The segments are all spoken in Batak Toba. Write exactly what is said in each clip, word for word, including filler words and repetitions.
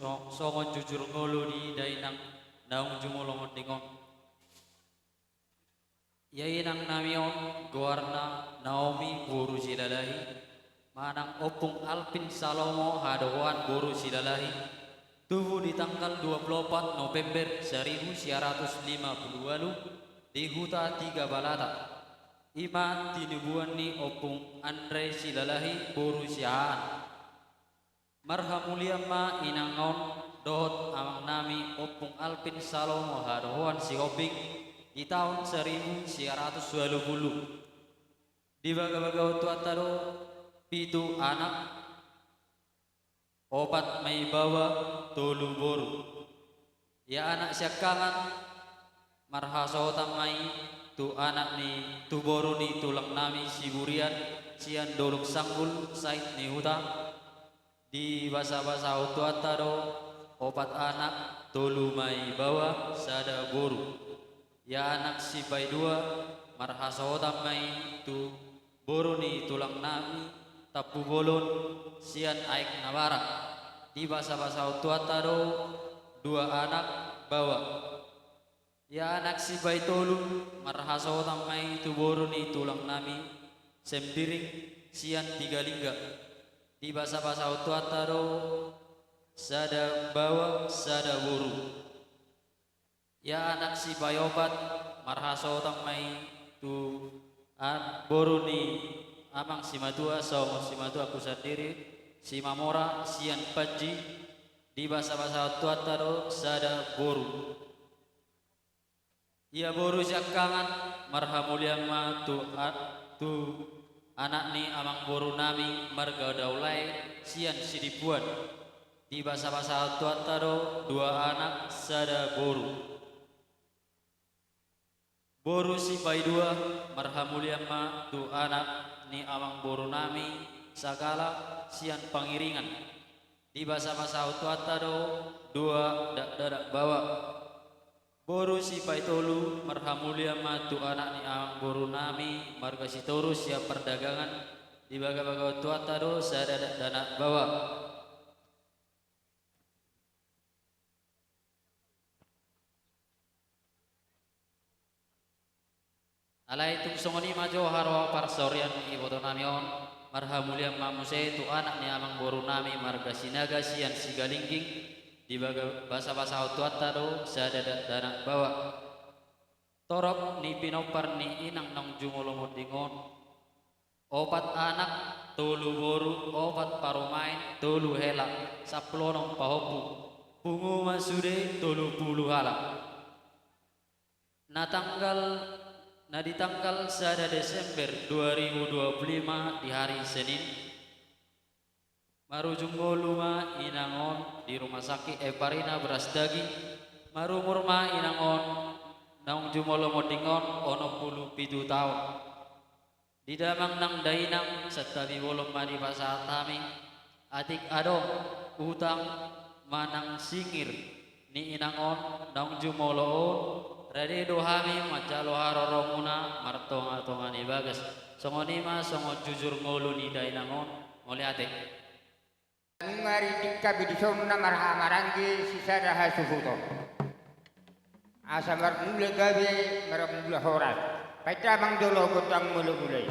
so-, songon jujur ngolu ni dainang naung jumolo monding on. Ia inang nami on goarna Naomi boru Silalahi, manang Ompung Alvin Salomo hadohoan boru Silalahi, tubu di tanggal dua puluh opat November seribu sia ratus lima puluh ualu di huta Tiga Balata. I ma tinubuan ni Ompung Andre Silalahi boru Siahaan. Marhamulian ma inang on dohot amang nami Ompung Alvin Salomo hadohoan Sihombing di taon seribu sia ratus ualu pulu. Di bagabaga on tuanta do pitu anak, opat ma i baoa, tolu boru. Ia anak siangkangan marhasohotan ma i tu anak ni, tu boru ni tulang nami Siburian sian Dolok Sanggul, Sait ni Huta. Di basabasahon tuanta do opat anak, tolu ma i baoa, sada boru. Ia anak sipaidua marhasohotan ma i tu boru ni tulang nami Tampubolon sian Aek Nabarak. Di basabasahon tuanta do dua anak baoa. Ia anak sipaitolu marhasohotan ma i tu boru ni tulang nami Sembiring sian Tigalingga. Di basabasahon tuanta do sada baoa, sada boru. Ia anak sipaiopat marhasohotan ma i tu a-, boru ni amang simatua, songon simatuangku sandiri, Simamora sian Panji. Di basabasahon tuanta do sada boru. Ia boru siangkangan marhamulian ma tu a-, tu anak ni amang boru nami marga Daulae sian Sidimpuan. Di basabasahon tuanta do dua anak sada boru. Boru sipaidua marhamulian ma tu anak ni amang boru nami Sagala sian Pangiringan. Di basabasahon tuanta do dua dakdanak baoa. Boru sipaitolu marhamulian ma tu anak ni amang boru nami marga Sitorus sian Pardagangan. Di bagabaga on tuanta do sada dakdanak baoa. Alai tung songon i ma jo haroa parsaoran ni iboto nami on, marhamulian ma muse tu anak ni amang boru nami marga Sinaga sian Sigalingging. Di baga-, basabasahon tuanta do sada dakdanak baoa. Torop ni pinompar ni inang naung jumolo monding on, opat anak, tolu boru, opat parumaen, tolu hela, sampulu onom pahompu. Pungu ma sude tolu pulu halak. Na tanggal, na di tanggal sada Desember dua ribu dua puluh lima di hari Senin, marujung ngolu ma inang on di Rumah Sakit Eparina Brastagi. Marumur ma inang on naung jumolo monding on onom pulu pitu taon. Di damang nang dainang, santabi bolon ma dipasahat hami. Atik adong utang manang singir ni inang on naung jumolo on, rade do hami manjalo haroromuna martongatonga ni bagas. Songon i ma songon jujur ngolu ni dainang on. Mauliate. Nunga rindik hami dison na marhahamaranggi sisada hasuhuton. Asa marmula gabe, marmula horas. Baen damang jolo gondang mulamula i.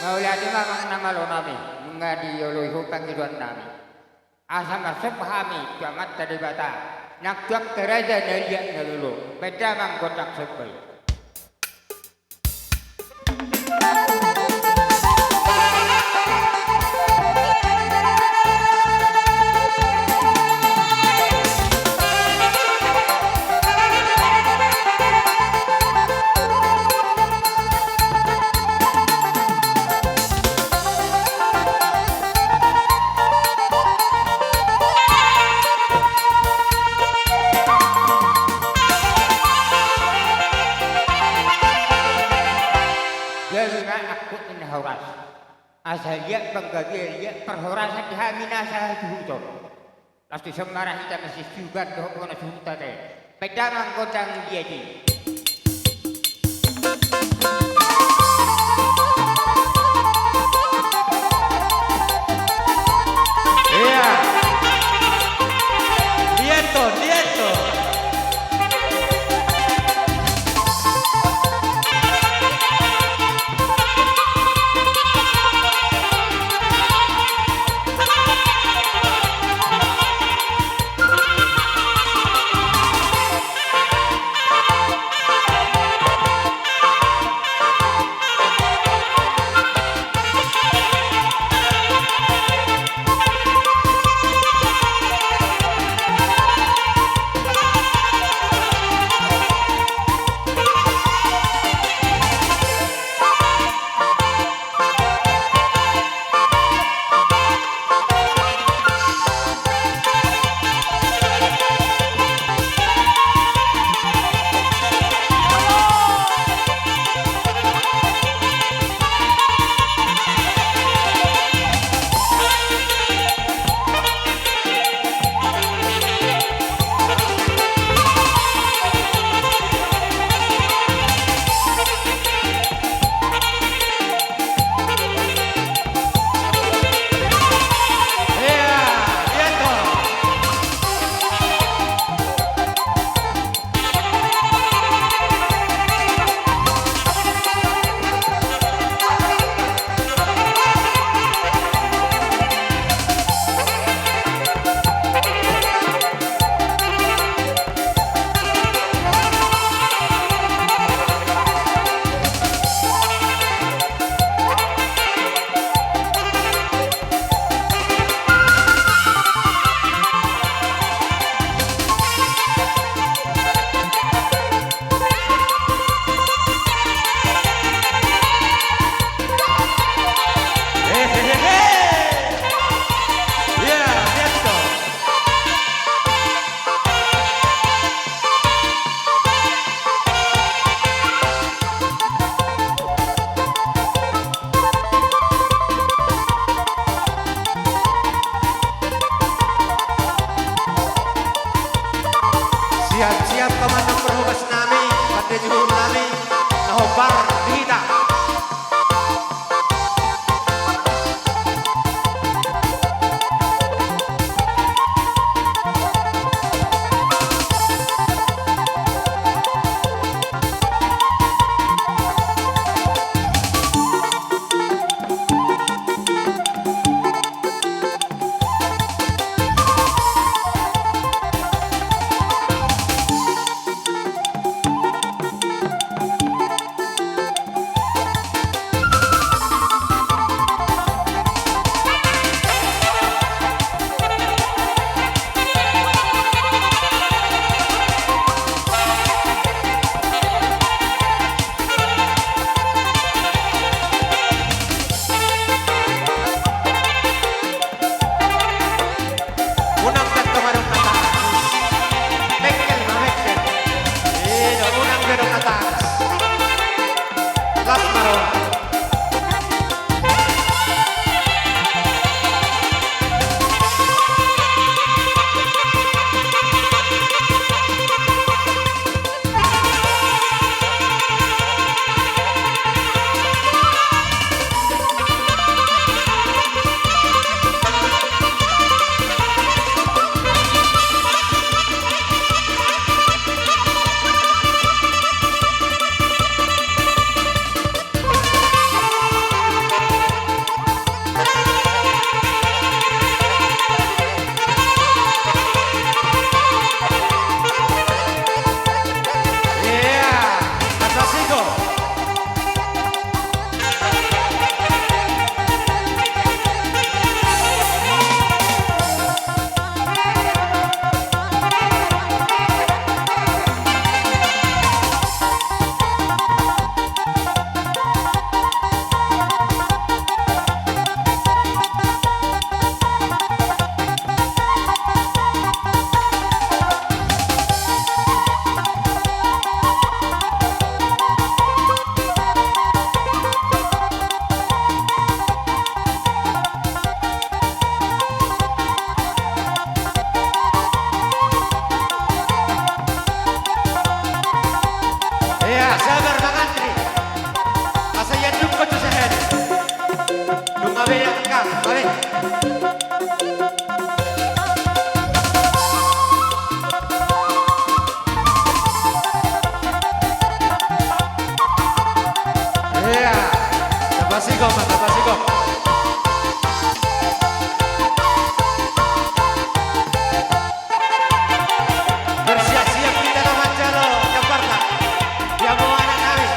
Mauliate ma amang na malo nami, nunga dioloi ho pangidoan nami. Asa marsomba hami tu Amanta Debata, nang tu angka raja na liat na lolo, baen damang gondang somba i. Jadi ma Asa liat panggabean, liat parhorasan di hami na sasuhuton. Laos dison ma ra hita masiugan dohot hona suhuta te. Baen damang gondang dia di. Ia. Liat do, liat do. Siap-siap ma na parhobas nami, pande juhut nami, na hombar di hita. Bersiap-siap hita na manjalo jambarta. Di hamu anak nami.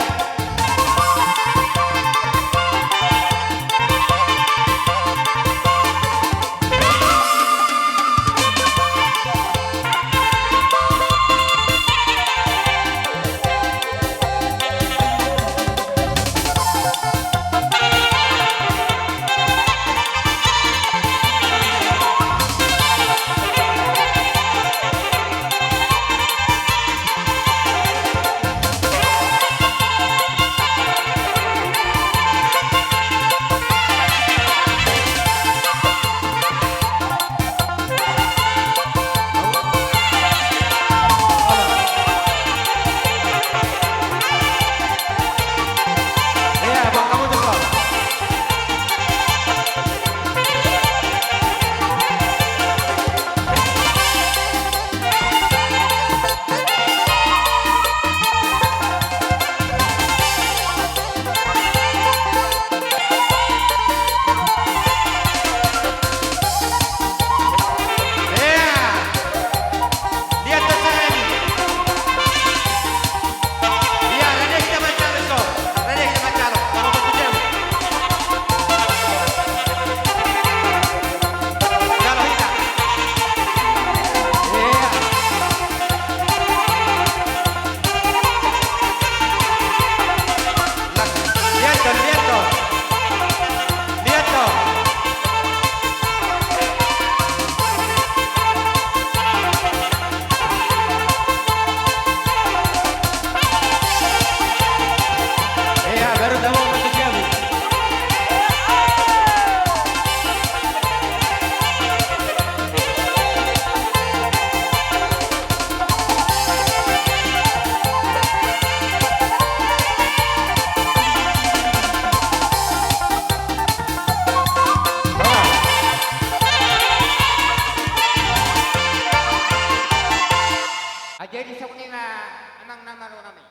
Jadi songon i ma amang na malo nami.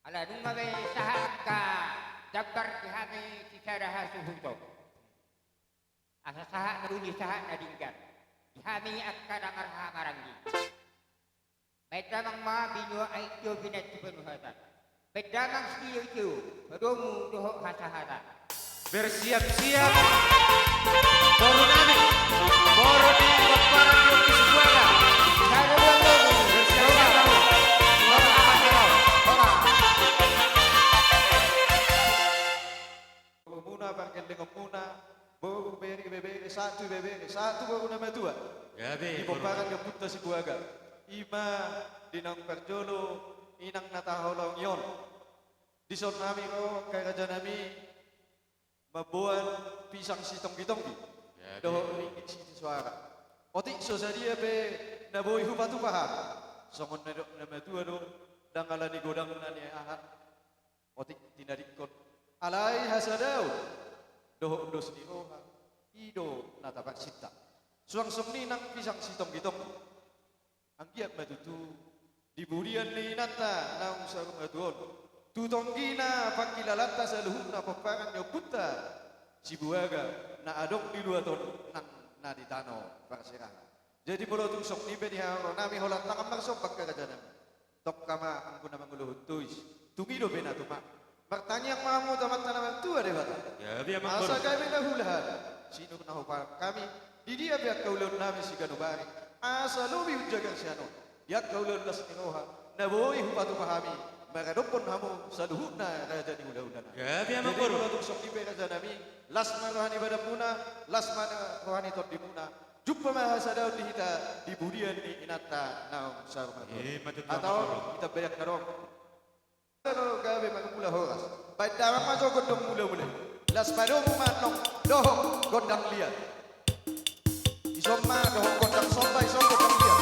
Ala dung ma be sahat angka jambar di hami sisada hasuhuton. Asa sahat na uli sahat na denggan di hami angka damang hamaranggi. Baen damang ma binua aek tio pinantipan uhatan. Baen damang sitio-tio padomu dohot hasahatan. Bersiap-siap boru nami, boru ni Pomparan ni Ompu Sibuaga. Bersiap-siap boru. Boru muna, pargellengon muna, boru, bere, ibebere, sahat tu ibebere, sahat tu boru na matua. Gabe, di boru. Pomparan ni Ompunta Sibuaga. I ma di naung parjolo inang na taholongi on. Dison hami ro angka raja nami mamboan pisang sitonggi-tonggi. Gabe. Dohot ringgit sitio soara. Otik so sadia pe na boi hupatupa hami. Songon na nidok na matua do, ndang ala ni godang na ni aha. Otik tinadingkon. Alai hasadaon dohot dos ni roha, i do na taparsinta. Suang songon i nang pisang sitonggi-tonggi. Anggiat ma tutu di pudian ni inanta naung saur matua on tu tonggina pangkilalanta saluhutna pomparan ni ompunta Sibuaga na adong di luat on nang na di tano parserahan. Jadi molo tung songon i pe di haroronami holan tangan marsomba angka raja nami. Tongka ma anggo na mangulohon tois, tung i dope na tumak. Martangiang ma hamu tu Amanta na martua Debata. Asa gabe na huula hami, sinur na huparan hami, di dia pe angka ulaonnami siganup ari, asa lobi umjagar sian on di angka ulaon las ni roha na boi hupatupa hami maradophon hamu saluhutna raja ni hulahulana. Jadi molo tung songon i pe raja nami, las ma roha ni badanmuna, las ma roha ni tondimuna. Jumpa ma hasadaon di hita di pudian ni inanta naung saur matua on. Hata on, hita baen angka dong. Gabe marmula horas. Baen damang ma jo gondang mulamula i. Las ma domu ma annon dohot gondang liat. Dison ma dohot gondang somba, dison gondang liat.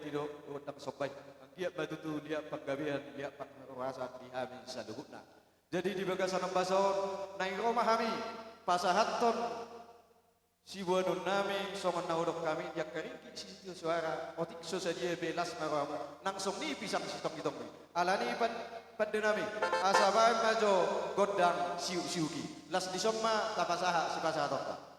Jadi do gondang somba i, anggiat ma tutu liat panggabean, liat parhorasan di hami saluhutna. Jadi di bagasan ombas on, naeng ro ma hami pasahathon siboanonnami songon na hudok hami di angka ringgit sitio soara, otik so sadia be las ma rohamu, nang songon i pisang sitonggi-tonggi. Alani i pan-, pande nami, asa baen ma jo gondang siuk-siuk i. Las dison ma tapasahat sipasahatonta.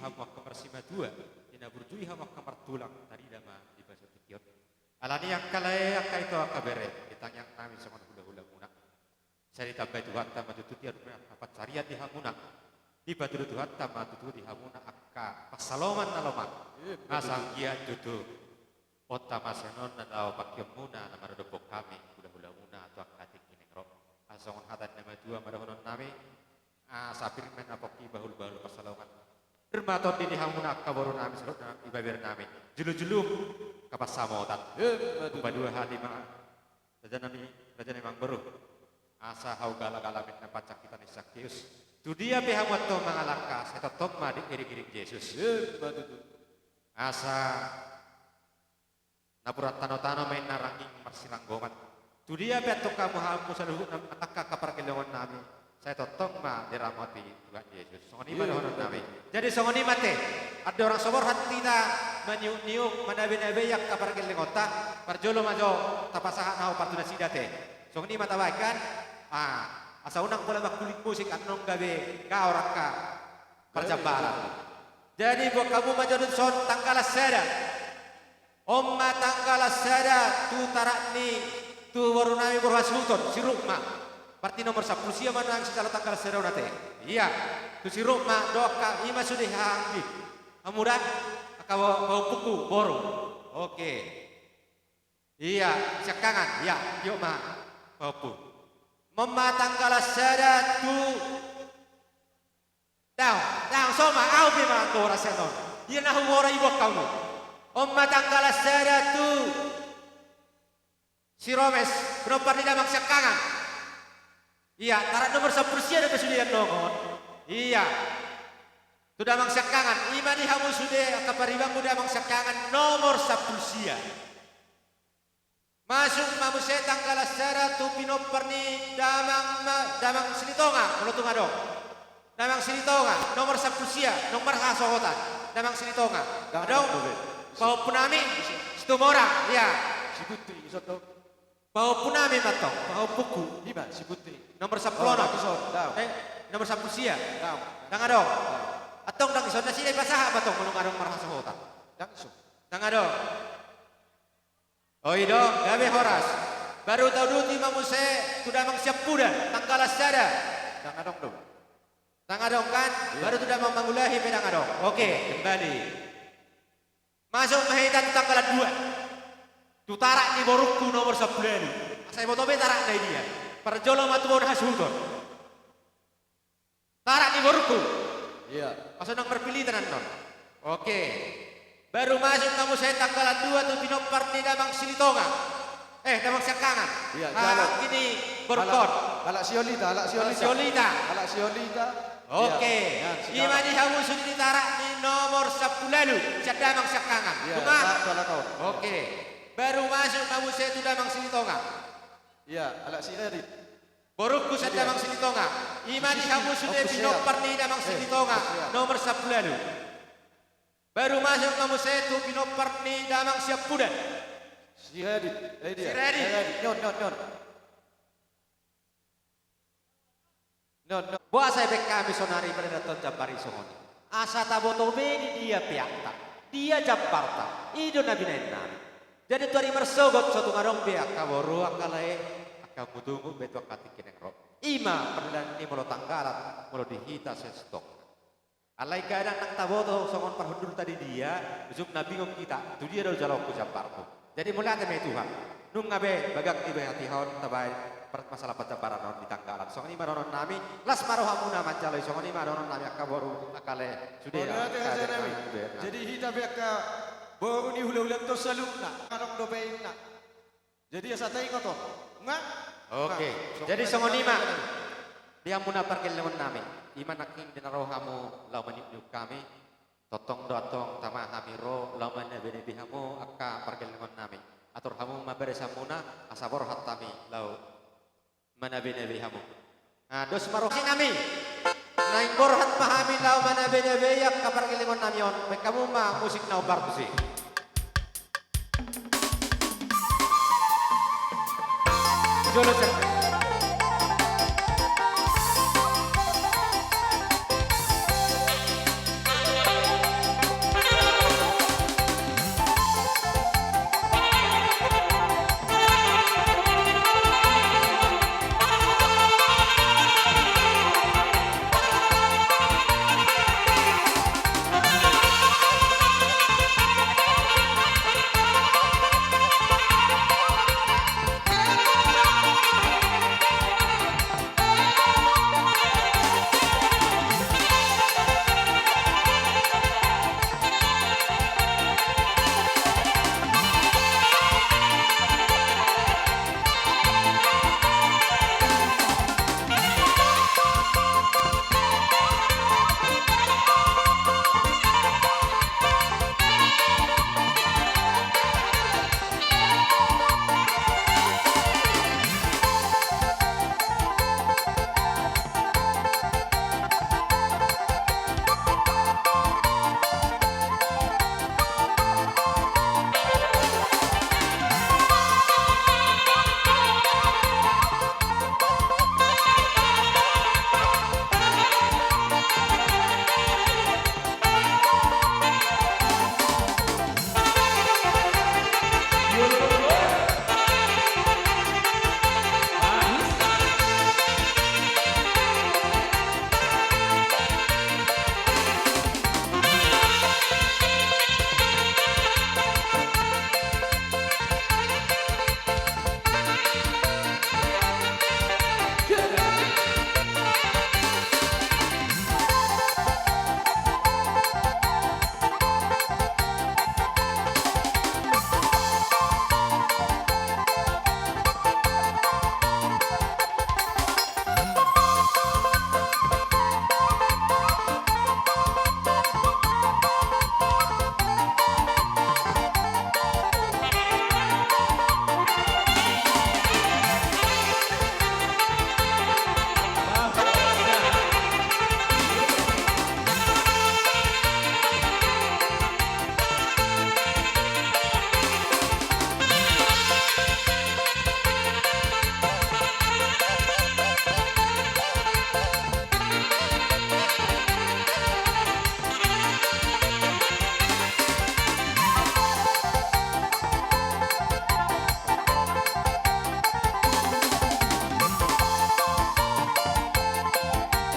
hamu angka marsimatua, di na burju i hamu angka martulang, tarida ma di bagasan tingki on. Alani i angka lae, angka ito, angka bere, di tangiang nami songon hula-hula muna. Sai ditambai Tuhanta ma tutu di hamu na pansarian di hamuna. Dipatudu Tuhanta ma tutu di hamuna angka pansalongan na lomak. Asa anggiat tutu on tama sian on na laho pangkeonmuna na maradophon hami hula-hula muna tu angka tingki na naeng ro. Asa songon hata ni na matua ma dohonon nami. Asa pir ma na pongki bahul-bahul pansalongan. Pir ma tondi di hamuna angka boru nami, saluhutna ibebere nami. Julu-julu angka pansamotan. Upa dua hali ma. Raja nami, raja nami amangboru. Asa hau gala-gala ma inna pansakkitan ni Sakeus. Tu dia pe hamu antong mangalangka, sai tongtong ma diiring-iring Jesus. Asa napuran tano-tano ma inna rangging marsilanggongan. Tu dia pe antong hamu, hamu saluhutna mangalangka angka pargellengon nami, sai tongtong ma diramoti Tuhan Jesus. Songon i ma dohonon nami. Jadi songon i ma ate. Andorang so borhat hita maniuk-niuk, manabe-nabe angka pargellengonta, parjolo ma jo tapasahat hau partu nasida ate. Songon i ma tabaen kan? Ah, asa unang pola mangkuling musik annon gabe gaor angka parjambaran. Jadi buat hamu ma jo dison tanggalan sada. On ma tanggalan sada tu tarak ni tu boru nami boru hasuhuton, si Rukma. Berarti nomor sampulu sia ma nang sijalo tanggalan sada on ate. Ia, tu si Rukma, dohot angka i ma sude haha anggi. Hamu da, angka bo-, pahompungku, boru. Oke. Ia, siangkangan, ia, tio ma. Pahompu. On ma tanggalan sada tu. Daong, daong, so ma, au pe ma, anggo horas sian on. Ia na hugora i buat hamu. On ma tanggalan sada tu. Si Romes, pinompar ni damang siangkangan. Ia, tarak nomor sampulu sia dope sude annon on. Ia. Tu damang siangkangan, i ma di hamu sude, angka paribanmu damang siangkangan, nomor sampulu sia. Masuk ma muse tanggalan sada tu pinompar ni damang ma-, damang Silitonga, molo tung adong. Damang Silitonga, nomor sampulu sia, nomor hasohotan, damang Silitonga. Adong, pahompu nami, Situmorang, ia. Siputri, ison do. Pahompu nami ma antong, pahompungku. Ima, Siputri. Nomor sampulu onom. Dang ison, dang. Eh, nomor sampulu sia. Dang. Dang adong. Antong dang ison, nasida i pasahat ma antong, molo adong marhasohotan. Dang ison. Dang adong. O i do, gabe horas. Baru tauduti ma muse tu damang Siampudan, tanggalan sada. Dang adong do. Dang adong kan? Baru tu damang Mangulahi pe dang adong. Oke, kembali. Masuk ma hita tu tanggalan dua. Tu tarak ni borungku nomor sampulu ualu. Asa iboto be tarakna i dia. Parjolo ma tu bona hasuhuton. Tarak ni borungku. Ia. Asa unang marpilitan annon. Oke. Baru masuk ma muse tanggalan dua tu pinompar ni damang Silitonga. Eh, damang siangkangan. Ia, jalo. Anggi ni borungkon. Halak, halak Siolita, halak Siolita. Halak Siolita. Halak Siolita. Oke. Ia, ia, i ma di hamu sude di tarak ni nomor sampulu ualu. Sian damang siangkangan. Ia, nunga? Oke. Baru masuk ma muse tu damang Silitonga. Ia, halak Siredit. Borungku sian damang Silitonga. I ma di hamu sude pinompar ni damang Silitonga. Nomor sampulu ualu. Baru masuk ma muse tu pinompar ni damang Siampudan. Siredit. Eh, dia. Siredit. Siredit. Nyon, nyon, nyon. Nyon, nyon. Boasa dibaen hami sonari padandathon jambar i songon i? Asa taboto be di dia peakta, dia jambarta, i do na binaen nami. Jadi tu ari marsogot so tung adong be angka boru, angka lae, angka mutunggu be tu angka tingki na naeng ro. I ma pardalanan ni molo tanggalan, molo di hita sian sitongka. Alai kadang ndang taboto songon parhundulta di dia, ujungna bingung hita, tu dia do jaloonku jambarku. Jadi mauliate ma di Tuhan. Nunga be bagas ni be hatiha on tabaen par-, masalah parjambaran on di tanggalan. Songon i ma dohonon nami, las ma rohamuna manjalo i, songon i ma dohonon nami angka boru, angka lae, sude. Mauliate, raja nami. Jadi hita be angka boru ni hula-hula antong saluhutna, adong dope inna. Jadi asa taingot on. Nga? Oke. Nga. Jadi songon i ma. Di hamuna pargellengon nami. I ma nangkin di na ro hamu laho maniuk-niuk hami. Tongtong do antong tama hami ro laho manabe-nabe hamu angka pargellengon nami. Atur hamu ma barisamuna asa borhat hami laho manabe-nabe hamu. Ah, dos ma roha nami. Naeng borhat ma hami laho manabe-nabe angka pargellengon nami on. Baen hamu ma musik na hombar tusi. Jolo, siap.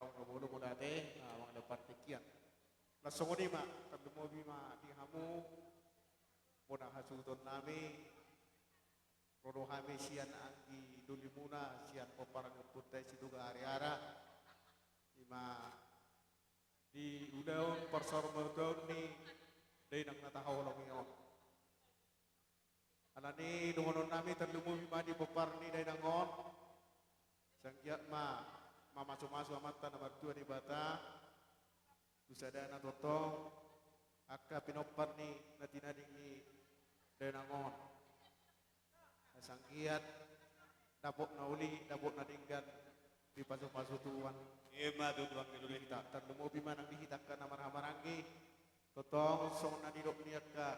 Amang na molo muna te, amang na partingkian. Laos songon i ma, tarlumobi ma di hamu, bona hasuhuton nami, ro do hami sian anggi doli muna, sian pomparan ni ompunta i Siduga Ariara, i ma di Daon parsarmaton ni dainang na tahaholongi on. Alani i dohonon nami tarlumobi ma di pompar ni dainang on. Sai anggiat ma mamasumasu Amanta na martua Debata tu sadana tongtong angka pinompar ni na tinading ni dainang on. Sai anggiat dapot na uli, dapot na denggan, dipasupasu Tuhan. Ima tutu, anggi doli. Hita, tarlumobi ma nang di hita angka na marhahamaranggi. Tongtong songon na nidok ni angka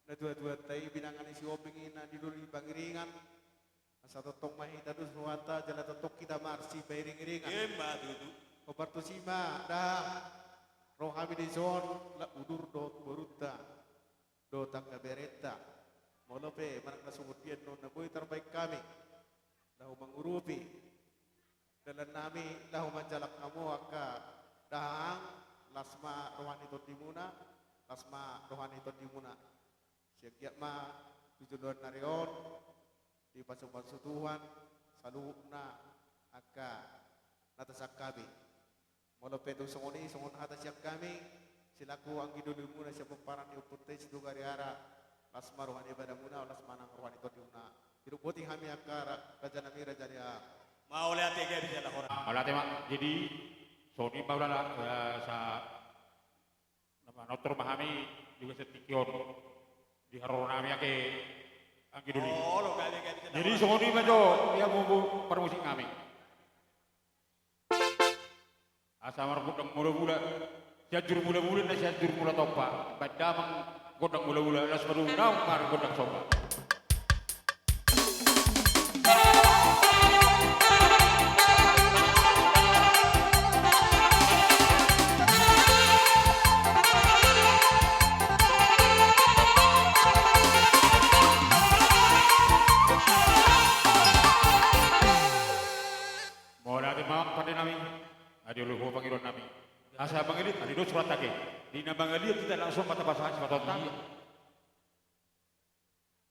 natuatuanta i, binanga ni Sihombing i na nidoli pangiringan. Asa tongtong ma hita dos rohanta jala tongtong hita marsipairingiringan. Ima tutu. Hombar tusi ma, dahahang, ro hami dison, la udur dohot borunta dohot angka berenta. Molo pe manang na songon dia annon na boi tarbaen hami laho mangurupi dalan nami laho manjalang hamu angka dahahang, las ma roha ni tondimuna, las ma roha ni tondimuna. Sai anggiat ma tu joloan ni ari on dipasupasu Tuhan saluhutna angka na tasangkapi. Molo pe tung songon i, songon hata sian hami selaku anggi dolimuna sian pomparan ni ompunta i Sitoga Riara, las ma roha ni ibadamuna, las ma nang roha ni tondimuna. Sirupoti hami angka ra-, raja nami, raja ni a. Mauliate, gabe jala horas. Mauliate ma. Jadi songon i ma ulaon, eh, sa-, na manortor ma hami juga sian tingki on di haroro nami ate anggi doli. Olo, gabe, gabe jala horas. Jadi songon i ma jo, ia bubu parmusik nami. Asa margondang mulabula, Sianjur Mulabula, na Sianjur Mulatompa, baen damang gondang mulabula, las ma dung naung margondang somba. Mauliate ma, pande nami. Adi olo ho pangidoan nami. Asa mangaliat, adi dos rohanta ate. Di na mangaliat hita langsung ma tapasahat sipatonta. Iya.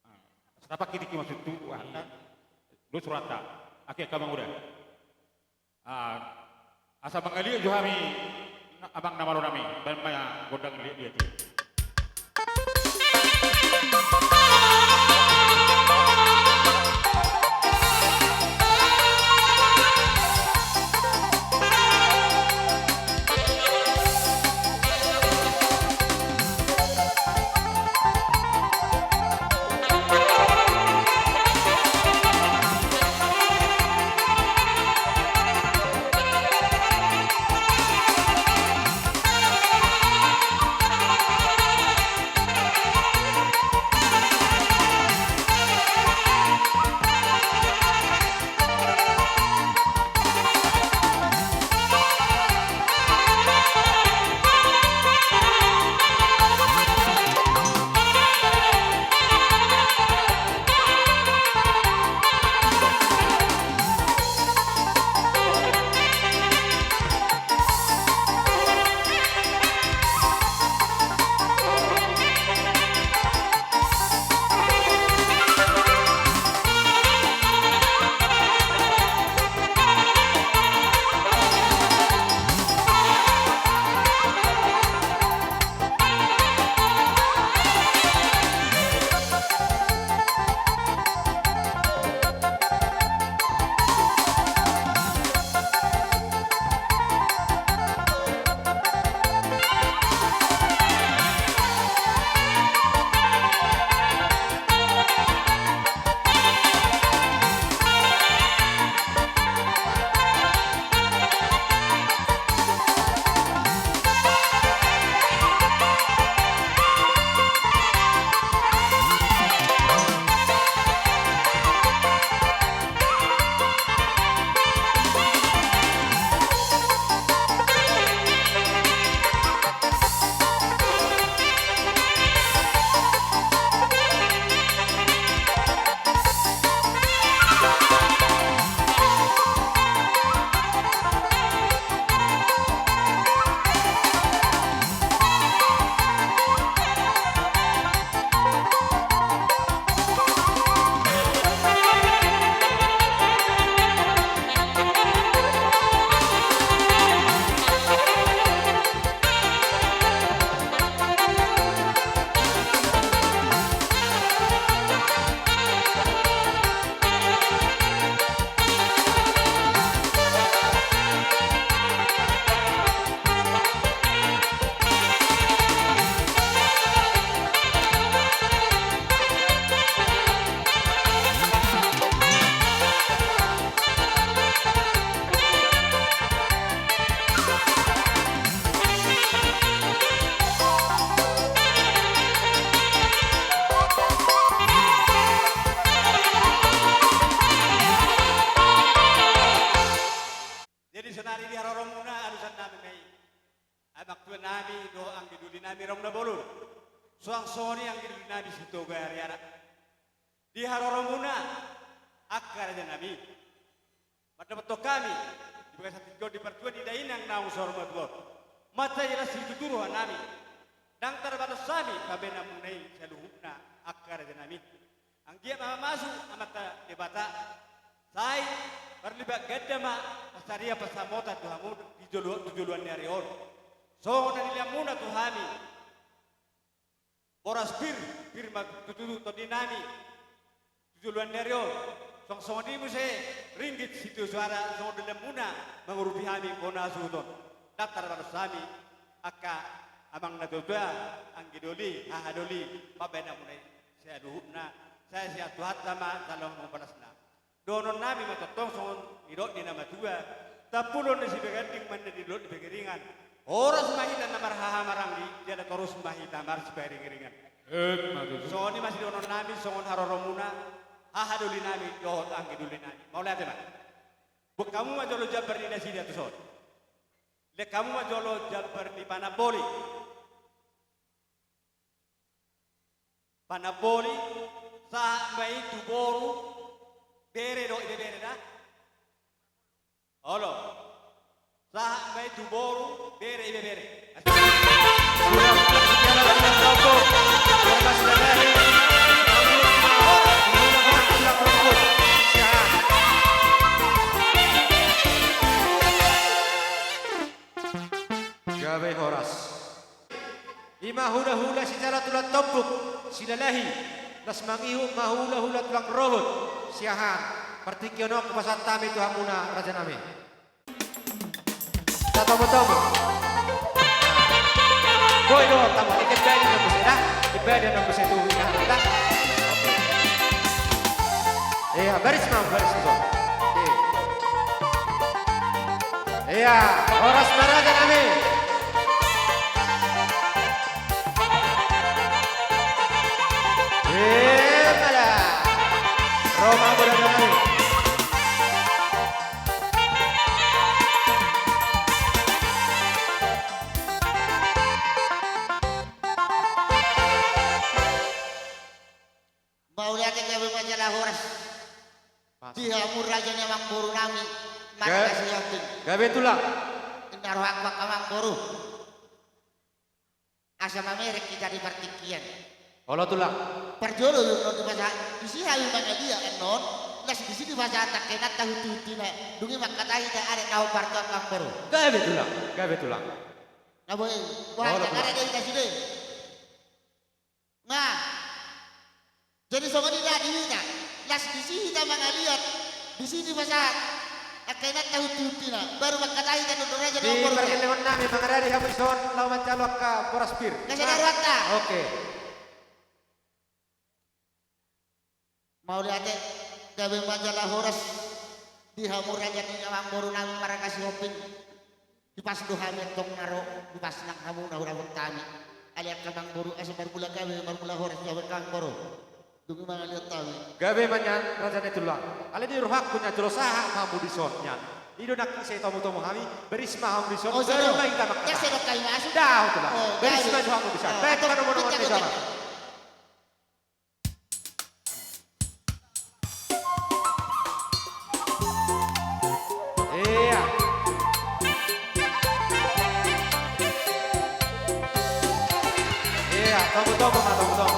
Ah, asa tapakitik i maksudhu, wah, iya, kan? Dos rohanta. Ake, angka amang uda. Ah, asa mangaliat jo hami, na-, amang na malo nami, baen ma gondang liat-liat i. Sari di haroromuna alusan nami ma i. Amang tua nami dohot anggi doli nami Raung Nabolon. Suang songon i anggi doli nami Sitoga Ariara. Di haroromuna angka raja nami. Mandapothon hami di bagasan tingki on di partua ni dainang naung saur matua on. Mansai las situtu roha nami. Ndang tarbalos hami pambahenanmuna i saluhutna angka raja nami. Anggiat ma mamasu Amanta Debata. Sai marlipat ganda ma pansarian pansamotan tu hamu di jolo, tu joloan ni ari on. Songon na nilehonmuna tu hami. Boras pir, pir ma tutu tondi nami. Tu joloan ni ari on. Songon songon i muse ringgit sitio soara songon dolehonmuna mangurupi hami bona suhut on. Ndang tarbalos hami angka amang na tuatua, anggi doli, haha doli, pambahenanmuna i saluhutna, sai sian Tuhanta ma jalo hamu balasna. Dohonon nami ma tongtong songon nidok ni na matua, tampulon ni Sibaganding, manna nidok ni Pangkiringan. Horas ma hita na marhahamaranggi, jala torus ma hita marsipahiringiringan. Emma tutu. Songon i ma sidohonon nami, songon haroromuna, haha doli nami, dohot anggi doli nami. Mauliate ma. Buat hamu ma jolo jambar ni nasida tuson. Lehon hamu ma jolo jambar ni panamboli. Panamboli, sahat ma i tu boru, bere dohot ibebere da. Olo. Sahat ma i tu boru, bere ibebere. Gabe horas. I ma hulahula sijalo tulang tombuk, silalahi, las mangihut ma hulahula tulang rohot, siahaan, partingkian on hupasahat hami tu hamuna raja nami. Tatomu-tomu. Boi do, tamu, ikembali na muse da, ikembali na muse tu, da. Ia, baris ma, baris ma. Ia. Ia, horas ma raja nami. Ia, mala. Ro ma raja nami. Mauliate, gabe ma jala horas. Di hamu raja ni amangboru nami, Marga Sihombing. Gabe tulang. Inna rohangku angka amangboru. Asa mamereng hita di partingkian. Olo tulang. Parjolo i annon dipasahat, disi hami mangaliat annon, las disi dipasahat angka inanta hunti-huntina, dung i mangkatai hita adat na hombar tu angka amangboru. Gabe tulang, gabe tulang. Na boi, boha hita, gabe tulang. Nga. Jadi songon i da di hita, las disi hita mangaliat, disi dipasahat angka inanta hunti-huntina, baru mangkatai hita tu raja ni amangboru. Di pargellengon nami mangaradi hamu dison laho manjalo angka boras pir. Nga sada rohanta. Oke. Mauliate, gabe ma jala horas di hamu raja ni amangboru nami Marga Sihombing. Hipas do hami antong na ro, hipas nang hamu na hurapot hami. Alai angka amangboru, asa marmula gabe, marmula horas di hamu angka amangboru. Dung i mangaliat hami. Gabe ma nian raja ni tulang. Alai di rohangku nian jolo sahat ma hamu dison nian. I do nangkin sai tomu-tomu hami, baris ma hamu dison. Baru ma hita mangkatai. Ndang sai dohot hami masuk. Ndang, tulang. Baris ma jo hamu dison. Baen ma nomor-nomor ni jama. Ia. Ia, tomu-tomu ma, tomu-tomu.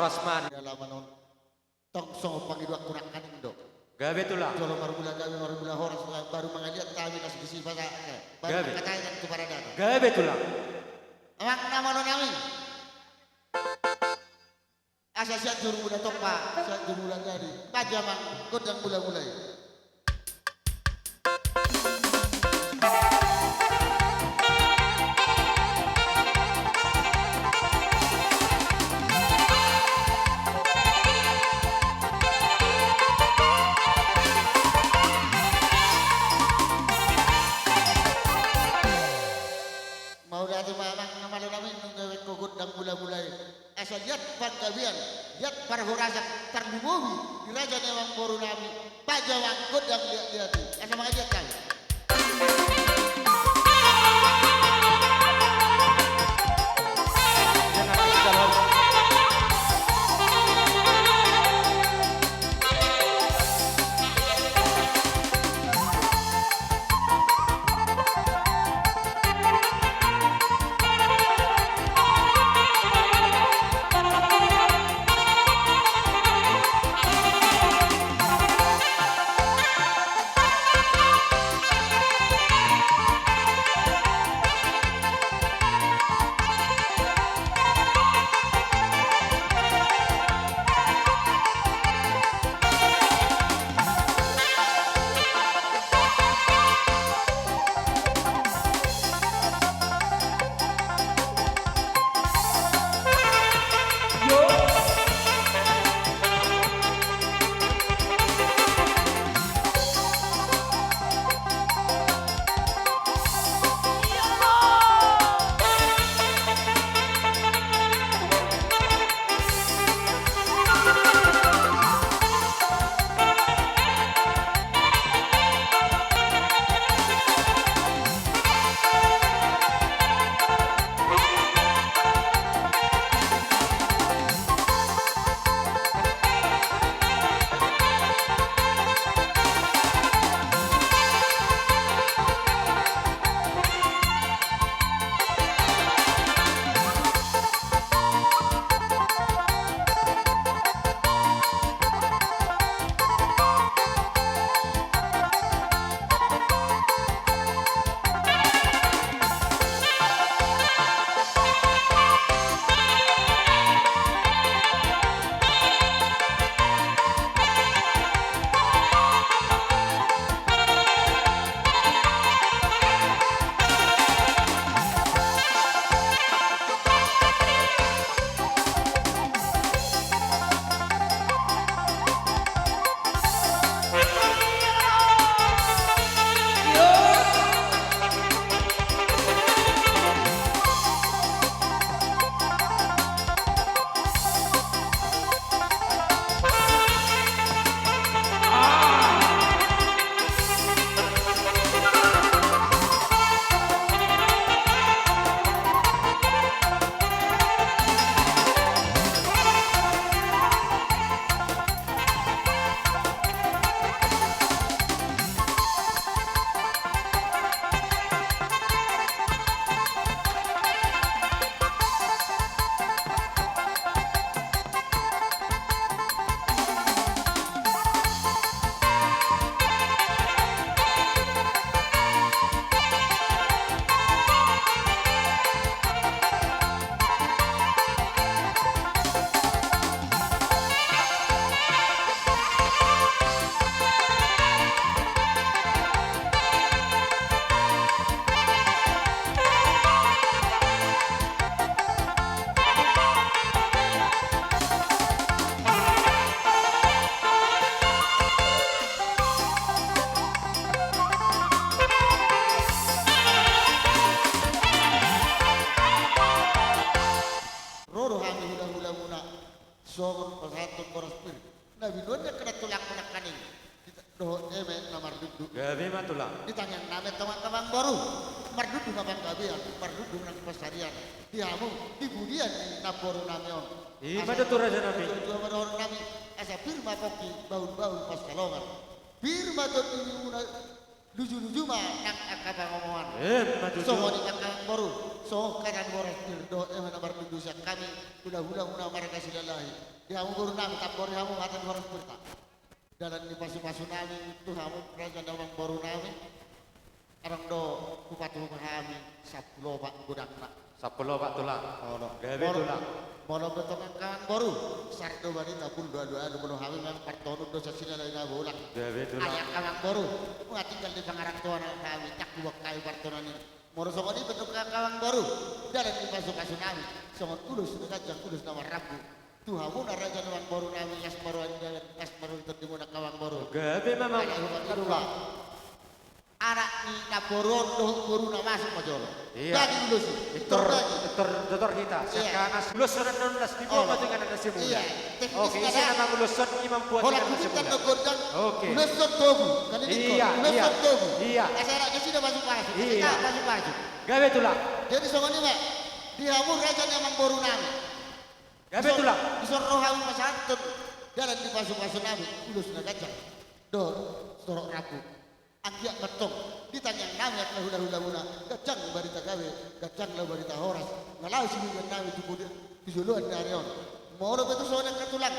Asmari. Di halaman on. Tong songon pangidoanku nangkaning do. Gabe tulang. Jolo marmula gabe, marmula horas, baru mangaliat hami na so disi pasa, eh, baru gabe. Mangkatai nang tu paradaton. Gabe tulang. Amang na malo nami. Asa sian juru mula tompa, sian juru mula jadi. Paja amang gondang mula-mula i. Mauliate ma amang na malo nami, nunga baen ho gondang mula-mula i. Asa liat panggabean, liat parhorasan, tarlumobi di raja ni amangboru nami, Paja amang gondang liat-liat i. Asa mangaliat hami. Ro do hami hula-hulamuna songon pasahathon boras pir na binoan ni angka na tulangku nangkaning. Dohot eme na marlundu. Gabe ma tulang. Di tangiang nami antong angka amangboru, marlundu ma panggabean, marlundu nang pansarian di hamu, di pudian ni namboru nami on. I ma do tu raja nami. Asa tua-tua ma dohonon nami, asa pir ma pongki, bahul-bahul pansalongan. Pir ma tondimuna. Luju-luju ma nang angka pangomoan. Emma tutu. Songon i ma angka amangboru, songon hata ni boras pir dohot eme na marnundusan hami, hula-hulamuna marga Silalahi. Di hamu borunami, tambori hamu hata ni boras pirta. Dalan ni pasu-pasunami tu hamu raja ni amangborunami. Adong do hupatupa hami sampulu opat godangna. Sampulu opat, Tulang. Olo. Gabe, Tulang. Molo pe tong angka amangboru, sar do barita, pul do alu-alu, molo hami memang partonun do sasina lain na bolang. Gabe, Tulang. Ai angka amangboru, nunga tinggal di pangarantoan hami, ndang huboan hami partonun i. Molo songon i pe tong angka amangboru, dalan ni pasu-pasunami, songon ulos na ganjang, ulos na marrambu. Tu hamuna raja ni amangborunami, las ma roha ni dame, las ma roha ni tondimuna angka amangboru. Gabe ma, Amang. Ala hupatimpa. Anak ni namboru on dohot boruna masuk ma jolo. Iya. Bagi ulos i. Pintor, pintor dohot hita. Iya. Sian angka na ulos on annon las dibuat. Oh. Matu ingkon na simula. Iya. Teknis. Oke, ise na mangulosson i mambuat. Holan ingkon na simula. Gondang. Oke. Ulos on togu. Kan i. Iya, ulos on togu. Iya. Asa anak nasida masuk-masuk. Iya. Asa masuk-masuk. Gabe, Tulang. Jadi songon i ma. Di hamu raja ni amangborunami. Gabe, Tulang. Dison ro hami pasahathon dalan ni pasu-pasunami, ulos na ganjang dohot torop rambu. Anggiat ma tong di tangiangnami angka hula-hulamuna, ganjang barita gabe, ganjang laho barita horas, na laho sinujuannami tu pudi, tu joloan ni ari on. Molo pe tu songon i angka Tulang,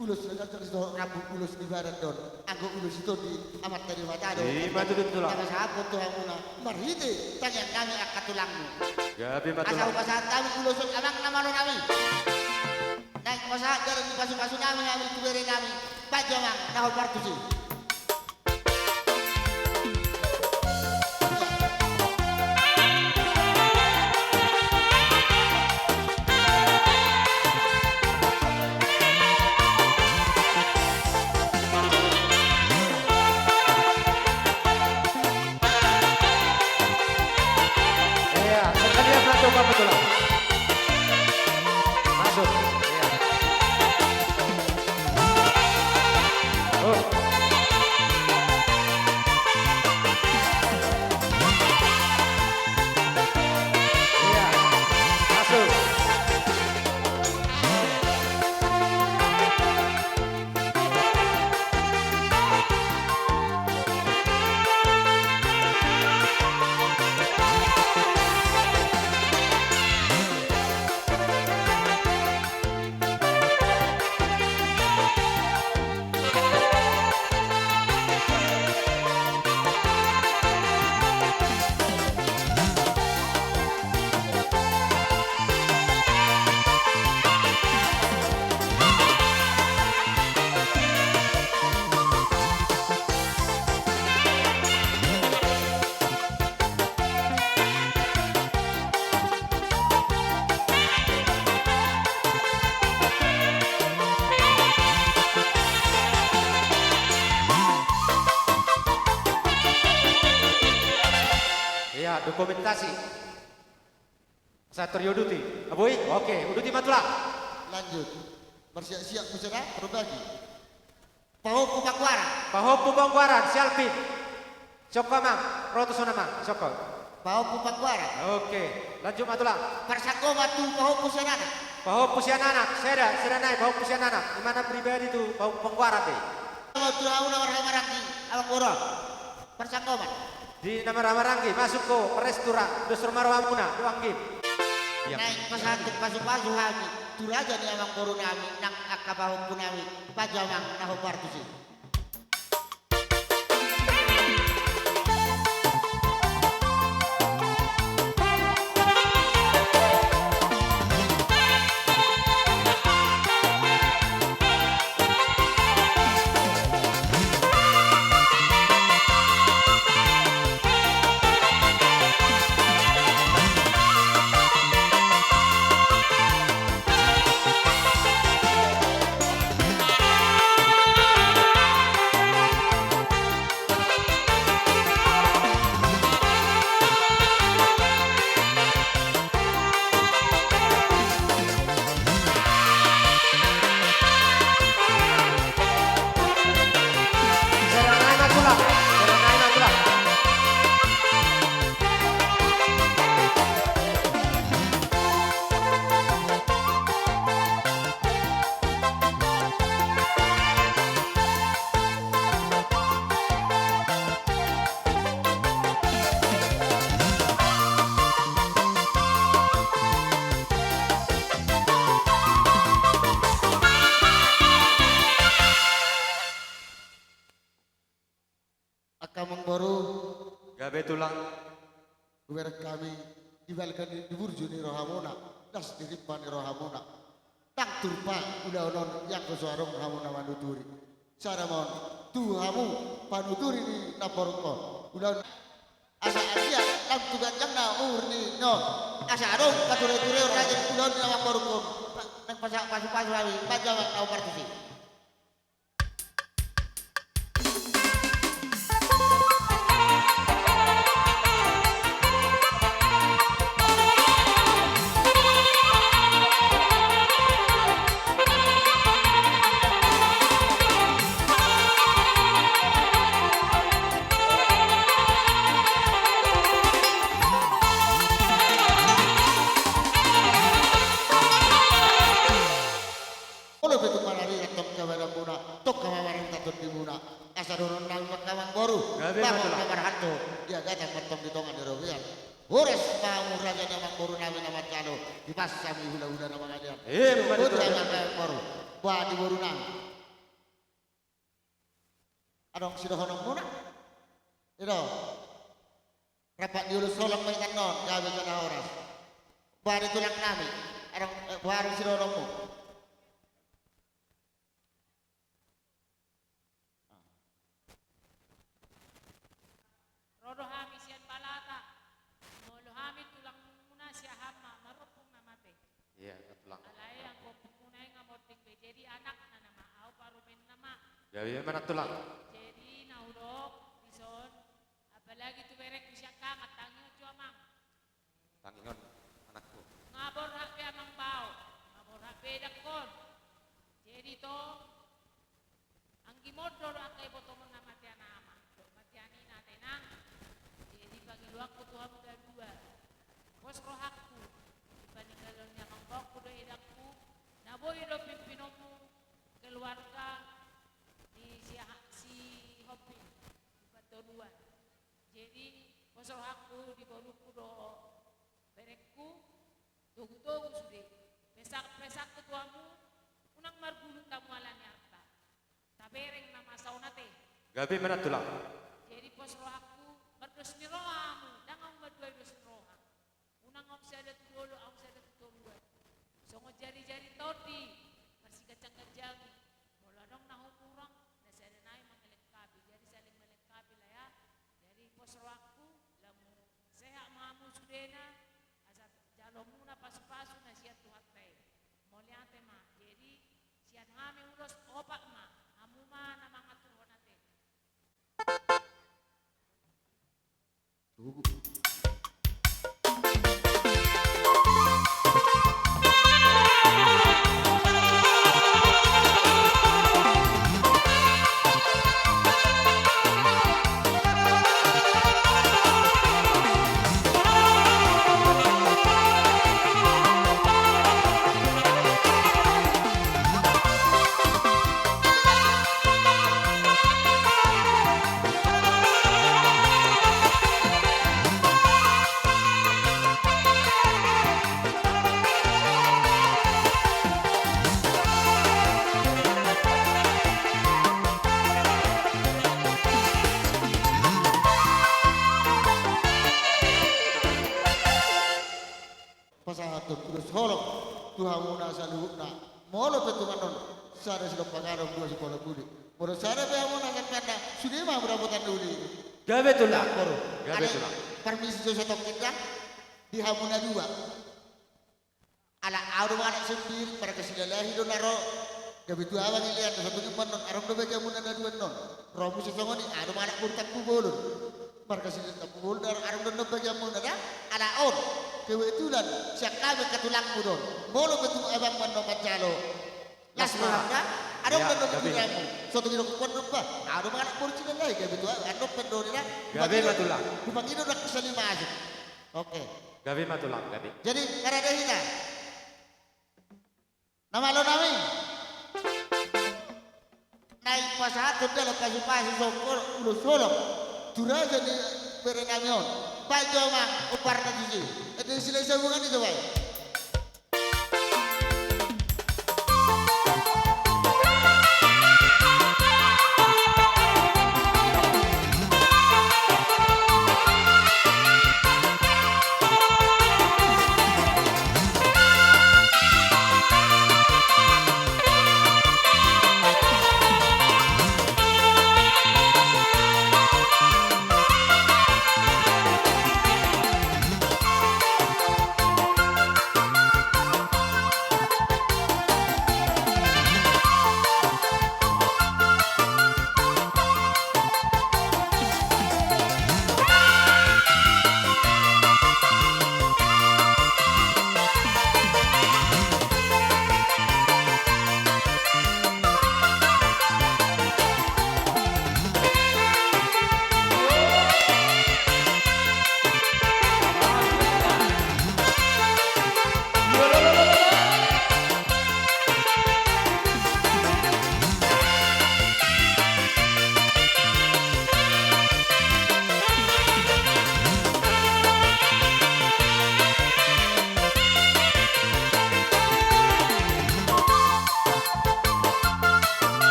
ulos na ganjang torop rambu, ulos ni badan do on, anggo ulos i tondi Amanta Debata do. I ma tutu, Tulang. Na pasahathon tu hamuna marhite tangiangnami angka tulangmu. Gabe ma, Tulang. Asa hupasahat hami ulos on, Amang na malonami. Naeng pasahat dalan ni pasu-pasunami hami tu berenami, Panji Amang na hombar tusi. Iya, sekalian masuk, Pak Betul. Masuk. Iya. Oh. Iya. Masuk. Iya, dokumentasi. Sator, uduti. Abui, oke, uduti ma, Tulang. Lanjut. Bersiap-siap, beserah, berbagi. Pahompu Pangguaran. Pahompu Pangguaran, si Alvin. Siongko, Amang, ro tu son, Amang, siongko. Pahompu Pangguaran. Oke, lanjut ma, Tulang. Parsanggoman tu pahompu sian anak. Pahompu sian anak, sada, sada nai, pahompu sian anak. Imana pribadi tu pahompu Pangguaran dei. Tulang, tulang, tulang, marhahamaranggi, Amang Boru. Parsanggoman. Di na marhahamaranggi, masuk ho, parestu ra, dos ro ma rohamuna, tu anggim. Iya. Naeng pasahathon pasu-pasu hami tu raja ni amangborunami, nang angka pahompunami, Panji Amang na hombar tusi. Hubereng hami di balga ni, di burju ni rohamuna, das di rimba ni rohamuna. Ndang turpa ulaon on, ianggo so adong hamu na manuturi. Sada ma on tu hamu panuturi ni namborungkon. Ulaon asa agia lam tu ganjangna umur ni on. Asa adong pature-ture raja ulaon ni namborungkon. Nang pasa-, pasu-pasu hami, panjabat na umar tusi. Olo pe tung mararirat tongka badanmuna, tongka ma marhata tondimuna. Asa dohonon nami ma, amangboru, gabe ma tulang, na marhalto di agatan, mantong di tonga ni robean. Horas ma hamu raja ni amangboru nami na manjalo, hipas hami hula-hula na mangalean. Emma tutu, amangboru. Boha di boru nami? Adong sidohononmuna? I do. Rap di ulos holong ma i annon, gabe jala horas. Boha di tulang nami? Adong, eh, boha adong sidohononmu? Ro do hami sian Balata. Molo hami tulangmuna, sian hami ma, marompu na mate. Iya, na tulang. Alai anggo ompungmuna i nga monding be, jadi anakna nama, au parumaenna ma. Gabe ma na tulang. Jadi na hudok dison, apalagi tu berengku sian Kangan, tangihon jo amang. Tangihon anakku. Nga borhat be amang bao, nga borhat be edangkon. Jadi tong, anggi mondo do angka ibotongonna mate ana ama, dohot mate ina, tenang. Jadi pangidoanku tu hamu na dua, pos rohangku di paninggalan ni amangboruku dohot edangku, na boi do pimpinonmu keluarga ni si, si Hombing di Pantoluan. Jadi pos rohangku di borungku dohot berengku, togu-togu sude. Pesan, pesanku tu hamu, unang margulut hamu ala ni arta. Tabereng nama saonari. Gabe ma na tulang. Jadi pos rohangku, mardos ni roha hamu, ndang hamu manduai dos ni roha. Unang ahu sada tu dolok, ahu sada tu toruan. Songon jari-jari tondi, marsiganjang-ganjangi. Molo adong na hurang, na sada nai mangelengkapi. Jadi saling melengkapi lah ya. Jadi pos rohangku, lam sehat ma hamu sudena, asa jalo hamuna pasu-pasu na sian Tuhanta i. Mauliate ma. Jadi sian hami ulos opat ma, hamu ma na mangaturhon ate. Pasahathon ulos holong tu hamuna saluhutna. Molo pe tung annon, sada silompa gadong, dua sipola pudi. Molo sada pe hamuna sangkanna, sude ma hamu dapotan na uli. Gabe tulang. Boru. Gabe tulang. Parmisi jo satongkin da di hamuna dua. Ala ahu do mangalap sendiri, marga Silalahi do na ro. Gabe tu abang i lean, na satongi annon, adong do bagianmuna na dua annon. Ro muse songon i, ahu do mangalap boru Tampubolon. Marga Silahi Tampubolon, adong do annon bagianmuna da. Ala on, kebetulan sian hami angka tulangmu do on. Molo pe tung abangmu annon manjalo las roham da, adong do annon pikiranmu. Satongi do hukuan do ba, ahu do mangalap boru Silalahi, gabe tu ahu annon pe do ni da. Gabe ma tulang. Hupangido do angka sali masuk. Oke. Gabe ma tulang, gabe. Jadi, nga rade hita. Na malo nami. Naeng pasahathon dalan pasupasu songon ulos holong tu raja ni bere nami on. Baen jo amang omparna tusi. Ende Silalahi Sabungan i jo baen.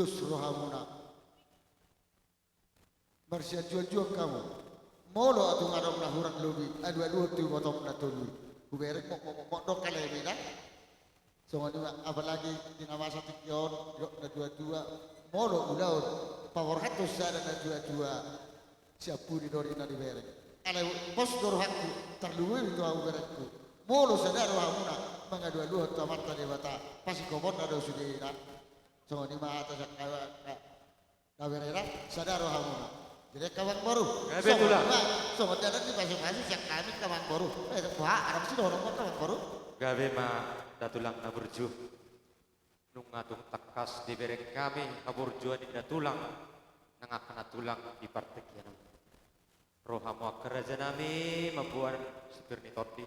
Dos rohamuna. Marsianjuanjuan hamu. Molo tung adong na hurang lobi, alualuhon tu ibotom na tolu i. Hubereng mok, mok, mok, mok, dok kalemi da. Songon i ma, apalagi di na masa tingki on, didok natuatua. Molo ulaon paborhathon sada natuatua, sian pudi do ninna dibereng. Alai pos do rohangku, tarlumobi tu hamu berengku. Molo sada rohamuna mangalualuhon tu Amanta Debata, pasingkoponna do sude da. Songon i ma hata sian hami angka na bereda, sada rohamuna. Jadi angka amangboru. Gabe, Tulang. Songon i ma, songon i adat ni pasupasu sian hami angka amangboru. Eh, boha, adong sidohononmu angka amangboru? Gabe ma da Tulang na burju. Nunga tung tangkas dibereng hami haburjuon ni da Tulang nang angka na tulang di partingkian on. Ro hamu angka rajanami mamboan sipir ni tondi,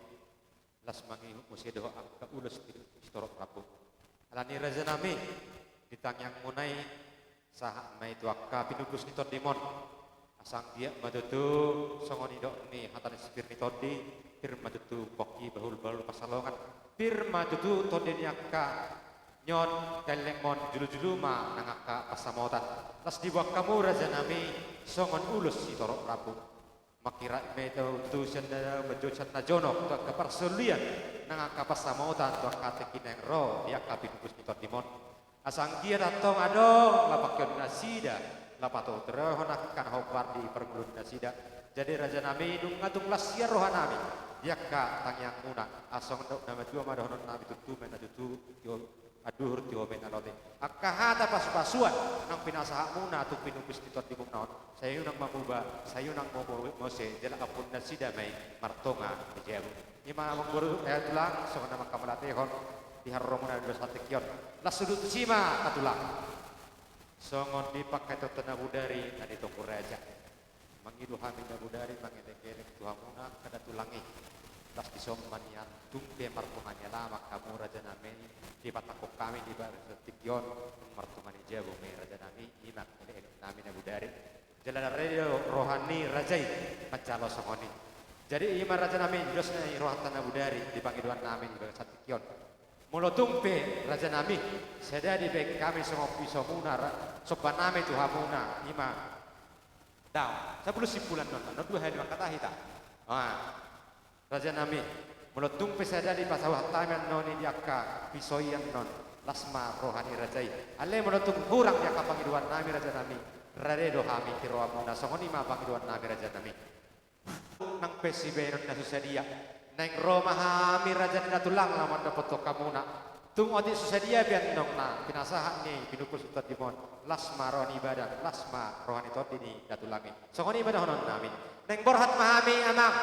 laos mangihut muse dohot angka ulos sitorop rambu. Alani rajanami, di tangiangmuna i, sahat ma i tu angka pinungkus ni tondimon. Asa anggiat ma tutu songon nidok ni hata ni sipir ni tondi, pir ma tutu pongki bahulbahul pansalongan, pir ma tutu tondi ni angka nion, gellengmon, julujulu ma nang angka pansamotan. Laos diboan hamu rajanami songon ulos sitorop rambu. Mangkirim ma i tutu sian na, manjou sian na jonok tu angka parsaulian nang angka pansamotan tu angka tingki naeng ro di angka pinungkus ni tondimon. Asa anggiat antong adong lapakion nasida, lapatotorehon angka na hombar di parngoluon nasida. Jadi rajanami, nunga tung las sian rohanami di angka tangiangmuna, asa songon nidok na matua ma dohononnami, tutu ma na tutu, tio anduhur, tio ma na lote. Angka hata pasupasuan naung pinasahatmuna tu pinungkus ni tondimuna on, sai unang manguba, sai unang mo-, mo-, mose, jala ampun nasida ma i martonga di jabu. I ma amangboru, eh, Tulang, songon na mangkamauliatehon di haroromuna di dos hata tingki on. Laos sude tusi ma, Tulang. Songon di pangkataion ni na bodari na di Toku Raja. Mangido hami na bodari mangelek-elek tu hamuna angka da Tulang i. Laos dison ma nian tung pe martonga ni alaman hamu rajanami, dipatangkok hami di bagasan tingki on, martonga ni jabu ma i rajanami, i ma elek-elek nami na bodari. Jala rade do roha ni raja i manjalo songon i. Jadi i ma rajanami, dos ni rohanta na bodari di pangidoan nami di bagasan tingki on. Molo tung pe rajanami, sada dibaen hami songon pisomuna ra-, somba nami tu hamuna, i ma. Daong, sampulu simpulan non, non dua hali mangkatai hita. Ah. Rajanami, molo tung pe sada dipasahat hami annon i di angka piso i annon, las ma roha ni raja i. Alai molo tung hurang di angka pangidoan nami rajanami, rade do hami di rohamuna, songon i ma pangidoan nami rajanami. Nang pe sibaenon na so sadia, naeng ro ma hami raja ni da Tulang laho mandapothon hamuna. Tung otik so sadia pe annon na pinasahat ni pinungkus ni tondimon, las ma roha ni badan, las ma roha ni tondi ni da Tulang i. Songon i ma dohonon nami. Naeng borhat ma hami amang,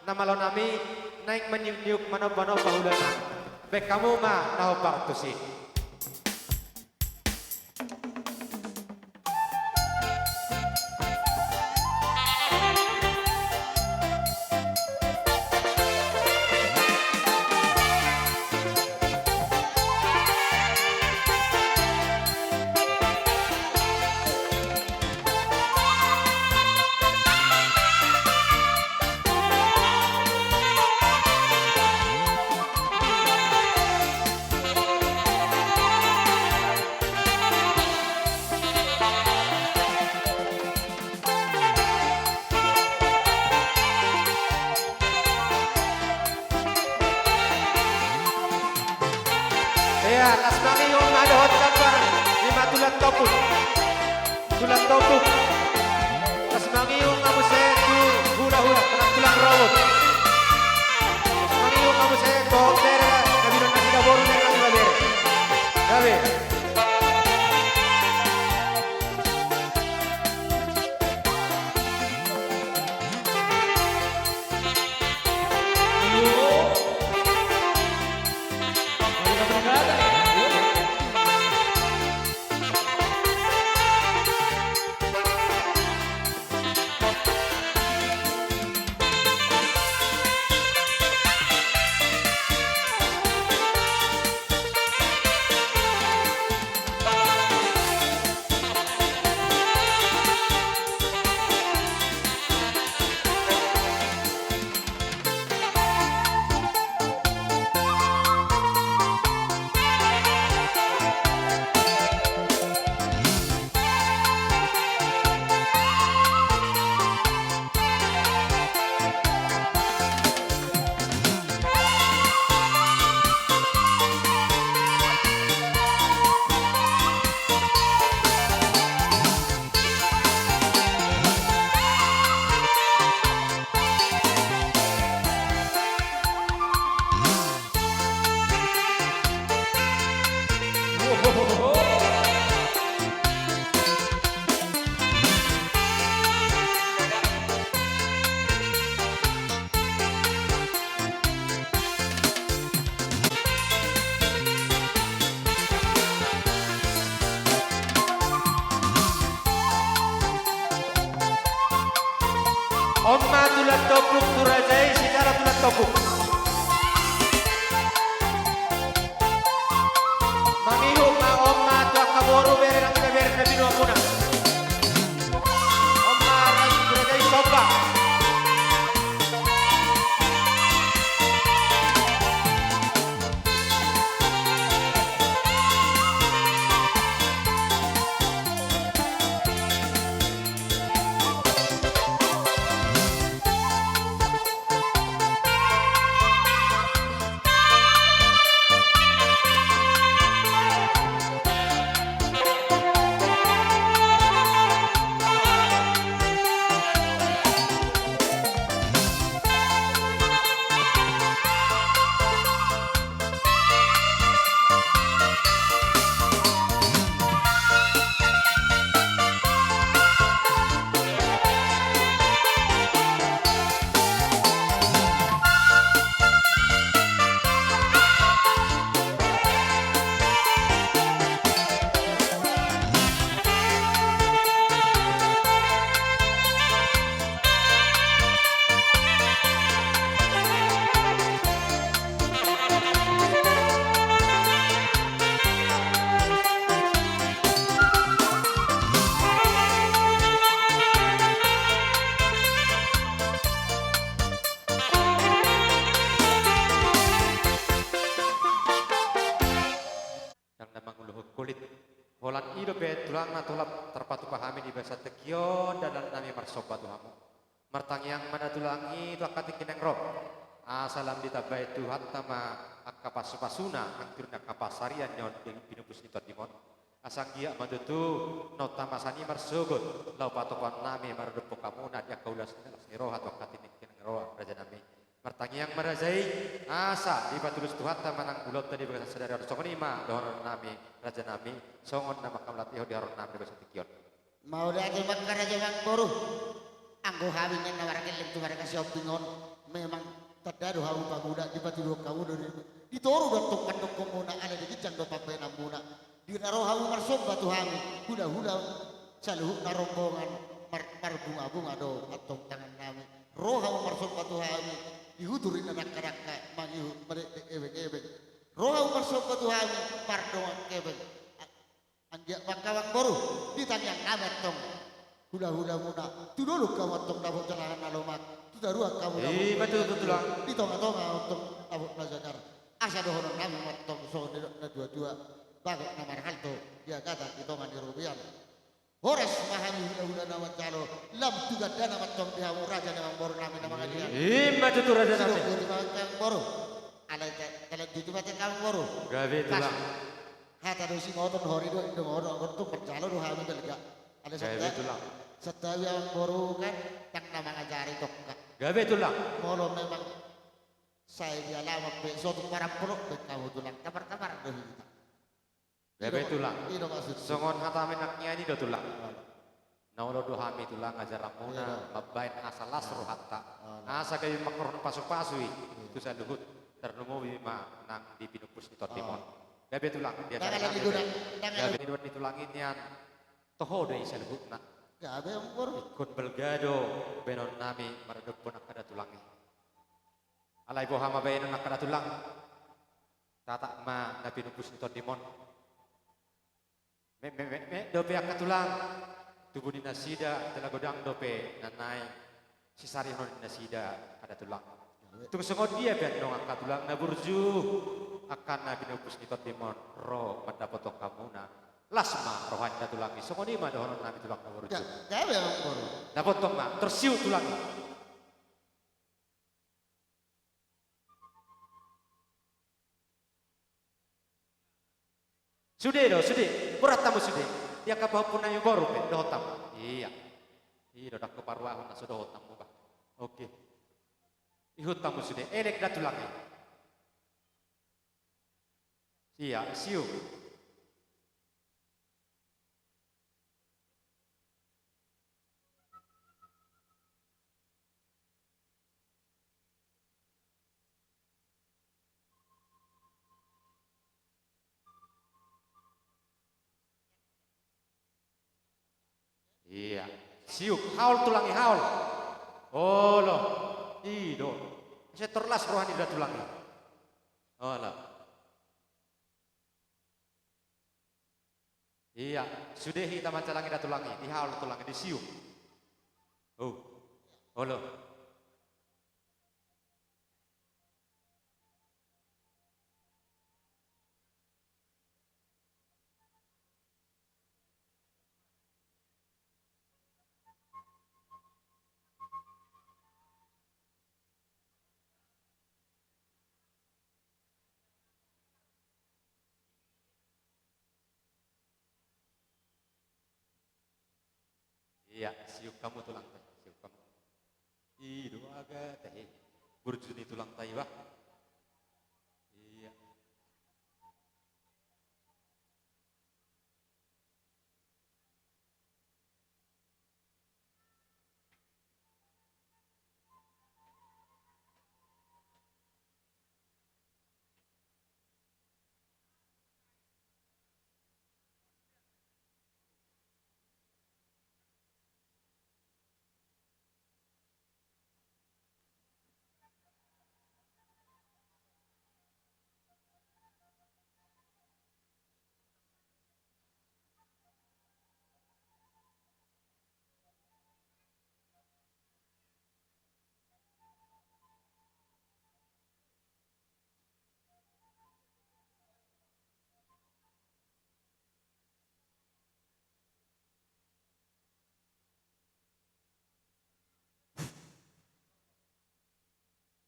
na malo nami, naeng maniuk-niuk manomba-nomba ulaon nami. Baen hamu ma na hombar tusi. Ia, las mangihut ma dohot gambar, i ma tulang tompuk. Tulang tompuk. Las mangihut ma muse tu hulahula, tulang, tulang robot. Las mangihut ma muse dohot bere, na binoan nasida boru nang na bere. Gabe. On ma tulan tombuk tu raja i, sitara tulan tombuk. Mangihut ma on ma tu angka boru bere nang bere na binoan muna. On ma raja tu raja i, somba. Ndang na manguluhon kulit. Holan i dope tulang na tolap tarpatupa hami di bagasan tingki on, dalan nami marsomba tu hamu. Martangiang ma da tulang i tu angka tingki naeng ro. Asa lam ditambai Tuhanta ma angka pasupasuna, nang tingki on angka pansarian ni on di pinupus ni tondim on. Asa anggiat ma tutu na on hami saonari marsogot, laho patopan nami maradophon hamuna di angka ulaon las ni roha tu angka tingki naeng ro, raja nami. Martangiang ma raja i, asa dipatulus Tuhanta ma nang ulaonta di bagasan sadari on. Songon i ma dohonon nami, raja nami, songon na mangkalatihon di haroro nami di bagasan tingki on. Mauliate ma angka raja amangboru. Anggo hami nian na margelleng tu marga Sihombing on, memang tanda do hamu pamuda, dipatuduhon hamu do di, di toru do antong pandokkonmuna, alai di ginjang do pambahenanmuna. Di na ro hamu marsomba tu hami, hulahula saluhutna rombongan, mar-, marbungabunga do antong tangan nami. Ro hamu marsomba tu hami, di hutur ni na dangkadangka, mangihut madekdek ebengebeng. Ro hamu marsomba tu hami, mardongan hepeng. A-, anggiat ma angka amangboru, di tangiang nami antong hulahulamuna, tu dolok hamu antong dapot jala na lomak, tu toruan hamu dapot. I ma tutu, tulang. Di tongatonga antong dapot na jagar. Asa dohonon nami ma antong songon nidok ni natuatua, bagot na marhalto, di agatan di tonga ni robean. Horas ma hami hulahula na manjalo, lam tu gandana ma antong di hamu raja ni amangboru nami na mangalean. I ma tutu, raja nami. Sidok boti ma angka amangboru. Alai ta-, talanjuti ma te angka amangboru. Gabe, tulang. Pas hata do singoton, hori do indo, molo anggo tung manjalo do hami balga. Alai santabi, tulang. Santabi amangboru kan ndang na mangajari tongka. Gabe, tulang. Molo memang sai di alaman pe, so tung marampolok pe hamu tulang, tapartapar do hita. Gabe, tulang. I do maksudhu. Songon hata nami nangkin i do, tulang. Olo. Na olo do hami, tulang, ajaranmuna, iya, mambahen asa las, olo, rohanta. Olo. Asa gabe mangkorhon pasupasu i, iya, tu saluhut, tarlumobi ma nang di pinupus ni tondim on. Olo. Gabe, tulang, di acara nami, gabe. Gabe, di doan ni tulang i nian, toho do i saluhutna. Gabe, amangboru. Ingkon balga do bahenon nami maradophon angka datulang i. Alai boha ma bahenon angka datulang? Tatak ma na pinupus ni tondim on. Metmetmetmet dope angka tulang. Tubu ni nasida jala godang dope na naeng sisarihon ni nasida angka datulang. Tung songon dia pe annon angka tulang na burju, angka na pinupus ni tondim on ro mandapothon hamuna. Las ma roha ni datulang i, songon i ma dohonon nami tulang na burju. Ga-, gabe, amangboru. Dapothon ma, tor siu tulang i. Sude do, sude. Borat hamu sude. Di angka pahompu nami boru pe, dohot hamu. Iya. I do, ndang huparuahon na so dohot hamu bah. Oke. Ihut hamu sude. Elek da tulang i. Iya, siu. Iya. Siuk, haol tulang i, haol. Oh. Muse tor las roha ni da tulang i. Olo. Ia, sude hita manjalangi da tulang i, di hau tulang i, disium. Oh. Olo. Ia, siuk hamu tulang, siuk hamu. I do aga tahe. Burju ni tulang ta iba. Ia.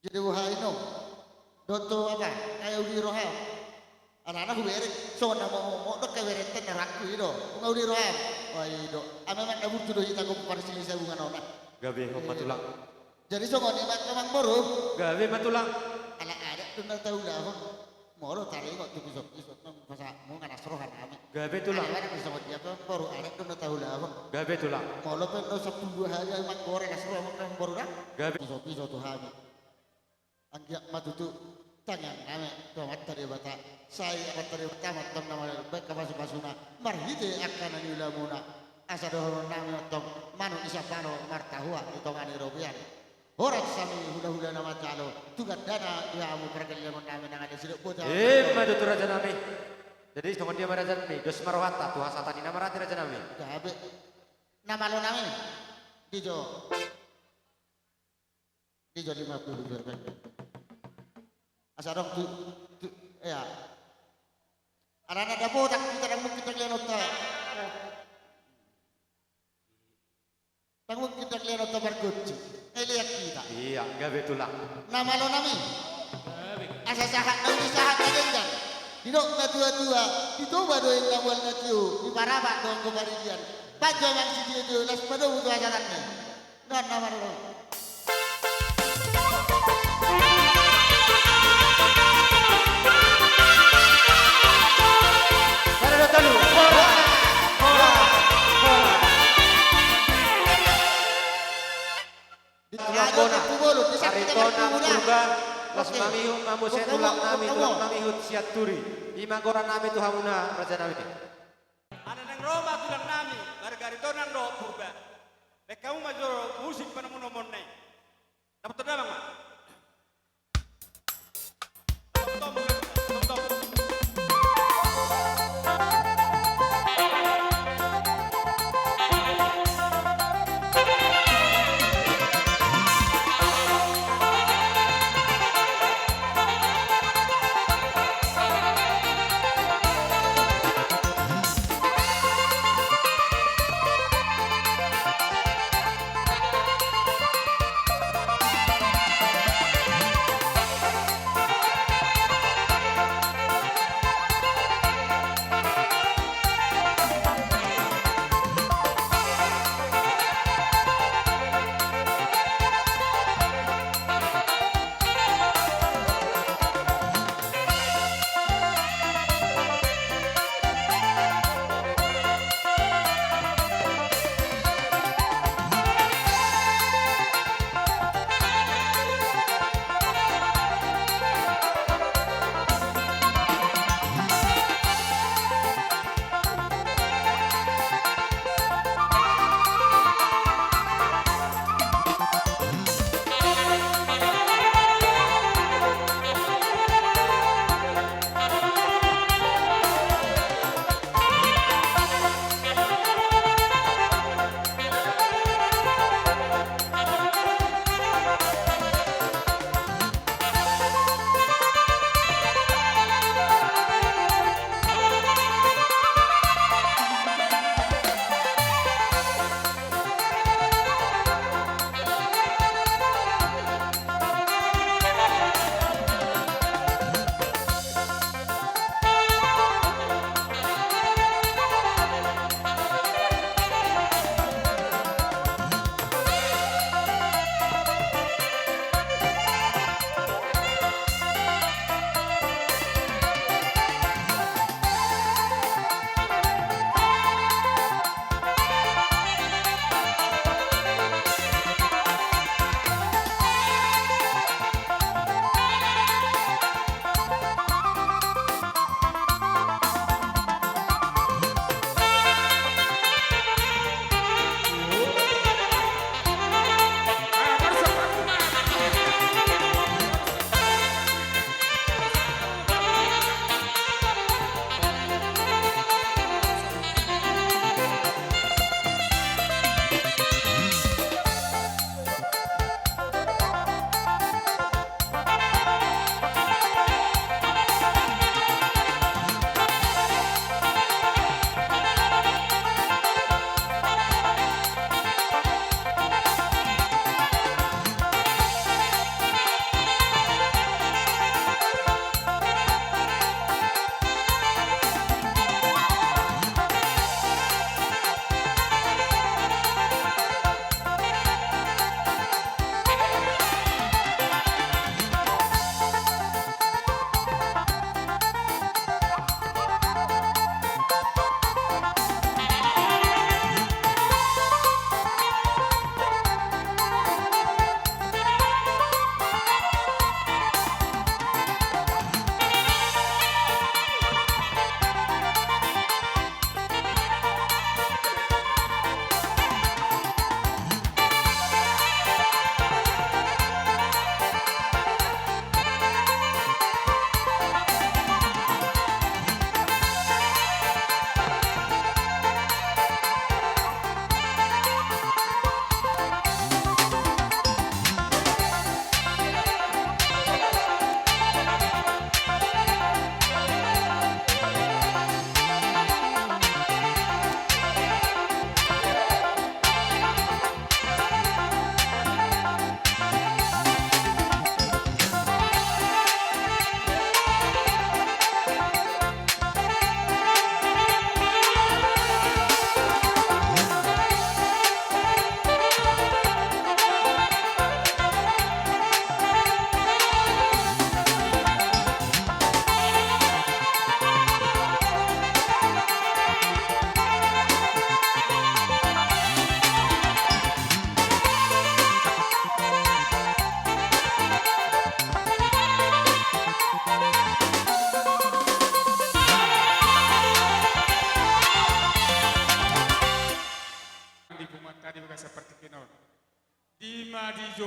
Jadi boha i, nunga dohot ho apa? Ai uli roham. Alana hubereng songon na mo, mo, mo, dohot haberengta na rangku i do. Nunga uli roham. Wah, i do. Ai memang na burju do hita, gompar sini sabungan ona. Gabe, hombar tulang. Jadi songon i ma, amang boru. Gabe ma tulang. Ala adat do na taulahon. Molo taringot tu pisok-pisok nang pasahatmu, nga las roha nami. Gabe tulang. Ala adat do songon dia, amang boru, adat do na taulahon. Gabe tulang. Molo pe na sampulu dua hali, amang boru, las roha, amang boru da. Gabe. Pisok-pisok tu hami. Anggiat ma tutu tangiang nami tu Amanta Debata. Sai Amanta Debata ma antong na mambahen hapasu-pasuna marhite angka na niulamuna. Asa dohonon nami antong, manuk ni sapalo martahuak di tonga ni robean. Horas hami hula-hula na manjalo tu gandana di hamu pargellengon nami nang ade sidok bota. Ima tutu, raja nami. Jadi songon dia ma, raja nami, dos ma rohanta tu hasahatan ni na marhite, raja nami. Gabe. Na malo nami. Di jo. Di jo lima puluh dua. Asa adong tu, tu, ia. Alana dapotan hita, dang mungkin dang lean hita. Dang mungkin dang lean hita margonci. Ai lean hita. Ia, gabe tulang. Na malo nami. Gabe. Asa sahat na uli, sahat na denggan. Didok na tua-tua, di Toba do inna mual na tio, di Parapat do anggo paridian. Panjo amang sitio-tio, laos padomu tu hasahatan i. Nunga na malo. Sada, dua, tolu. Horas. Horas. Horas. Di tulang bona. Ari tona Purba, laos mangihut ma muse tulang nami, tulang mangihut Sianturi. Ima goran nami tu hamuna, raja nami. Ala naeng ro ma tulang nami, marga Aritonang dohot Purba. Baen hamu ma jo musik panomunomuonna i. Dapot tondamang ma.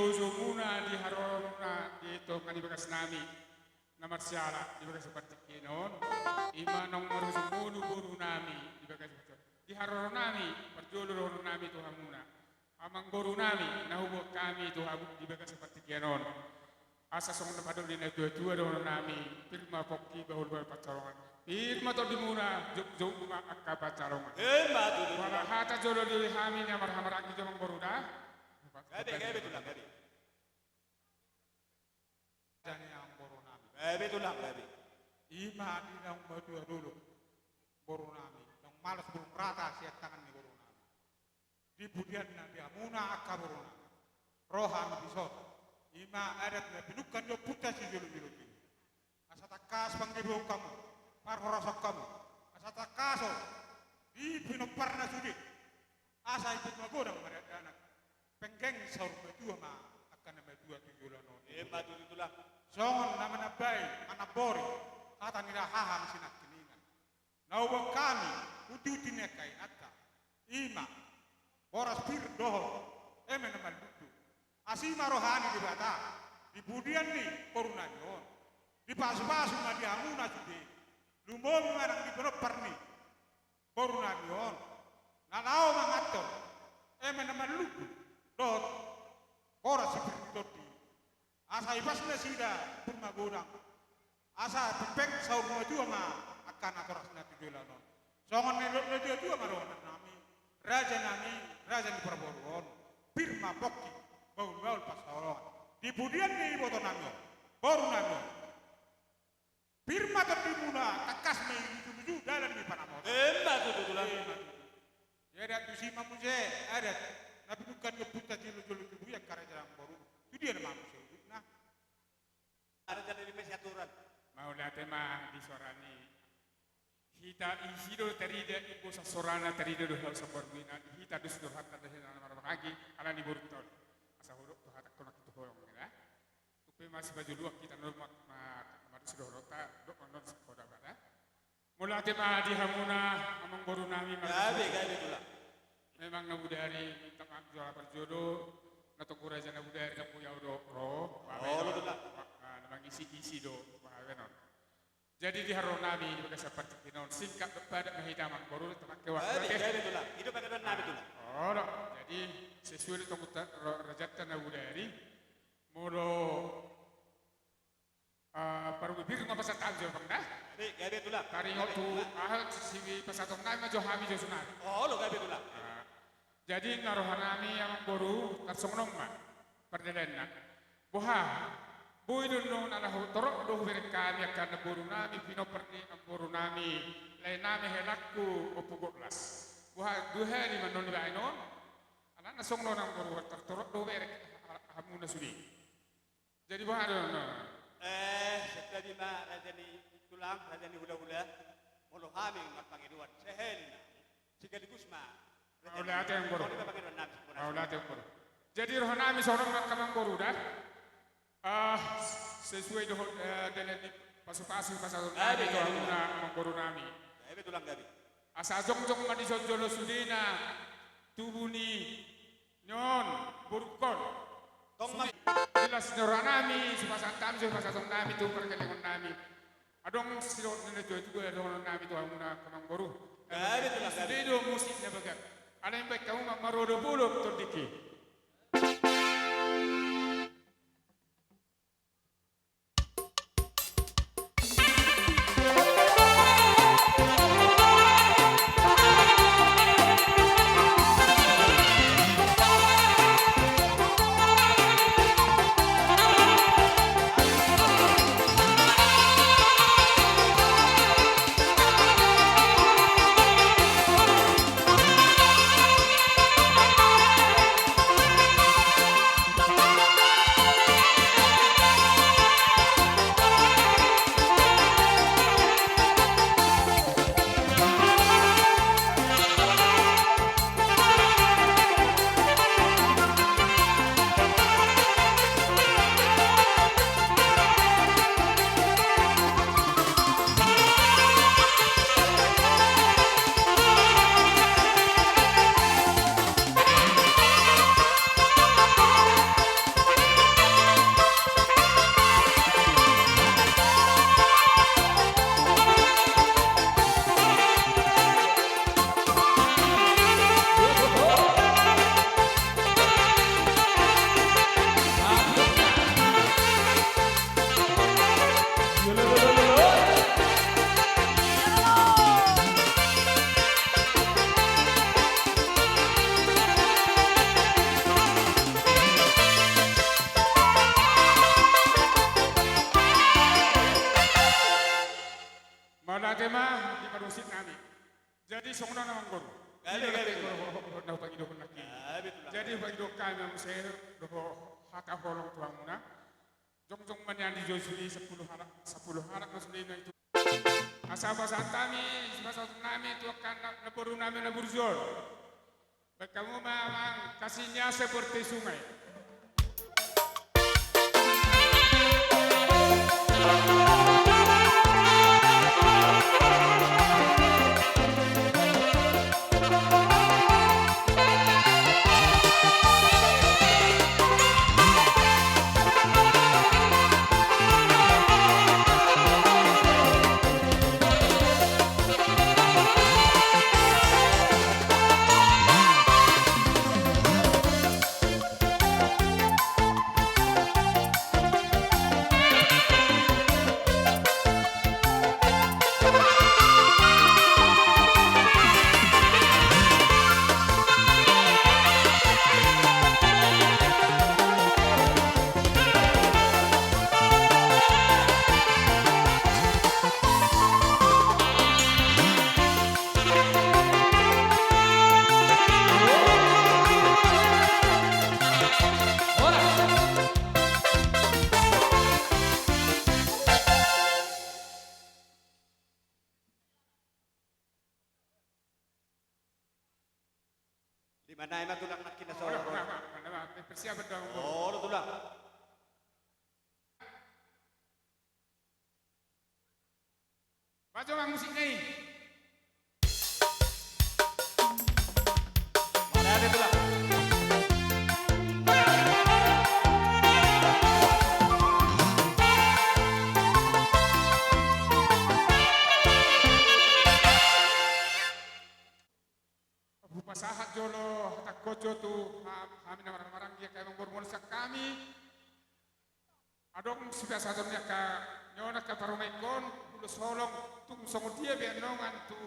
Marujungmuna di haroromuna di tonga ni bagas nami na marsiala di bagas partingkian on, ima naung marujungmuna boru nami di bagas, di haroro nami, parjolo dohonon nami tu hamuna. Amangboru nami, na huboan hami tu hamu di bagas partingkian on. Asa songon na pandok ni natuatua dohonon nami, pir ma pongki, bahulbahul pansalongan. Pir ma tondimuna, jongjong ma angka pansalongan. Ima tutu. Pala hata jolo di hami na marhahamaranggi jo amangboru da. Gabe, gabe tulang, gabe. Jadi amangboru nami. Gabe tulang, gabe. Ima di naung matua dolok boru nami, naung malas bulung rata sian tangan ni boru nami. Di pudianna di hamuna angka boru nami, ro hami dison, ima adat na pinungka ni ompunta sijolojolo tubu. Asa tangkas panggibohon hamu, parhorasan hamu, asa tangkaso di pinomparna sude. Asa iput magodang ma dakdanak, penggeng saur matua ma angka na matua tu joloan on. Ima tutu tulang. Songon na manambai manambori hata ni dahahang sinangkiningan. Na huboan hami, hunti-hunti ni angka inanta, ima boras pir dohot eme na marlundu. Asi ma roha ni Debata di pudian ni boru nami on. Dipasupasu ma di hamuna sude. Lumobi ma nang di pinompar ni boru nami on na laho manganhon eme na marlundu dohot boras sipir ni tondi. Asa ipas nasida pir magodang. Asa penggeng saur matua ma angka natorasna tu joloan on. Songon na nidok ni natuatua ma dohonon nami, raja nami, raja ni parboru on, pir ma pongki, bahulbahul pansalongan. Di pudian ni iboto nami on, boru nami on, pir ma tondimuna, tangkas ma i luju-luju dalan ni panamota. Ima tutu tulang. Ima tutu. Jadi adat tusi ma muse, adat na pinungka ni ompunta sijolojolo tubu i angka raja nang boru. Tu dia nama muse udutna. Ada jadi di mesi aturan. Mauliate ma di sorani. Hita isi do tarida, imposan sorana tarida do hal sabar wina. Hita dos do hata do hina na marmahagi ala ni borunta on. Asa hudok tu hata kona kita holong ya. Tupe masih baju luak kita normal ma, ma dos do holonta, dok non sekolah pada. Mauliate ma di hamuna amangboru nami. Gabe, gabe tulang. Memang na budari minta maaf jo ala parjolo, na tonggo raja na budari na punya do ro. Olo tulang. Na mangisi-isi do bahawen on. Jadi di haroro nami di bagas partingkian on, singkat dohot padat ma hita amangboru, tamangke waktu. Gabe, gabe tulang. Itu pakai doan nami tulang. Olo. Jadi sesuai do tonggo rajanta na budari. Molo Ah, parubibir ma pasahat hami jo bang da. Gabe, gabe tulang. Taringot tu aha sipasahaton nami ma jo hami jo sonari. Olo gabe tulang. Ah, jadi nunga roha nami amangboru tarsongon on ma pardalaanna. Boha, boi do annon ala torop do hubereng hami angka namboru nami, pinompar ni amangboru nami, lae nami helangku Ompu Goklas. Boha dua hali ma annon dibaen on. Alana songon on amangboru, tar torop do hubereng hamuna sude. Jadi boha do na? Eh, santabi ma raja ni tulang, raja ni hulahula. Molo hami marpangidoan sahali ma, sekaligus ma raja ni... Mauliate amangboru. Mauliate amangboru. Jadi roha nami songon on ma angka amangboru da. Ah, sesuai dohot, eh, dalan ni pasupasu pasahaton nami tu hamuna amangboru nami. Gabe tulang gabe. Asa jongjong ma dison jolo sudena tubu ni on, borungkon. Tong ma. Sude las ni roha nami, sipasahat nami, sipasahaton nami tu pargellengon nami. Adong sidohot ni natuatua dohonon nami tu hamuna angka amangboru. Gabe tulang gabe. Sude do musik na bagak. Alai baen hamu ma marolopolop tondingki. Parmusik nami. Jadi songon on amangboru. Gabe, gabe, gabe. Ho, ho, ho, na hupangidohon nangkin. Gabe, tulang. Jadi hupangidohon hami muse dohot hata holong tu hamuna. Jongjong ma nian dijou sude sampulu halak, sampulu halak ma sude na i tu. Asa pasahat hami, pasahat nami tu angka na, namboru nami na burju on. Baen hamu ma amang, kasihnya seperti sungai. Di mana ima tulang nangkin na so? Oh, na, na, na, na, persiapan dong. Oh, tulang. Bajo ma musik ni. Mana ada tulang? Hupasahat jolo hatangkon jo tu ha-, hami na marhahamaranggi, angka amangboru, molo sian hami. Adong sipasahaton ni angka, ni on angka parumaenhon, ulos holong, tung songon dia be annon tu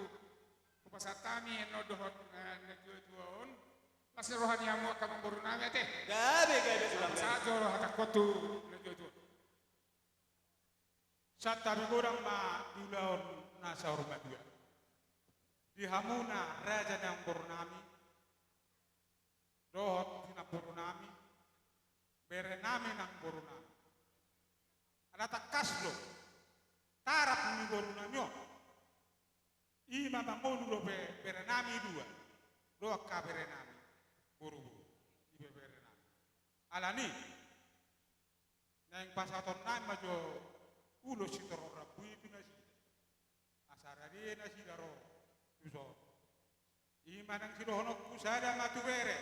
hupasahat hami annon dohot, eh, na juatua on. Las ni roha ni hamu angka amangboru nami ate. Gabe, gabe, tulang. Hupasahat jolo hatangkon tu na juatua. Santabi godang ma di ulaon na saur matua. Di hamuna raja ni amangboru nami, dohot di namboru nami, bere nami namboru nami. Ala tangkas do tarap ni boru nami on. Ima mangolu dope bere nami dua, dohot angka bere nami boruboru, ibebere nami. Alani i, naeng pasahaton nami ma jo ulos sitorop rambu i tu nasida. Asa rade nasida ro tu son. Ima naeng sidohononku sada ma tu bere.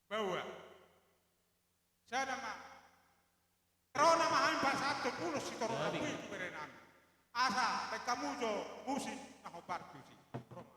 Bahwa sada ma. Ro nama hami pasahathon ulos sitorop rambu i tu bere nami. Asa baen hamu jo musik na hombar tusi. Ro ma.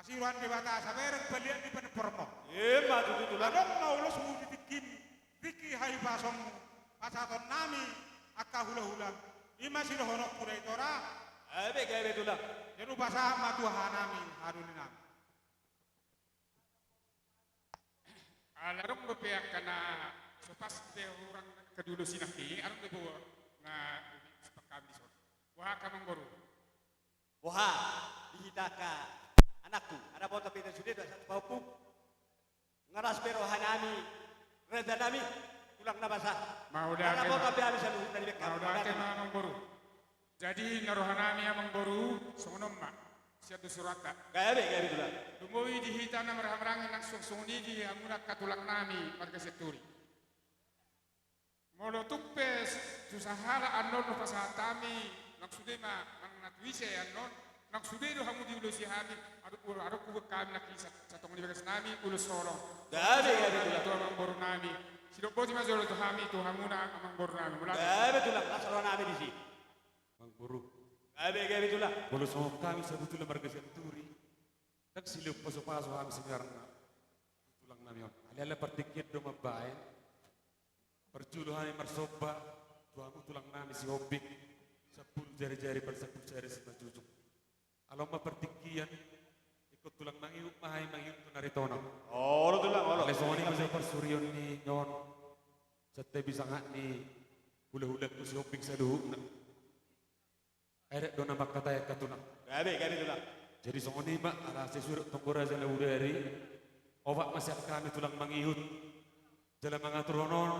Siroan Debata sabereng paliat ni panempormu. Ima tutu tulang. Adong ma ulosmu di tingkim, tingki hahibasonmu, pasahatonnami angka hulahulam, ima sidohononku da i tora. Gabe, gabe tulang. Jadi hupasahat ma tu hahanami, hadulinami. Ala adong dope angka na so pas dope hurang angka di ulos i nangkin, adong dope na sipasahat hami dison. Boha angka amangboru? Boha di hita angka anakku, ala boto pe na sude do asa tu pahompu. Nga ras pe rohanami, rajanami, tulang na basa. Mauliate ma. Ala boto pe hami saluhutna di bengkel. Mauliate ma amangboru. Jadi na rohanami amangboru songon on ma. Sian do suroanta. Gabe, gabe tulang. Lumobi di hita na marhahamaranggi nang songon i di hamuna angka tulangnami marga Sianturi. Molo tung pe tu sahala annon hupasahat hami, nang sude ma, nang na tu ise annon, nang sude do hamu diulosi hami, adong, adong huboan hami nangkin sat-, satongkin di bagasnami ulos holong. Gabe, gabe tulang. Tu amangborunami. Sidok boti ma jolo tu hami, tu hamuna amangborunami. Mauliate. Gabe tulang, las rohanami disi. Amangboru. Gabe, gabe tulang. Molo songon hami sabotulna marga Sianturi, ndang silehon pasupasu hami sebenarna tu tulangnami on. Alai ala partingkian do mambahen, parjolo hami marsomba tu hamu tulangnami Sihombing, sampulu jarijari, parsapulu jari simanjujung. Ala on ma partingkian, ingkon tulang mangihut ma hami mangihut tu na ri tona. Olo tulang, olo. Alai songon i ma jolo parsurion ni on, santabi sangap ni hulahulangku Sihombing saluhutna. Adat do na mangkatai angka tulang. Gabe, gabe tulang. Jadi songon i ma, ala sesuai dohot tonggo raja na bodari, opat ma sian hami tulang mangihut. Jala mangaturhon on,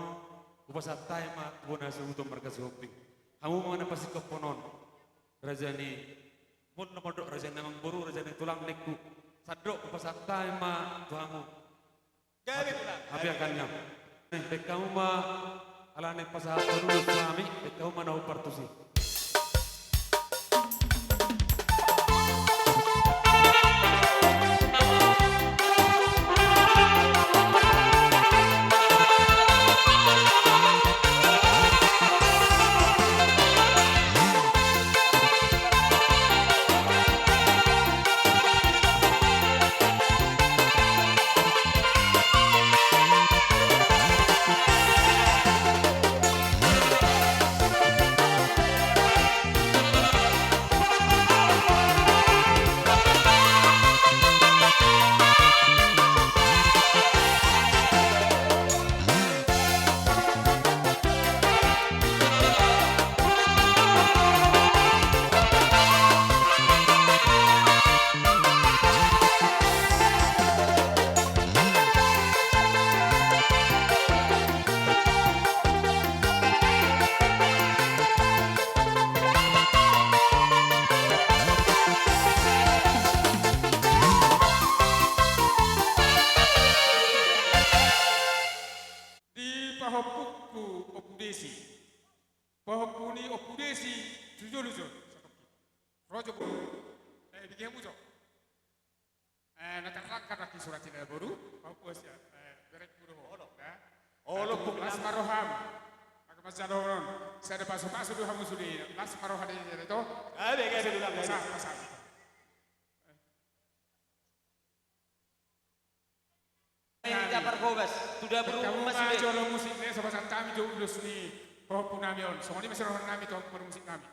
hupasahat hami ma tu bona hasuhuton marga Sihombing. Hamu ma na pasingkophon on. Raja ni, molo na mandok raja ni amangboru, raja ni tulang ningku. Sandok hupasahat hami ma tu hamu. Gabe tulang. Hape angka nian. Baen hamu ma, ala naeng pasahathon ulos tu hami, baen hamu ma na hombar tusi. Di pahompungku Ompu Desi. Pahompu ni Ompu Desi tu jolo jo. Ro jo, Ompu. Eh, bege hamu jo. Eh, na tarrangkap nangkin surat i da, boru. Pahompu, sia, eh, berengku do ho. Olo. Olo, Ompu. Las ma roham. Angka manjalo on. Sada pasupasu do hamu sude. Las ma roha da i, to. Gabe, gabe tulang, gabe. Pasahat, pasahat. Nami. Ita parhobas tu dapur umum ma sude. Jolo musik ne, so pasahat hami jo ulos ni pahompunami on. Songon i ma sirohanami tu pahompu parmusik nami.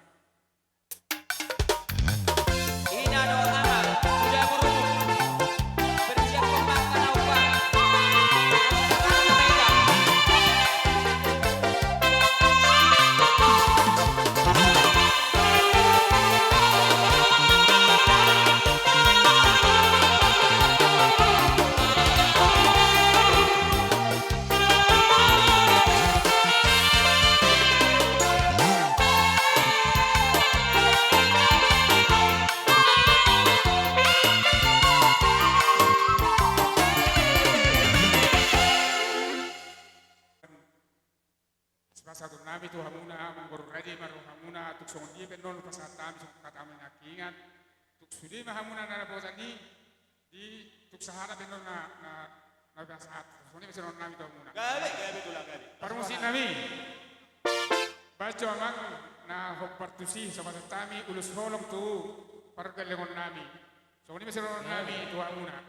Ina dohot ama tu dapur umum. Persiapkan makan na opat. Sipasahatonnami tu hamuna, amangboru, raja i ma rohamuna, tung songon dia pe annon pasahat hami, songon hata hami na hingan, tung sude ma hamuna na naposan i, di tung sahala pe annon na, na, na pasahat, songon i ma sirohanami tu hamuna. Gabe, gabe tulang, gabe. Parmusiknami. Baen jo amang na hombar tusi, so pasahat hami ulos holong tu pargellengonnami. Songon i ma sian nami tu hamuna.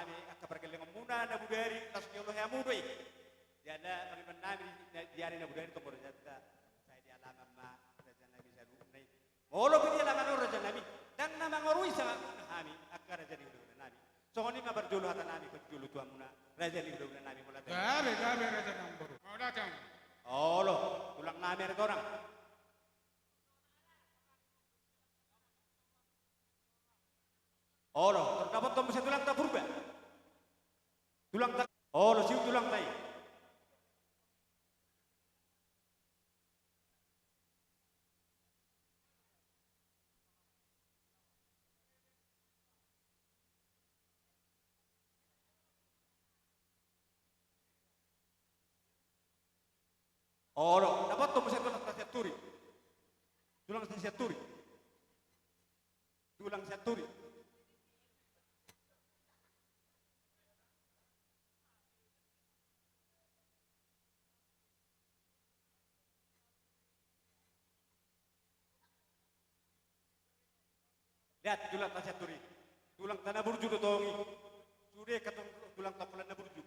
Angka pargellengonmuna na bodari, laos dioloi hamu do i. Jala pariban nami di, di ari na bodari tong do raja ta. Sai di alaman ma raja nami saluhutna i. Molo pe di alaman on raja nami, ndang na mangorui sangapna hami angka raja ni hulahula nami. Songon i ma parjolo hata nami, parjolo tu hamuna raja ni hulahula nami, mauliate. Gabe, gabe raja nami boru. Mauliate. Olo, tulang nami Aritonang. Olo, tor dapothon muse tulang ta Purba. Tulang ta, olo, siu tulang ta i. Olo, dapothon muse tulang ta Sianturi. Tulang ta Sianturi. Tulang Sianturi. Lihat tulang ta Sianturi. Tulang ta na burju do tong i. Sude ka tong tulang ta pola na burju.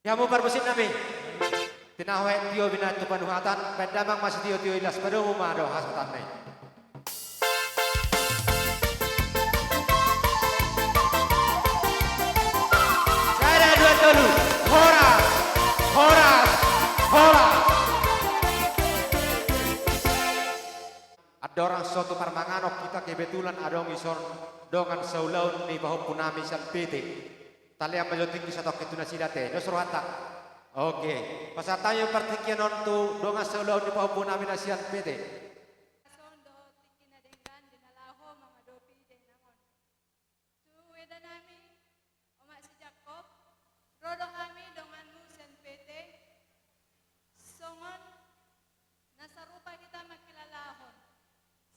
Di hamu parmusik nami. Tinahu aek tio binahen tu panuhatan, baen damang ma sitio-tio i, las padomu ma do hasahatan nai. Sada, dua, tolu. Horas, horas, horas. Andorang so tu parmanganon hita, kebetulan adong dison dongan saulaon ni pahompu nami sian P T. Talean ma jo tingki satongkin tu nasida ate, dos rohanta. Oke, pasahat hami partingkian on tu dongan saulaon ni pahompu nami na sian P T. Son dohot tingki na denggan di na laho mangadopi dainang on. Tu eda nami, omak si Jakob, ro do hami donganmu sian P T, songon na sarupa hita mangkilalahon.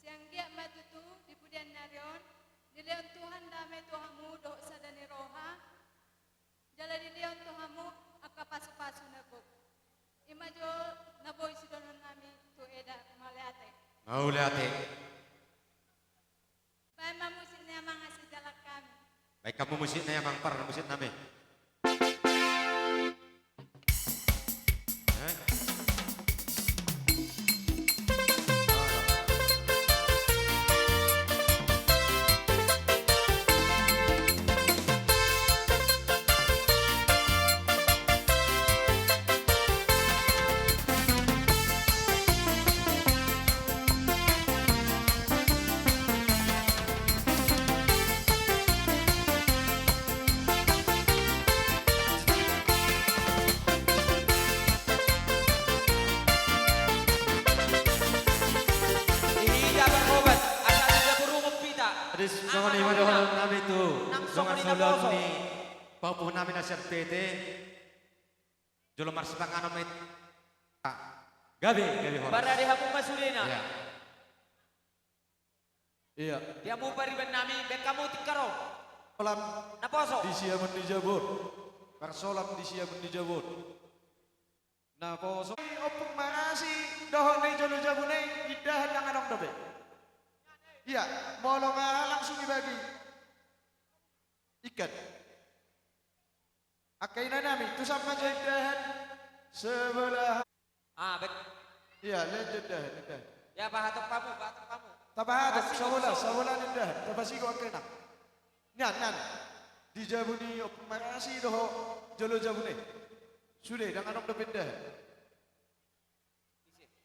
Sai anggiat ma tutu di pudian ni ari on, dilehon Tuhan dame tu hamu dohot sada ni roha, jala dilehon tu hamu angka pasu-pasu na gok. I ma jo na boi sidohonon nami tu eda, mauliate. Mauliate. Baen ma musik ni amang asa jalang hami. Baen hamu musik ni amang, parmusik nami. Eh? Jadi songon i ma dohonon nami tu dongan saulaon ni pahompu nami na sian P T. Jolo marsipanganon ma hita. Gabe, gabe horas. Parade hamu ma sudena. Iya. Iya. Di hamu pariban nami, baen hamu tingkar on. Parsolat. Naposo. Di siamun ni jabu on. Parsolat di siamun ni jabu on. Naposo. Ompung Marasi dohot na di jolo jabuna i, indahan ndang adong dope. Iya, molo nga langsung dibagi. Ikan. Angka ina nami, tu son ma jo indahan. Sebelah. Ah, bet. Iya, lanjut dah, dah. Ya, pahatop hamu, pahatop hamu. Tapahatop, sabola, sabola ni dah. Tapasigok angka ina. Nian, nian. Di jabu ni Ompung Marasi dohot jolo jabuna i. Sude, ndang adong dope indahan.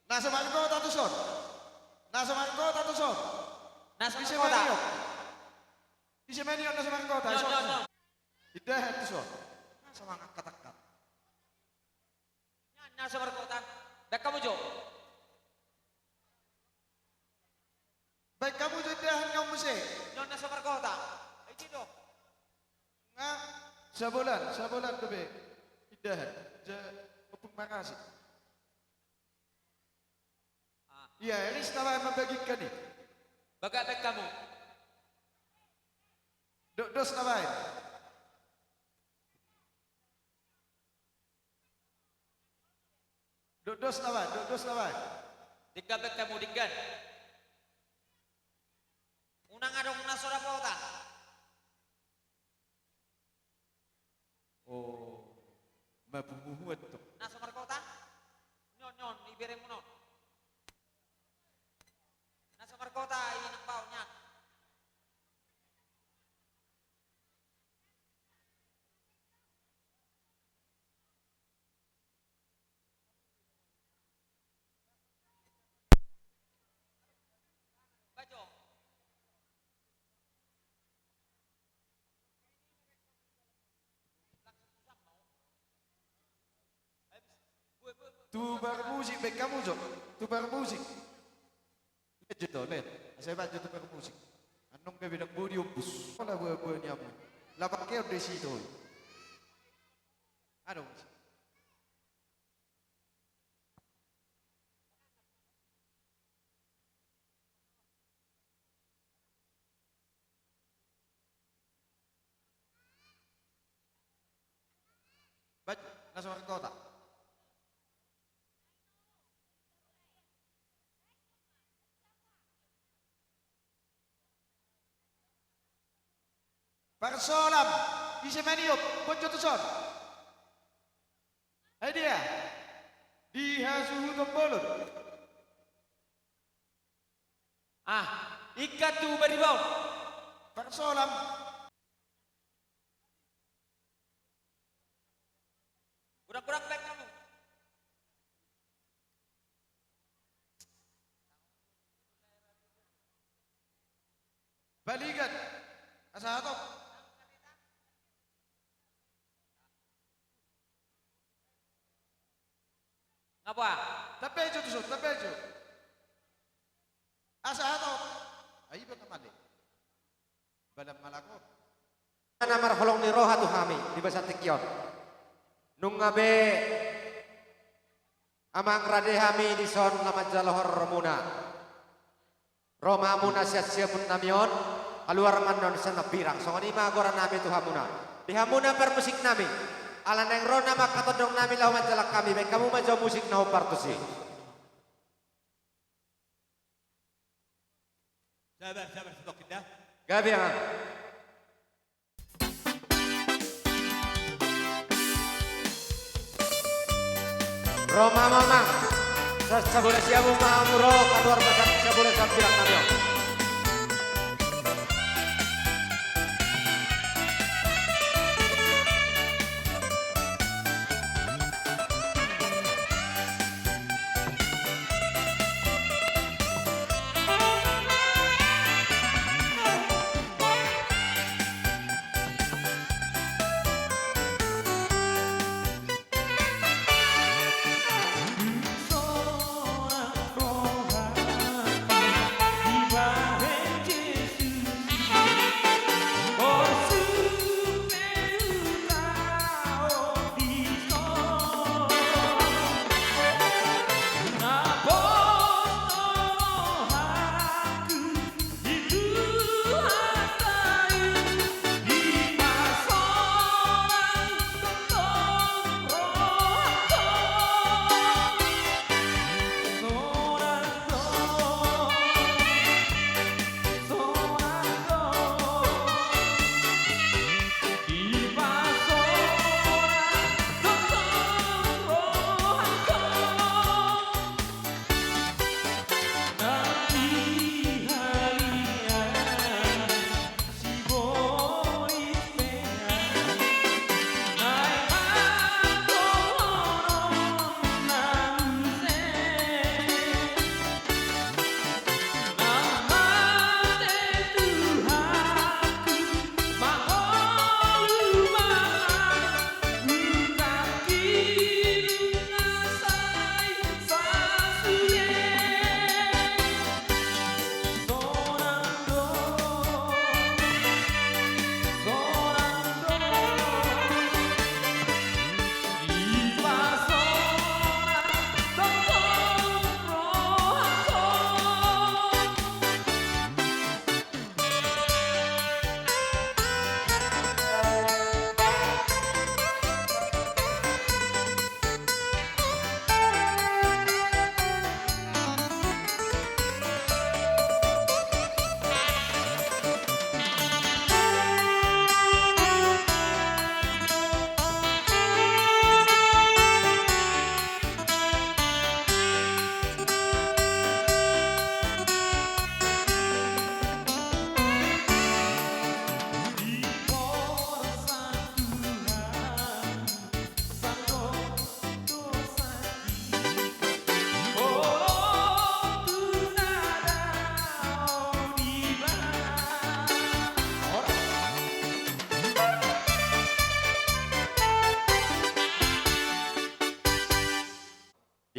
Na so margota tu son. Na so margota tu son. Na so margota. Ise ma nion? Ise ma nion na so margota? Nion, nion, nion. Indahan tu son. Na so mangangkat-angkat. Nian na so margota. Baen hamu jo. Baen hamu jo indahan nion muse. Nion na so margota. Iji do. Nga sabola, sabola dope indahan. Ja, Ompung Marasi. Ah. Iya, Eris na baen mambagihon i. Bagak baen hamu. Dokdos na baen. Dokdos na baen, dokdos na baen. Denggan baen hamu, denggan. Unang adong na so dapotan. Mabuhuhuan tong. Na so markota? Nion, nion, iberemu non. Na so markota, inang bao nian. Tu parmusik, baen hamu jo. Tu parmusik. Let jo to, let. Asa baen jo tu parmusik. Annon gabe dang boi diombus. Pola boa-boa ni hamu. Lapakeon do i sitoi. Adong. Baen jo, na so markota. Parsolam, ise maniop, boan jo tuson. Ai dia, di hasuhuton bolon. Ah, ingkon tu bariba on. Parsolam. Kurang-kurang baen hamu. Balikan. Asa hatop. Nga boha? Tambai jo tuson, tambai jo. Asa hatop. Ai iba na male. Balan malakon. Na marholong ni roha tu hami di bagasan tingki on. Nunga be amang rade hami dison laho manjalo hormuna. Ro ma hamuna sian siamun nami on, haluar ma annon sian hambirang, songon i ma goar nami tu hamuna. Di hamuna parmusik nami, ala naeng ro nama angka tondong nami laho manjalang hami, baen hamu ma jo musik na hombar tusi. Sabar, sabar, satongkin da. Gabe, amang. Ro ma hamu, amang. Sa-, sabola siamun ma hamu ro, haluar ma sian siamun, sian hambirang nami on.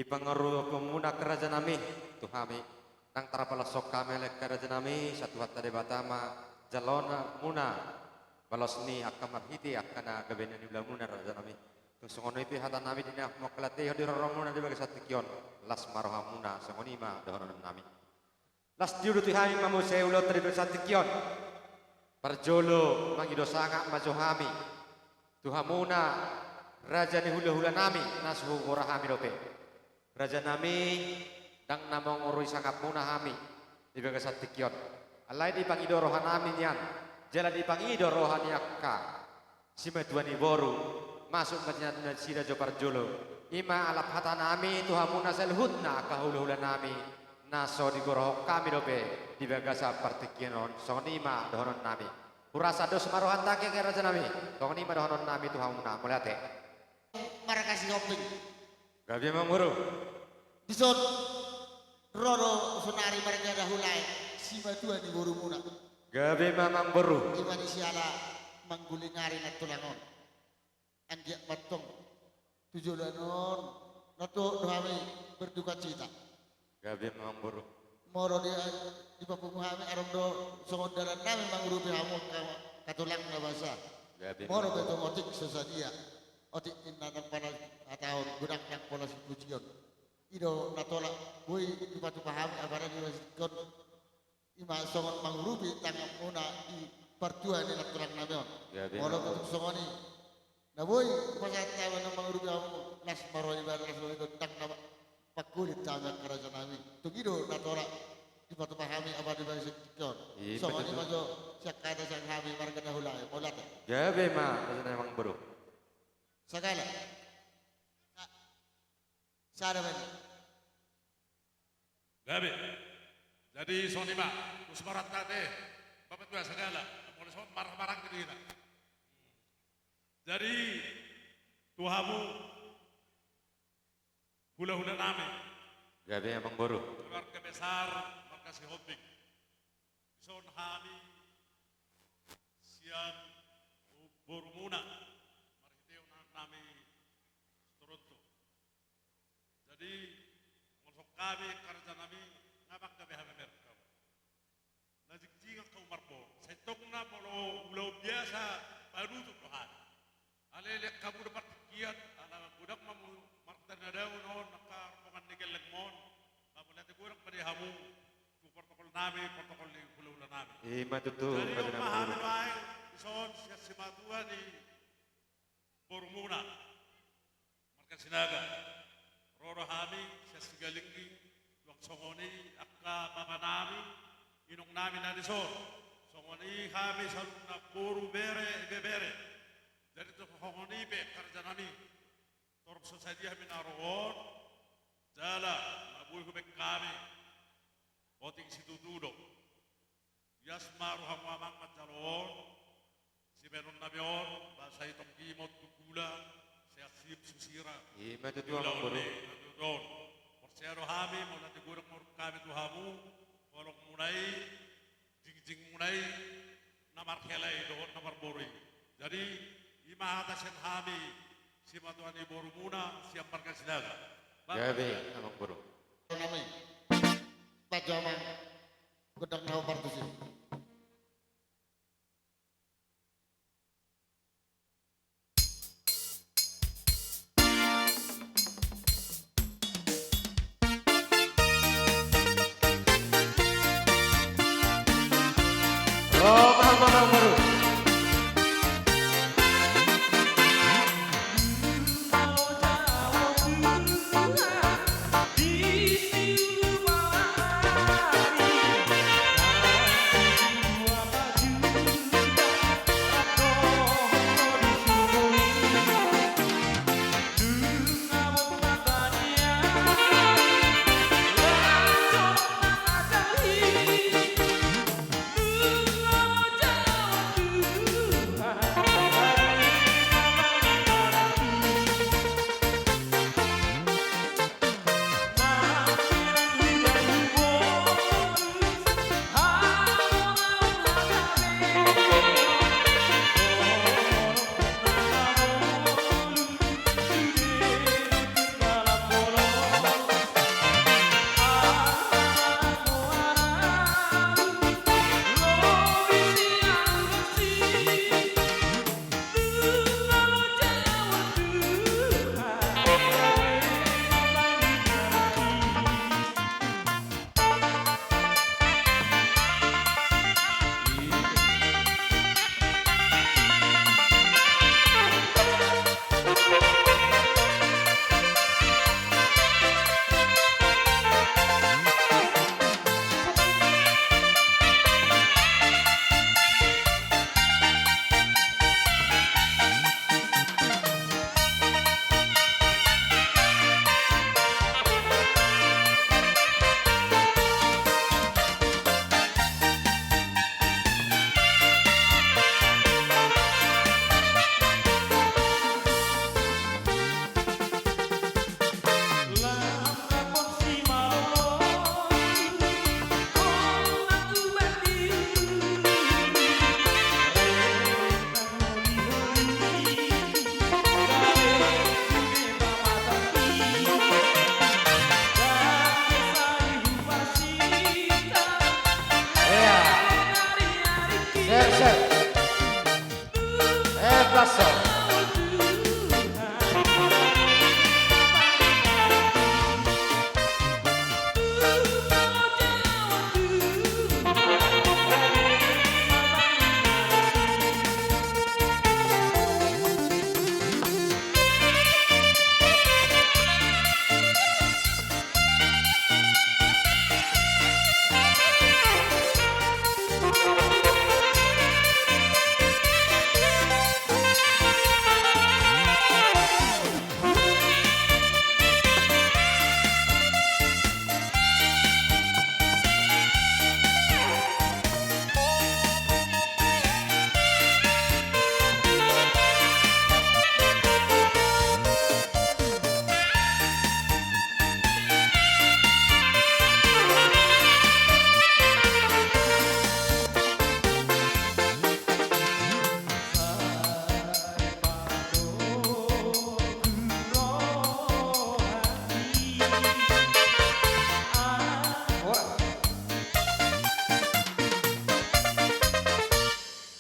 Di pangurupion muna angka raja nami, tu hami, ndang tarpalashon hami ale angka raja nami, sai Tuhanta Debata ma jaloon muna balos ni angka marhite angka na gabe na niula muna raja nami. Tung songon i pe hata nami di na mangkalatihon di roro muna di bagasan tingki on, las ma roha muna, songon i ma dohonon nami. Las di ulu tu hami ma muse ulaonta di bagasan tingki on. Parjolo mangido sangap ma jo hami tu hamuna raja ni hulahula nami na so hugora hami dope. Raja nami, ndang na mangorui sangap muna hami di bagasan tingki on. Alai dipangido roha nami nian, jala dipangido roha ni angka simatua ni boru, masuk ma tinadinasida jo parjolo. I ma alap hata nami tu hamuna saluhutna angka hulahula nami, na so digorahon hami dope di bagasan partingkian on, songon i ma dohonon nami. Hurasa dos ma rohanta angka raja nami, songon i ma dohonon nami tu hamuna, mauliate. Marga Sihombing. Gabe ma amangboru. Dison ro do sonari marga Dahulae, simatua ni boru muna. Gabe ma amangboru. I ma di siala manggulingari na tulang on. Anggiat ma antong tu joloan on na dohot do hami berdukacita. Gabe ma amangboru. Molo di, dipapungu hami adong do songon dalan nami mangurupi hamu angka tulang na basa. Gabe ma amangboru. Molo pe tong otik so sadia, otik ninna ndang pola hatahon, godang ndang pola sipujion. I do na tolap boi dipatupa hami apala di bagasan tingki on. I ma songon mangurupi tangan muna di partua ni na tulang nami on. Gabe ma amangboru. Molo pe tung songon i na boi pasahat hami na mangurupi hamu, las ma roha, las ma roha, ndang na pangkulit hami angka raja nami. Tung i do na tolap dipatupa hami apala di bagasan tingki on. I ma tutu. Songon i ma jo sian hata sian hami marga Dahulae, mauliate. Gabe ma raja nami amangboru. Sagala. Sa-, sada baen. Gabe. Jadi songon i ma, tus maranta te, bapak tua sagala, molo songon marhamaranggi do hita. Jadi tu hamu hulahula nami. Gabe amangboru. Keluarga besar marga Sihombing. Dison hami sian boru muna marhite onan nami Toronto. Jadi molo songon hami angka raja nami, nga manggabe hami merek hamu. Na jingjingan hamu marbon. Sai tong na molo ulaon biasa panutup do hami. Alai lean hamu do partingkian, ala godang ma hamu martanadaon on angka rombongan ni gellengmon. Mauliate godang ma di hamu tu protokol nami, protokol ni hulahula nami. I ma tutu. Jadi raja nami amangboru. Hami do ae dison sian simatua ni boru muna marga Sinaga. Ro do hami sian Sigalingging, dung songon i angka bapa nami, inong nami na dison. Songon i hami saluhutna boru, bere, ibebere. Jadi tung songon i pe angka raja nami, torop so sadia hami na ro on, jala na boi hubaen hami otik situtu do. Ias ma rohamu amang manjalo on, sibaenon nami on, basa i tonggi ma on tu gula, sehat sip susira. I ma tutu amangboru. Porsea do hami, mauliate godang ma hami tu hamu, holong muna i, jingjing muna i, na marhela i dohot na marboru i. Jadi i ma hata sian hami, simatua ni boru muna, sian marga Sinaga. Gabe amangboru. Nami. Bajo amang. Godang na hombar tusi. Ro ma amang boru.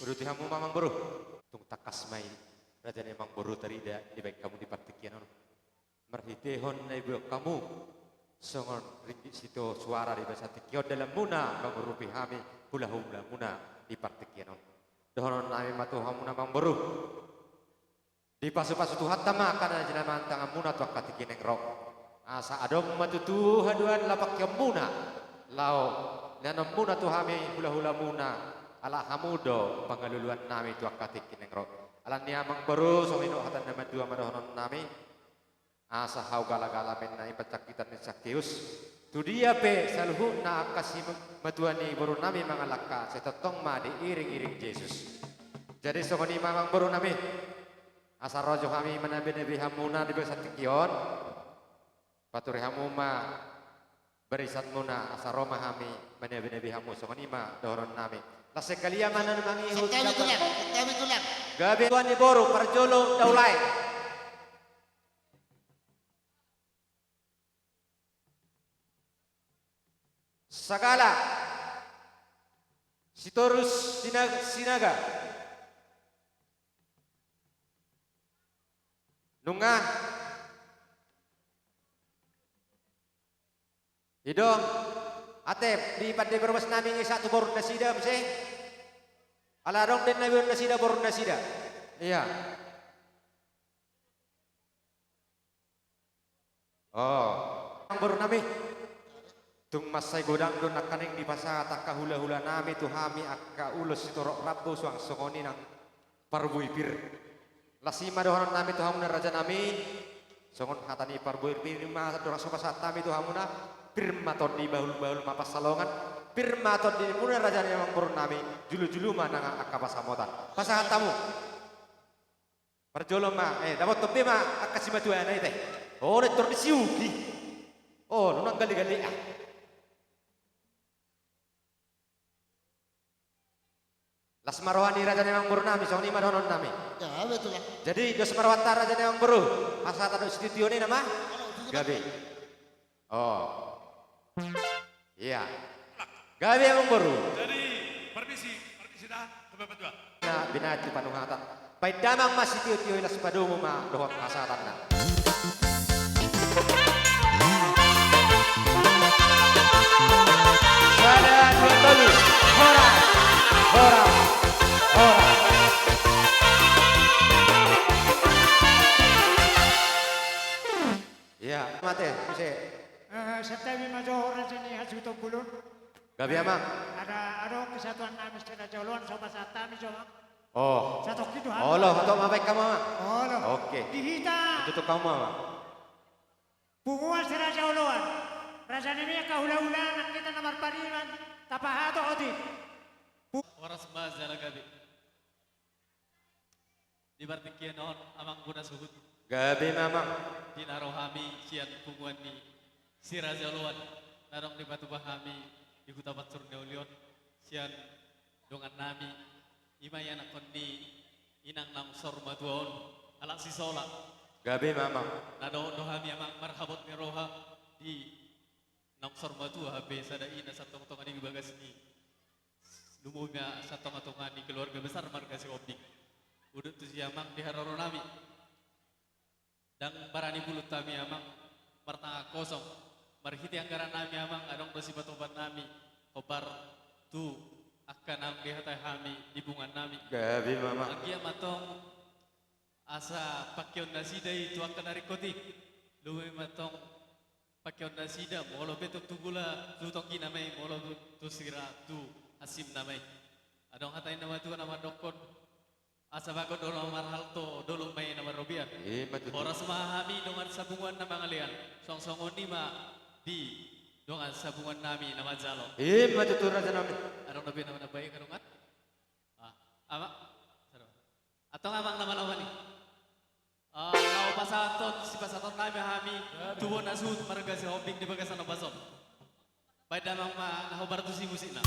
Uduti hamu ma amangboru. Tung tangkas ma i raja ni amangboru tarida dibaen hamu di partingkian on. Marhitehon na diboan hamu songon ringgit sitio suara di bagasan tingki on dalanmuna mangurupi hami hulahulamuna di partingkian on. Dohonon nami ma tu hamuna amangboru. Dipasupasu Tuhanta ma angka na jinamahan tanganmuna tu angka tingki naeng ro. Asa adong ma tutu haduan laho pangkeonmuna laho nianonmuna tu hami hulahulamuna, ala hamu do pangaluluan nami tu angka tingki naeng ro. Alani i amangboru, songon i do hata na mandua ma dohonon nami. Asa hau galagala menna i panjangkitan ni Sakeus. Tu dia pe saluhutna angka simatua ni boru nami mangalangka, sai tongtong ma diiringiring Jesus. Jadi songon i ma amangboru nami. Asa ro jo hami manabenabe hamuna di bagasan tingki on. Paturi hamu ma barisanmuna asa ro ma hami manabenabe hamu, songon i ma dohonon nami. Las sekalian ma na mangihut. Santabi tulang, santabi tulang. Gabe tuan ni boru parjolo daulai. Sagala Sitorus Sina-, Sinaga. Nunga. I do, ate, di pande parubas nami nge sahat tu boru nasida muse. Ala adong den na iboan nasida boru nasida. Ia. O, amangboru nami. Tung mansai godang do nangkaning dipasahat angka hulahula nami tu hami angka ulos sitorop rambu suang songon i nang parbue pir. Las i ma dohonon nami tu hamuna raja nami. Songon hata ni parbue pir ma dorang so pasahat hami tu hamuna. Pir ma tondi, bahulbahul ma pansalongan. Pir ma tondimuna raja ni amangboru nami. Julujulu ma nang angka pansamotan. Pasahat hamu. Parjolo ma, eh, dapothon be ma angka simatuana i te. Olo, tor disiuki. Olo, nang gale-gale, ah. Las ma roha ni raja ni amangboru nami, songon i ma dohonon nami. Ya, betul lah. Jadi, dos ma rohanta raja ni amangboru. Hasahatan dohot sitiotio ni nama? Gabe. O. Ia. Gabe amangboru. Jadi, permisi, permisi dah, teman-teman. Na binahen tu panuhatan. Baen damang ma sitiotio i, las padomu ma dohot hasahatanna. Sada, dua, tolu. Horas. Horas. Horas. Ia, mate, muse. Eh, santabi ma jo raja ni Hasuhuton Bolon. Gabe amang. Ada, adong kesatuan nami si Raja Oloan, so pasahat hami jo amang. O. Satongkin do hami. Olo, hatop ma baen hamu amang. Olo. Oke. Di hita. Tutup hamu amang. Punguan si Raja Oloan. Raja ni angka hulahula, nang hita na marpariban, tapasahat hami. Horas ma jala gabe. Di partingkian on, amang bona suhut. Gabe ma amang. Di na ro hami sian punguan ni si Raja Oloan, na adong dipatupa hami di huta Pansur na uli on, sian dongan nami, i ma ianakhon ni inang naung saur matua on, halak Sisola. Gabe ma amang. Na dohot do hami amang marhabot ni roha di naung saur matua hape sada ina santongtong i di bagas ni lumobi ma santongtong i keluarga besar marga Sihombing. Udut tu si amang di haroro nami. Ndang barani bulut hami amang martangan kosong. Marhite anggaran nami amang adong do sipatopan nami hombar tu angka naung dihatai hami di punguan nami. Gabe ma amang. Anggiat ma antong asa pangkeon nasida i tu angka na ringkot i. Lobi ma antong pangkeon nasida molo pe tu gola tu tonggina ma i, molo tu sira tu hansimna ma i. Adong hata ni na matua na mandokkon, asa bagot do na marhalto, dolok ma i na marrobean. Ima tutu. Horas ma hami dongan sapunguan na mangalean, songon i ma di dongan sapunguan nami na manjalo. Ima tutu raja nami. Adong dope nama na baik adong kan? Ah, ama. Antong amang na manawa ni. Ah, na hupasahat on, sipasahaton nami hami tu bona suhut marga Sihombing di bagasan ombas on. Baen damang ma na hombar tusi musikna.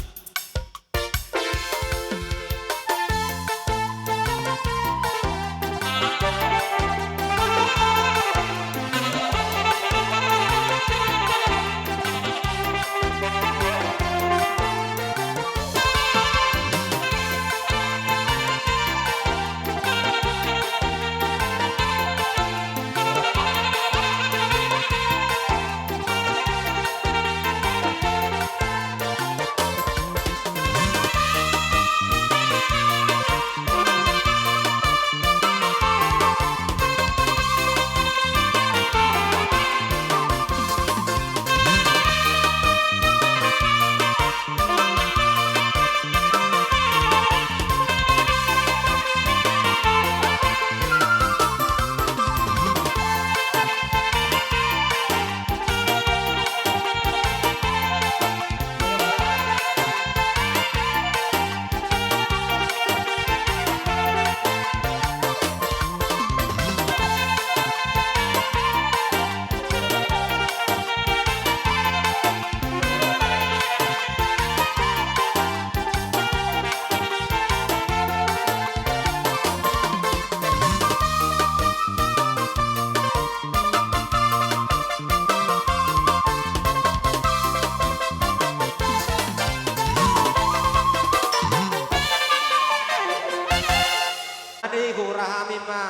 Nami, huhura hami ma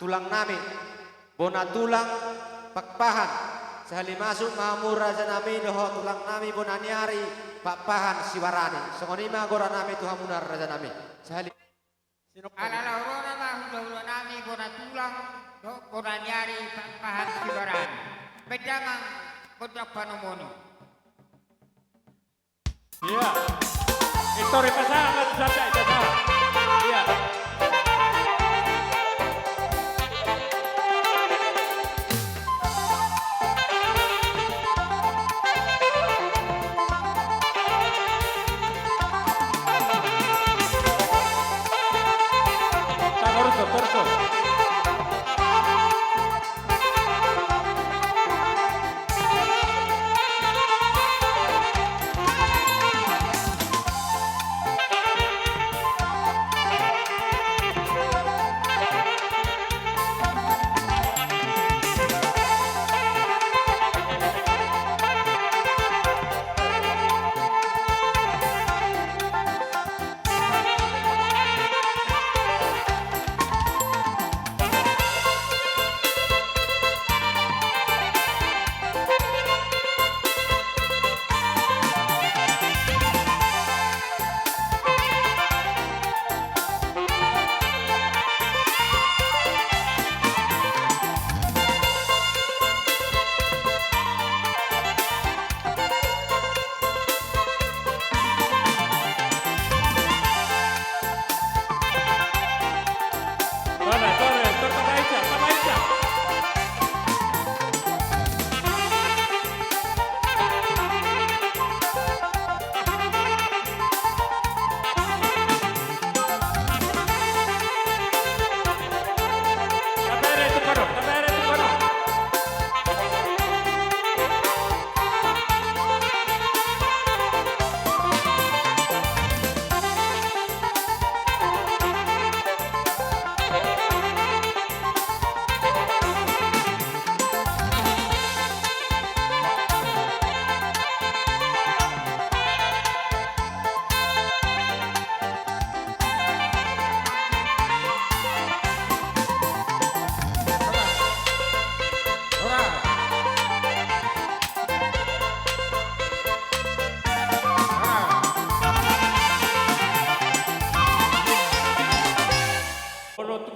tulang nami, bona tulang Pakpahan. Sahali masuk ma hamu raja nami dohot tulang nami bona ni ari Pakpahan Sibarani. Songon i ma goar nami tu hamuna raja nami. Sahali Ala laurona ma hulahula nami bona tulang dohot bona ni ari Pakpahan Sibarani. Baen damang gondang panomuon i. Iya. Intor i pasahat, pasahat, pasahat. Iya.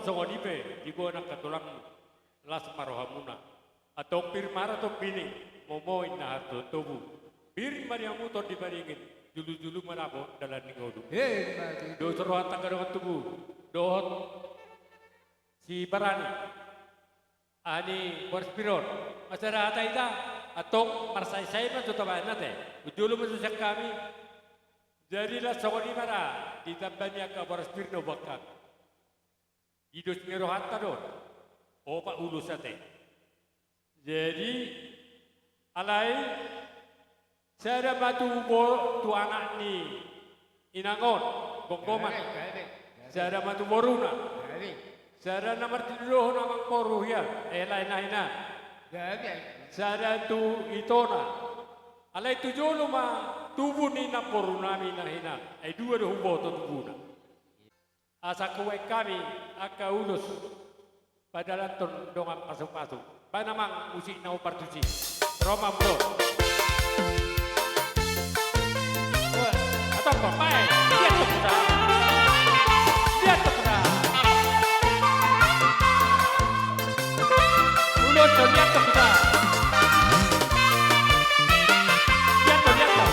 Songon i pe di goan angka tulangmu, las ma rohamuna. Antong pir ma harajaon, pir ma momo inna harajaon tubu. Pir ma di hamu tondi paringin, julu-julu ma dapot dalan ni ngolu. Ima tutu. Dos rohanta angka dongan tubu dohot sibarani. Aha ni boras pir on? Masada hata hita, antong marsae-sae ma jo tabaen ate. Jolo ma jo sian hami. Jadi las songon i ma da ditamba ni angka boras pir na huboan hami. Di dos ni rohanta do on. Opat ulos ate. Jadi, alai, sada ma tu bo-, tu anak ni inang on, Gomgoman. Gabe, gabe, gabe. Sada ma tu boruna. Gabe. Sada na martinodohon amangboru hian, eh, lae na hinan. Gabe. Sada tu itona. Alai tu jolo ma tubu ni namboru nami na hinan. Ai dua do huboto tubuna. Asa hubaen hami angka ulos padalanhon dongan pasu-pasu. Baen amang musik na hombar tusi. Ro ma amang. Wah, atau apa? Baen. Lihat tuh kita. Lihat tuh kita. Ulos tuh, lihat tuh kita. Lihat tuh, lihat tuh.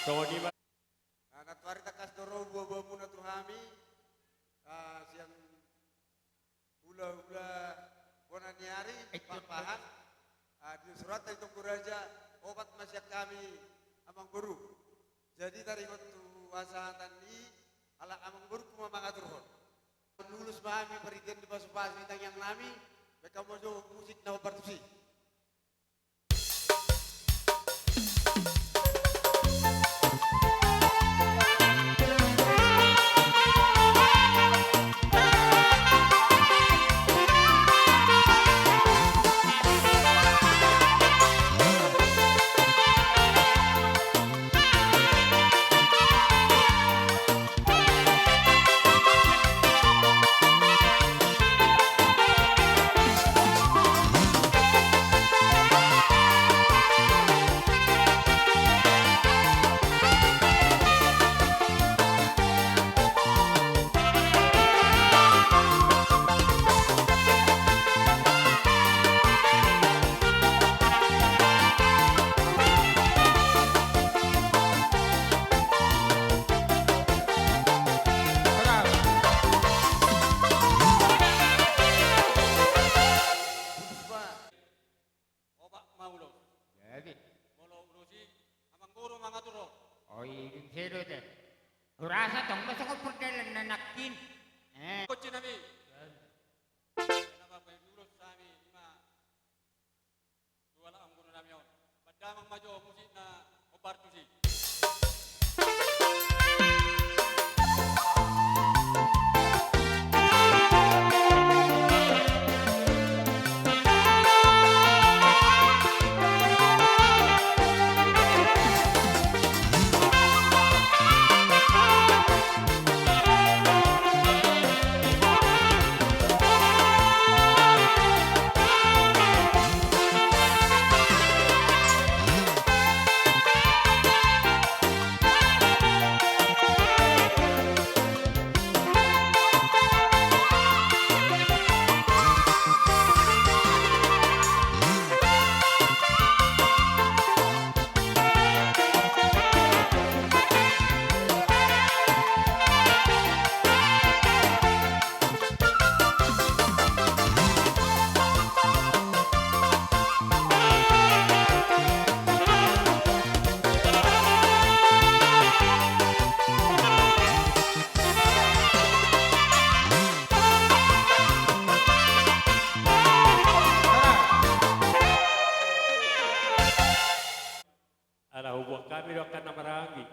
Songon i ma. Ah, nantoari tangkas do ro boa-boamuna tu hami, ah, sian hula-hula bona ni ari, eh, Parpahan. Ah, di surat dari Tonggo Raja, opat ma sian hami amangboru. Jadi taringot tu hasahatan i, ala amangboruku ma mangaturhon. Ulos ma hami parhitean ni pasu-pasu ni tangiang nami, baen hamu jo musik na hombar tusi. Opat ma ulos. Jadi. Molo ulos i, amangboru mangaturhon. Oi, dung sedo te. Hurasa tong ma songon pardalan na nangkin. Eh. Kunci nami. Jadi. Kenapa baen ulos hami, ima. Dua la amangboru nami on. Baen damang ma jo musik na hombar tusi. Hami do angka na marhahaanggi.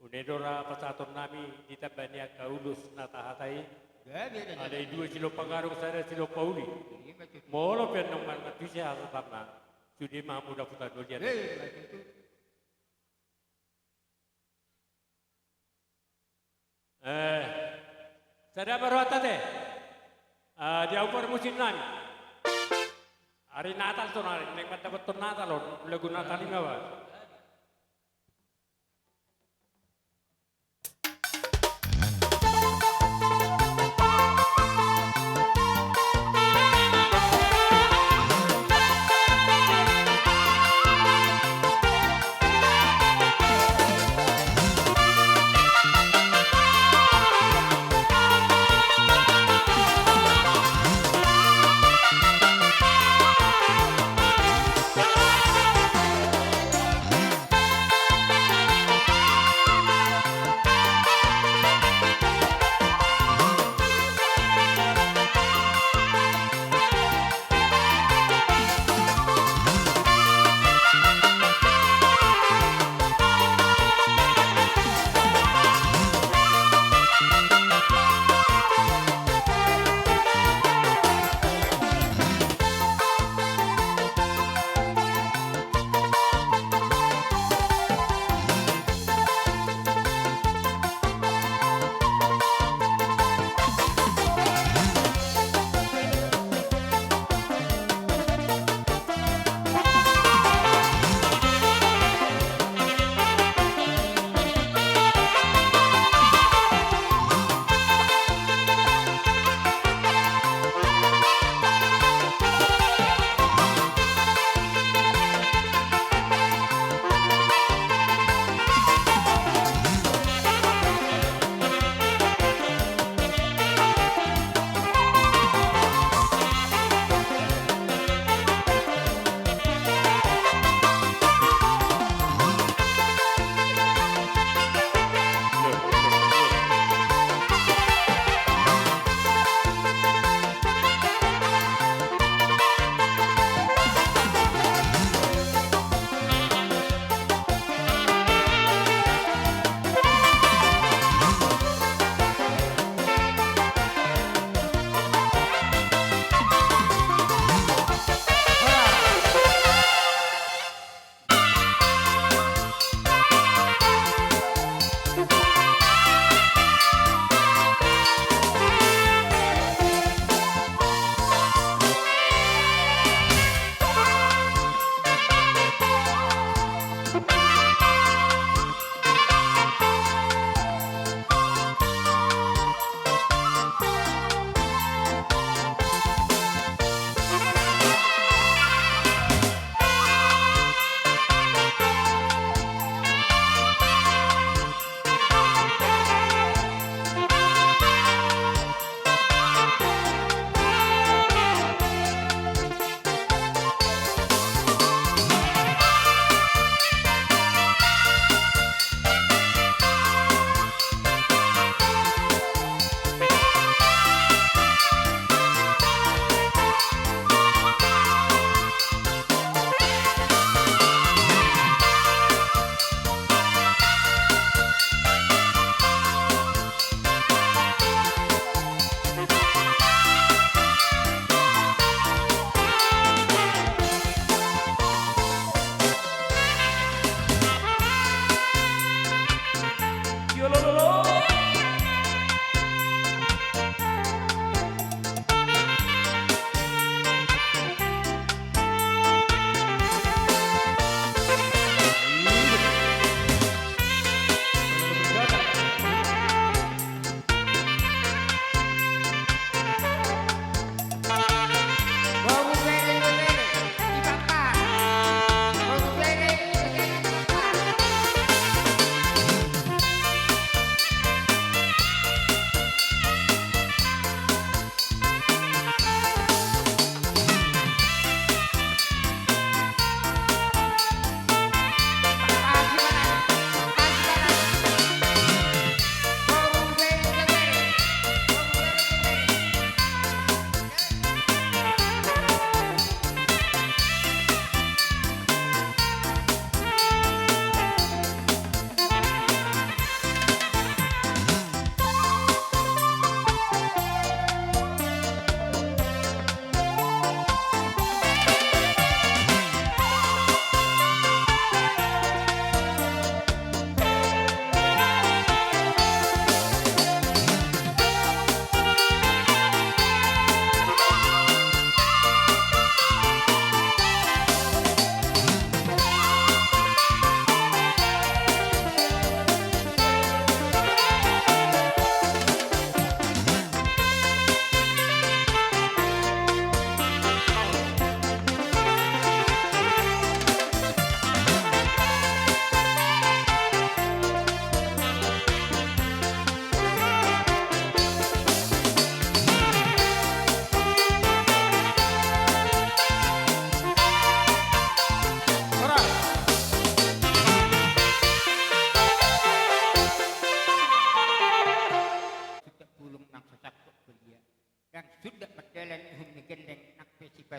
Unang do ra pasahaton nami di tamba ni angka ulos na tahatai. Gabe da. Alai dua silompa gadong, sada silompa uli. Ima tutu. Molo pe annon mangan tu ise hasahatanna, sude ma hamu dapotan dolian. Eh, ima tutu. Eh, sada ma rohanta te. Ah, di au parmusiknami. Ari Natal sonari, naeng mandapothon Natal on, lagu Natal i ma ba.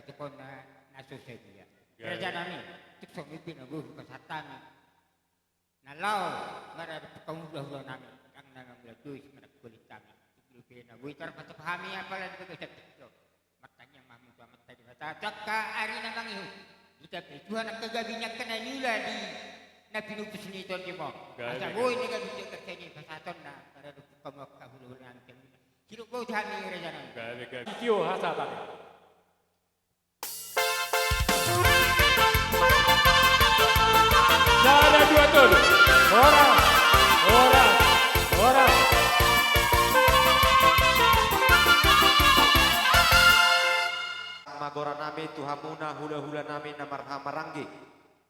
Tokonna na so sadia. Raja nami, tuk songon i pe na boi hupasahat hami. Na laho maradophon hamu hulahula nami, ndang na mangula dois manangkulit hami. Tuk songon i pe na boi tarpatupa hami apala di bagasan tingki on. Martangiang ma hamu tu Amanta Debata tu angka ari na mangihut. Ditambai Tuhan angka gabe ni angka na niula di na pinupus ni tondi on. Asa boi na gabe ni angka na pasahatonna maradophon hamu angka hulahula nami. Sidok boti hami raja nami. Gabe, gabe. Tio hasa tadi. Sada, dua, tolu. Horas, horas, horas. Magora nami tu hamuna hulahula nami na marhahamaranggi.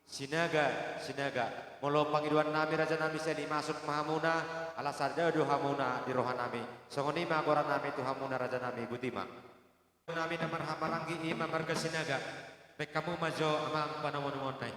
Sinaga, Sinaga. Molo pangidoan nami raja nami sai limasuk ma hamuna, ala sada do hamuna di roha nami. Songon i ma goar nami tu hamuna raja nami, botima. Nami na marhahamaranggi i ma marga Sinaga. Baen hamu ma jo amang panomunomuonna i.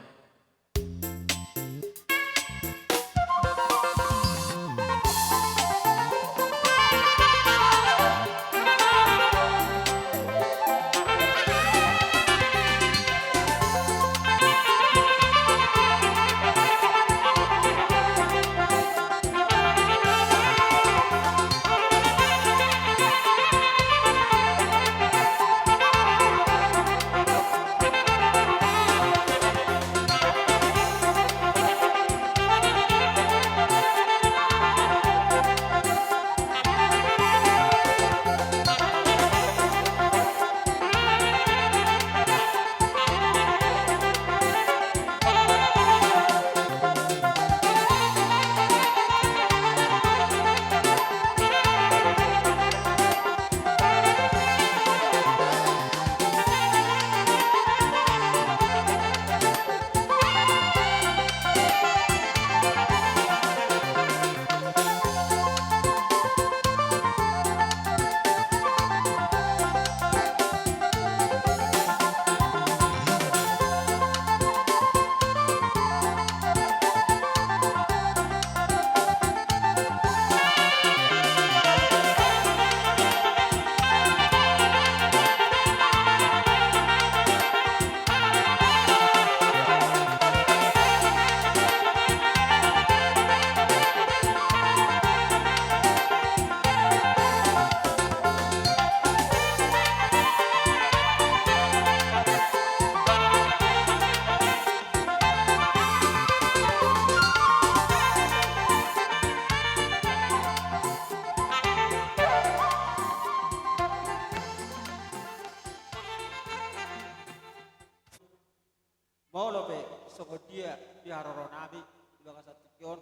Molo pe songon dia di haroro nami di bagasan tingki on,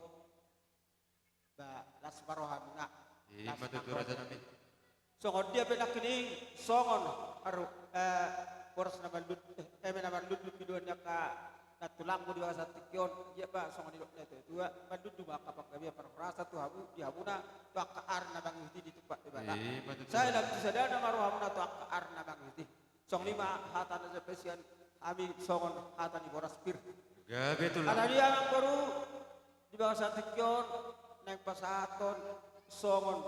ba las ma rohamuna. Ima tutu raja nami. Songon dia pe nangkining songon haru, eh, boras na marlundu, eh, eme na marlundu pindoan ni angka nantulangmu di bagasan tingki on, dia ba songon nidok ni natuatua, marlundu ma angka panggabean parhorasan tu hamu, di hamuna, tu angka ari na mangihut i ditumpak Debata. Ima tutu. Sai lam tu sada nama rohamuna tu angka ari na mangihut i. Songon i ma hata na jambe sian hami songon hata ni boras pir. Gabe tulang. Alani i amangboru, di bagasan tingki on naeng pasahathon songon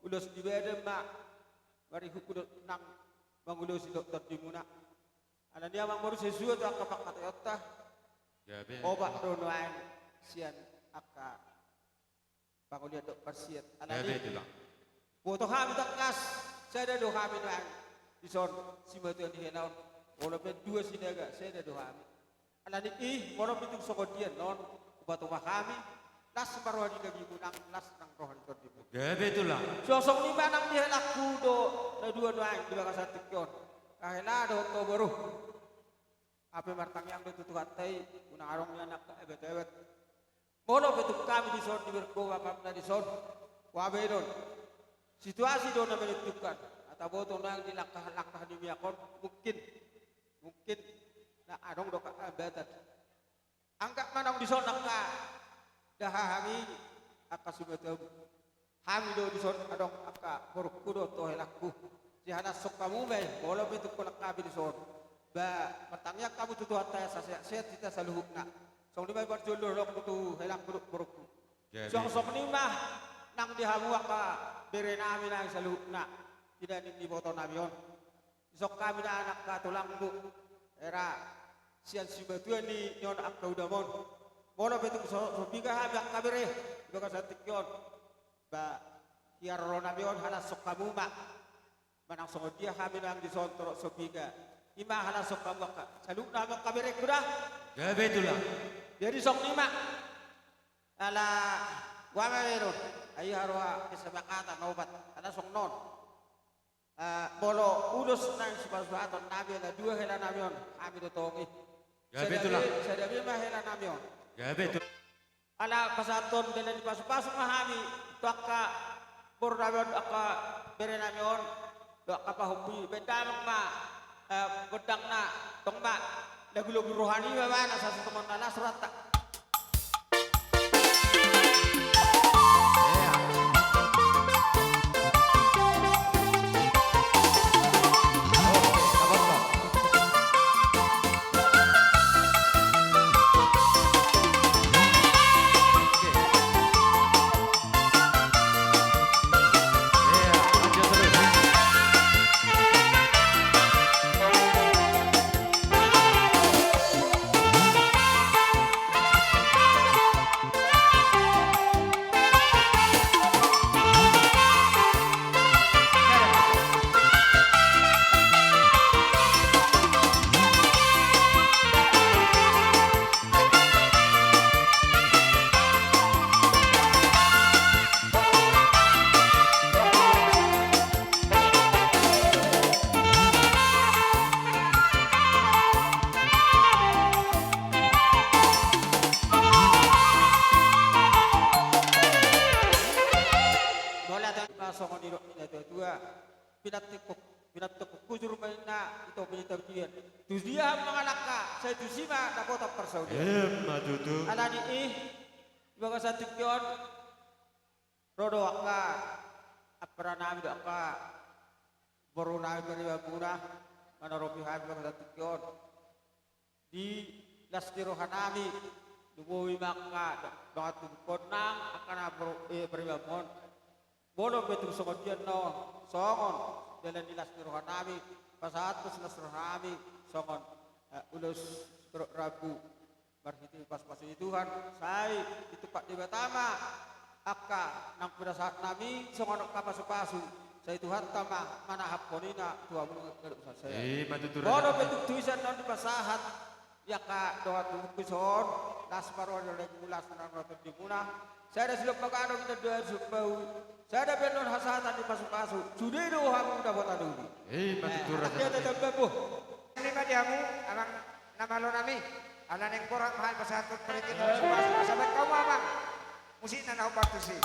ulos ni badan ma marihut ulos nang mangulosi dohot tondimuna. Alani i amangboru, sesuai tu angka pangkataionta. Gabe. Opat do nuaeng sian angka pangolian dohot parsiat. Alani i, gabe tulang. Boto hami tangkas, sada do hami nuaeng dison, simatuan ni hela on. Molo pe dua Sinaga, sada do hami. Alani i, molo pe tung songon dia annon, hupatupa hami, las ma roha ni daginmu nang, las nang roha ni tondimu. Gabe tulang. Songon i ma nang di helangku do na dua nuaeng di bagasan tingki on. Angka hela dohot angka boru. Hape martangiang do tu Tuhanta i, unang adong nian angka hebet-hebet. Molo pe tung hami dison di bergoga pamna dison, huabenon. Situasi do na menentukan. Asa boto nuaeng di langkah-langkah ni miak on, mungkin, mungkin na adong do hambatan. Anggap ma naung dison angka dahahang i, angka simatuam. Hami do dison adong angka borungku dohot helangku. Sihanashon hamu ma i, molo pe tung holan hami dison. Ba, martangiang hamu tu Tuhanta asa sehat-sehat hita saluhutna. Songon i ma i parjolo dohononku tu helangku dohot borungku. Gabe. Songon i ma nang di hamu angka bere nami nang saluhutna. Di dalan ni iboto nami on. Dison hami na angka tulangmu, era sian simatua ni on angka udam on. Molo pe tung so, so piga hami angka bere di bagasan tingki on, ba hian ro nami on halashon hamu ma. Manang songon dia hami nang dison torop so piga, i ma halashon hamu angka saluhutna hamu angka berengku da. Gabe tulang. Jadi songon i ma. Ala ua ma berengku, ai haroa kesepakatan opat, ala songon on. Eh, molo ulos na sipasupaton nami ala dua hela nami on, hami do tong i. Gabe tulang. Sada be, sada be ma hela nami on. Gabe tulang. Ala pasahathon dalan ni pasupasu ma hami tu angka boru nami on, angka bere nami on, tu angka pahompu i, baen damang ma, eh, gondangna, tong ma, lagilagi roha ni ibana, sasintongna las rohanta. Mauliate. Songon nidok ni natuatua, pinantikkon, pinantikkon hujur ma ninna, ito pinantikkon. Tudia hamu mangalangka, sai tusi ma dapotan parsaulian. Emma tutu. Alani i, di bagasan tingki on, ro do angka ampara nami do angka boru nami paribanmuna, manaropi hami di bagasan tingki on. Di las ni roha nami, lumobi ma angka dongan tubungkon nang angka na boru, eh, paribanmuna on. Molo pe tung songon dia annon, songon dalan ni las ni roha nami, pasahathon las ni roha nami, songon, eh, ulos torop rambu. Marhite pasupasu ni Tuhan, sai ditumpak Debata ma angka naung pinasahat nami, songon angka pasupasu, sai Tuhanta ma manahaphon i na tu hamu na ganup sasaean. Emma tutu. Molo pe tung tu isa annon dipasahat, i angka dongan tubungku son, las ma roha ni roha ni muna, las ma roha ni roha ni tondimuna, sada silompa gadong, sada silompa uli, sada pe annon hasahatan ni pasupasu, sude do hamu dapotan uli. Emma tutu. Eh, raja nami. Tamba, boh. Nima di hamu, amang na malo nami, ala naeng borat ma hami pasahathon partingkian na pasupasu, sahat hamu amang. Musikna na hombar tusi.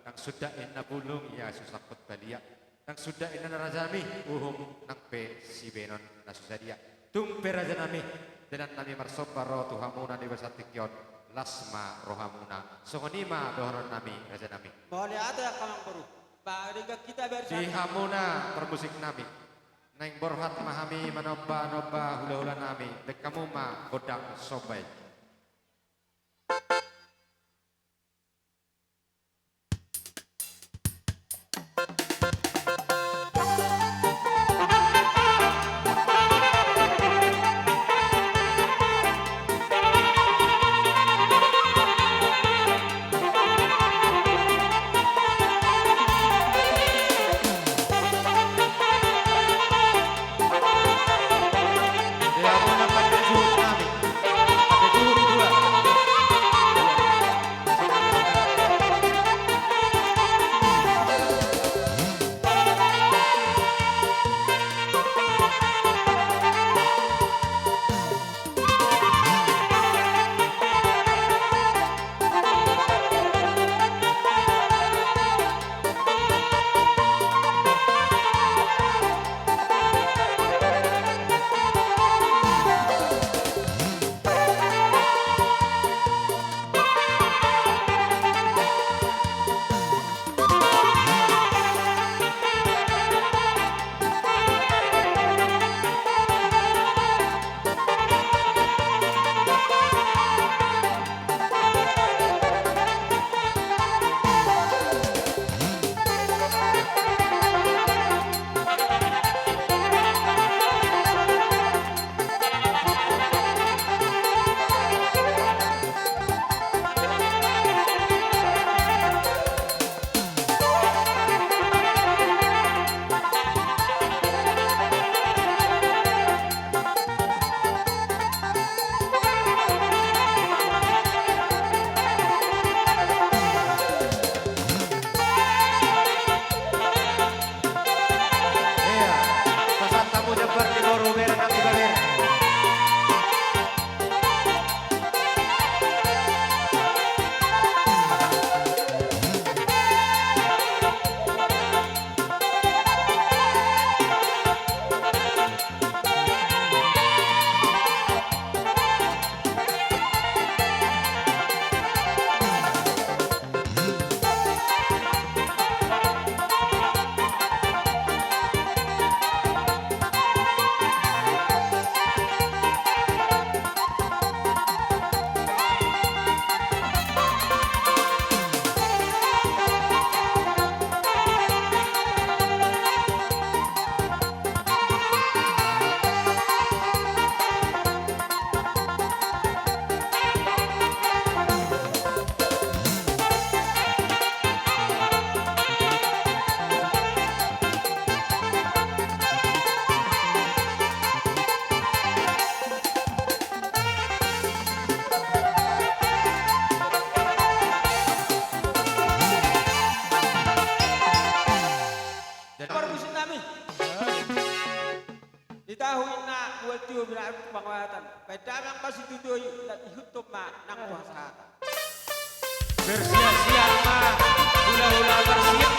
Nang suda inna bulung ia so sangkot balian. Nang suda inna na rajanami, uhum nang pe sibahenon na so sadia. Tung pe rajanami, dalan nami marsomba ro tu hamuna di bagasan tingki on, las ma rohamuna. Songon i ma dohonon nami rajanami. Mauliate angka amangboru. Ba, denggan hita bersa- Di hamuna parmusik nami. Naeng borhat ma hami manomba-nomba hula-hula nami, bahen hamu ma gondang somba i. Ia, pasahat hamu jambar ni boru, bere nang iba bere. Parmusik nami. Di tahu inna buat tiu bina pangwatan. Baen damang ma situtu i, dan ihuthon ma nang tu hasahatan. Bersiap-siap ma hula-hula Parsiap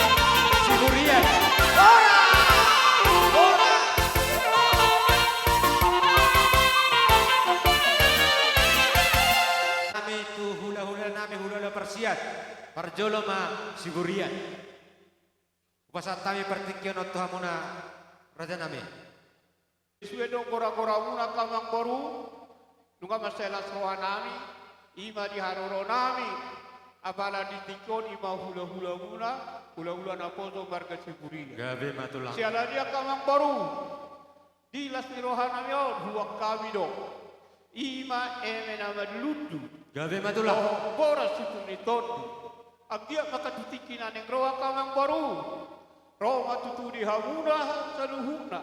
Siburian. Ora! Ora! Nami tu hula-hula nami, hula-hula Parsiap. Parjolo ma Siburian. Hupasahat hami partingkian on tu hamuna, raja nami. Sude do gora-goramuna angka amangboru, nunga mansai las roha nami, i ma di haroro nami, apala di tingki on i ma hula-hulamuna, hula-hula naposo marga Siburian. Gabe ma tulang. Siala ni i angka amangboru, di las ni roha nami on, huboan hami do. I ma eme na manlundu. Gabe ma tulang. Dohot boras situtu ni tondi. Anggiat ma angka tu tingki na naeng ro angka amangboru. Ro ma tutu di hamuna saluhutna.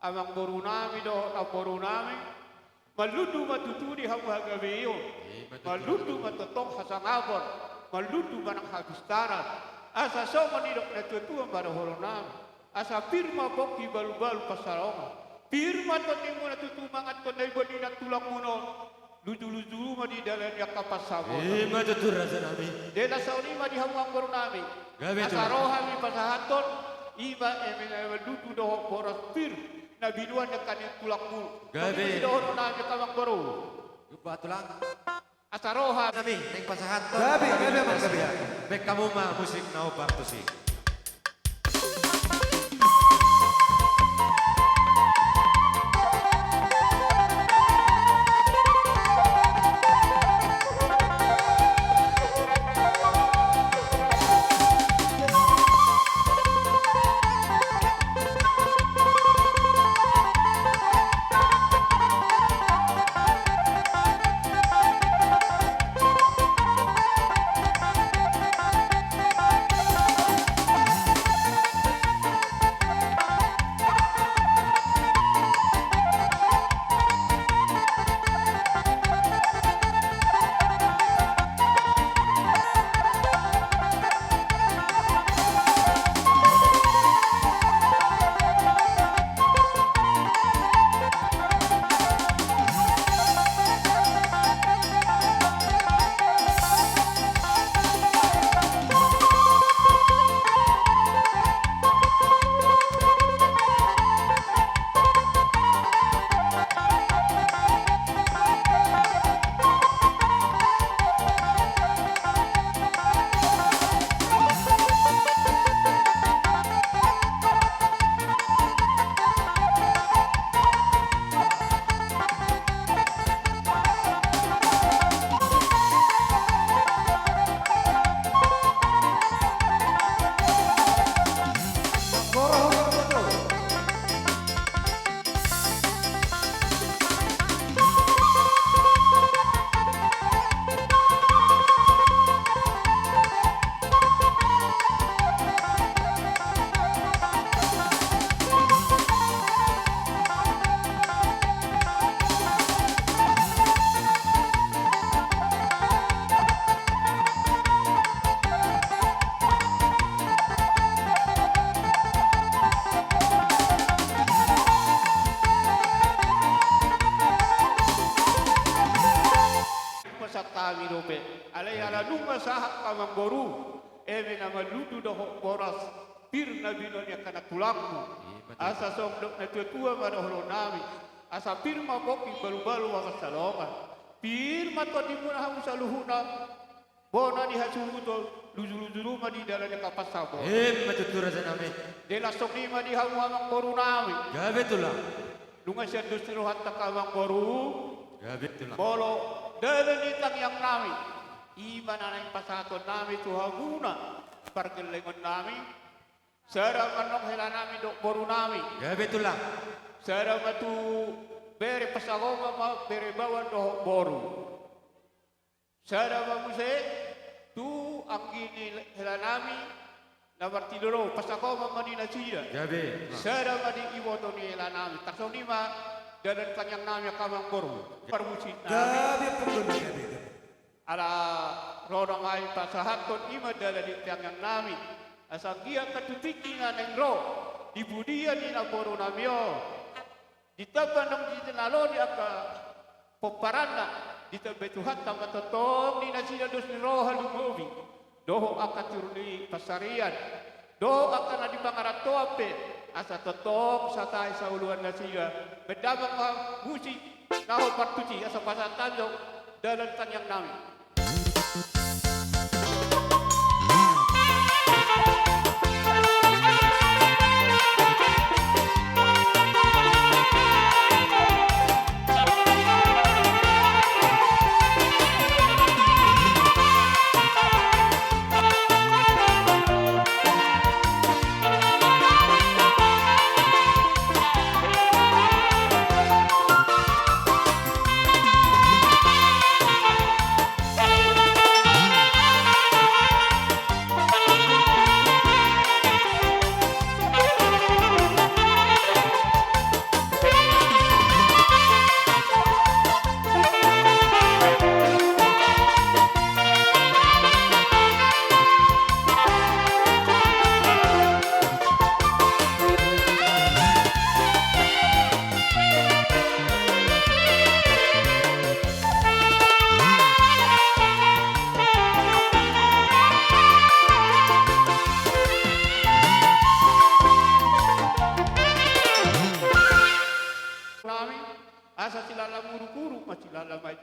Amangboru nami dohot namboru nami. Manlundu ma tutu di hamu hagabeon. I ma tutu. Manlundu ma tongtong hasangapon. Manlundu ma nang hapistaran. Asa songon nidok na tua-tua ma dohonon nami. Asa pir ma pongki balu-balu pansalongan. Pir ma tondimuna tutu mangan tondai boan ni nantulangmuna on. Lujuluju ma di dalan ni angka pansamotan. Ima tutu, raja nami. Jala songon i ma di hamu amangboru nami. Gabe tulang. Asa ro hami pasahathon, ima eme na marlundu dohot boras pir na binoan ni angka na tulangmu. Gabe. Songon i ma di dohonon nami, amangboru. Gabe tulang. Asa ro hami. Nami, naeng pasahathon. Gabe, gabe, amang, gabe. Baen hamu ma musik na hombar tusi. Pasahat hami dope. Alai ala nunga sahat, amangboru, eme na marlundu dohot boras pir na binoan ni angka na tulangmu. Ima tutu. Asa songon dok na tuatua ma dohonon nami. Asa pir ma pongki, balubalu ma pansalongan. Pir ma tondimuna hamu saluhutna, bona ni hasuhuton, lujuluju ma di dalan ni angka pansamotan. Ima tutu, raja nami. Jala songon i ma di hamu amangboru nami. Gabe tulang. Nunga sian dos ni rohanta, amangboru. Gabe tulang. Molo dalan ni tangiang nami, ima na naeng pasahaton nami tu hamuna pargellengon nami. Sada ma annon hela nami dohot boru nami. Gabe tulang. Sada ma tu bere, pasahaton ma bere baoa dohot boru. Sada ma muse tu anggi ni hela nami na martinodohon, pasahaton ma di nasida. Gabe. Sada ma di iboto ni hela nami. Tarsongon i ma dalan tangiang nami, angka amangboru. Parmusik nami. Gabe, amangboru, gabe, gabe. Ala ro do nami pasahathon, ima dalan ni tangiang nami. Asa anggiat angka tu tingki na naeng ro di pudian ni namboru nami on, ditamba nang di na ro di angka pomparanna, ditambai Tuhanta ma tongtong di nasida dos ni roha lumobi, dohot angka tiur ni pansarian, dohot angka na di pangarantoan pe, asa tongtong sahat saoloan nasida. Baen damang ma musik na hombar tusi, asa pasahat hami do dalan tangiang nami.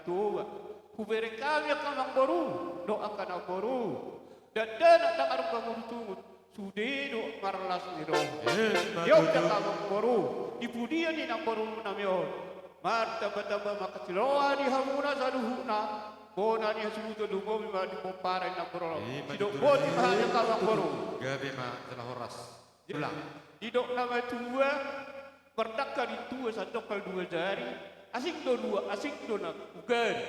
Toba. Hubereng hami angka amangboru dohot angka namboru, dakdanak ndang adong pangungutungut, sude do marlas ni roha. Emma tutu. Di on pe angka amangboru, di pudian ni namboru nami on, martambatamba ma angka siroha di hamuna saluhutna. Bona ni hasuhuton lumobi ma di pomparan ni namboru on. Emma tutu. Sidok boti ma hami angka amangboru. Gabe ma jala horas. Ulang. Didok na matua, mardangka di tua sandok hal dua jari, asing do dua, asing do na ugari.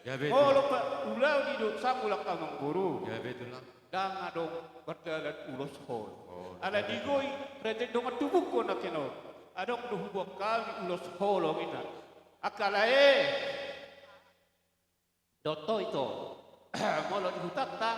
Gabe tulang. Molo pa ulaon i do sangulak amangboru. Gabe tulang. Ndang adong mardalan ulos holong. Oh, gabe tulang. Ala digoi raja ni dongan tubungkon nangkin on. Adong do huboan hami ulos holong inna. Angka lae. Dohot ito, molo di hutanta,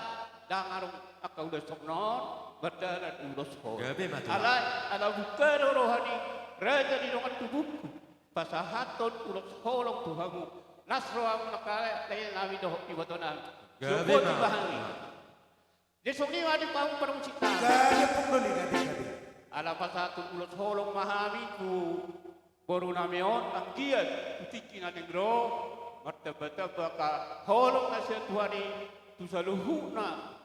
ndang adong angka ulos songon on, mardalan ulos holong. Gabe ma tulang. Alai, ala bungka do roha ni raja ni dongan tubungku, pasahathon ulos holong tu hamu, las rohamu angka lae nami dohot iboto nami. Gabe ma. Songon i ma hami. Jadi songon i ma di pamu parmusik nami. Gabe, pung doli, gabe, gabe. Ala pasahathon ulos holong ma hami tu boru nami on, anggiat tu tingki na naeng ro, martambatamba angka holong na sian Tuhan i tu saluhutna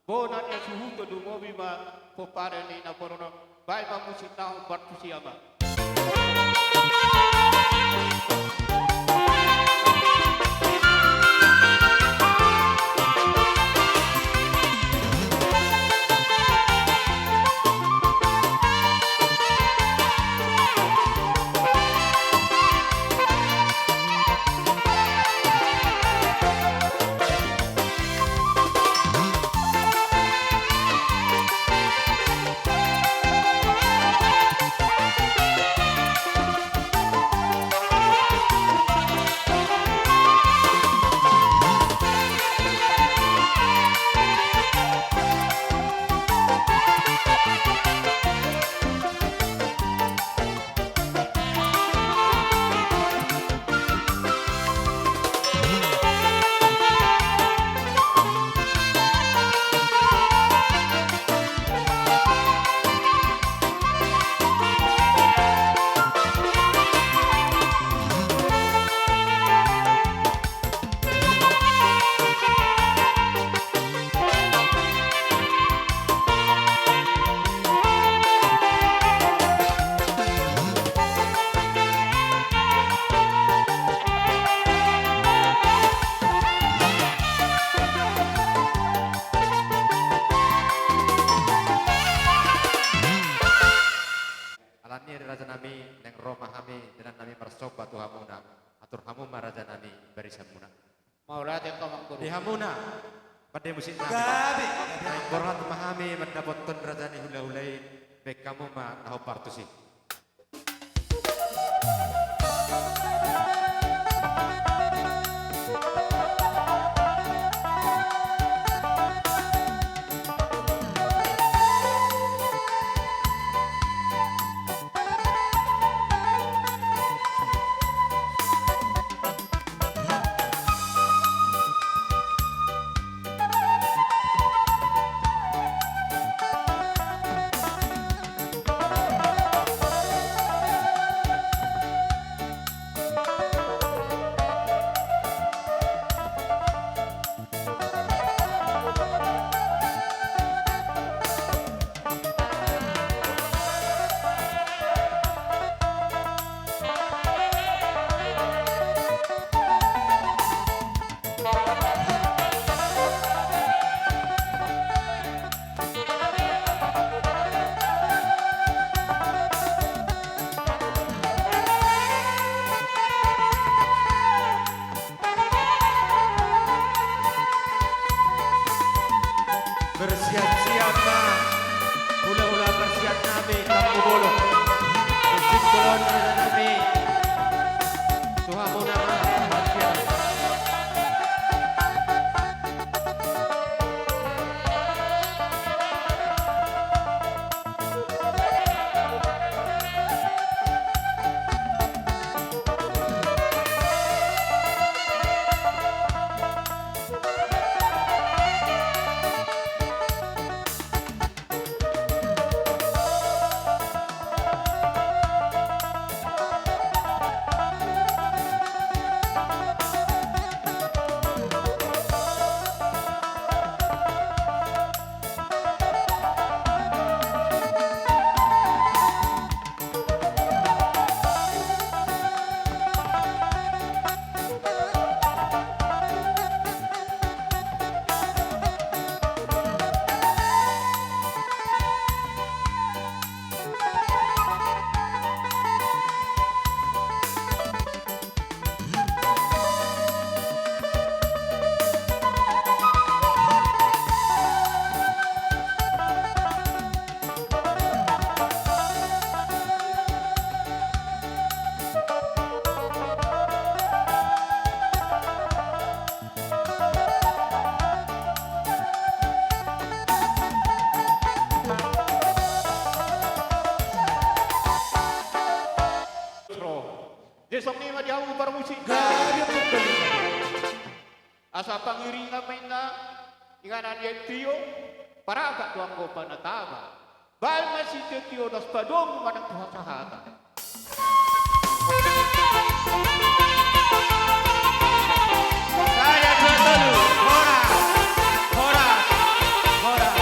bona ni hasuhuton, lumobi ma pomparan ni namboru on. Baen ma musik na hombar tusi ama. Alani i raja nami, naeng ro ma hami, dainang nami, marsomba tu hamuna. Atur hamu ma raja nami barisan muna. Mauliate ma, amangboru. Di hamuna, pande musik nami. Gabe, gabe. Naeng borhat ma hami mandapothon raja ni hulahula i, baen hamu ma na hombar tusi. Bersiap-siap ma hulahula parsiap nami, Tampubolon. Bersiap-siap ma raja nami. Tu hamuna ma. Asa pangiringan ma inna, inganan ni tio, parapat tu anggo panatapan. Baen ma sitio-tio das padomu manang tu hasahatan. Sada, dua, tolu. Horas. Horas. Horas.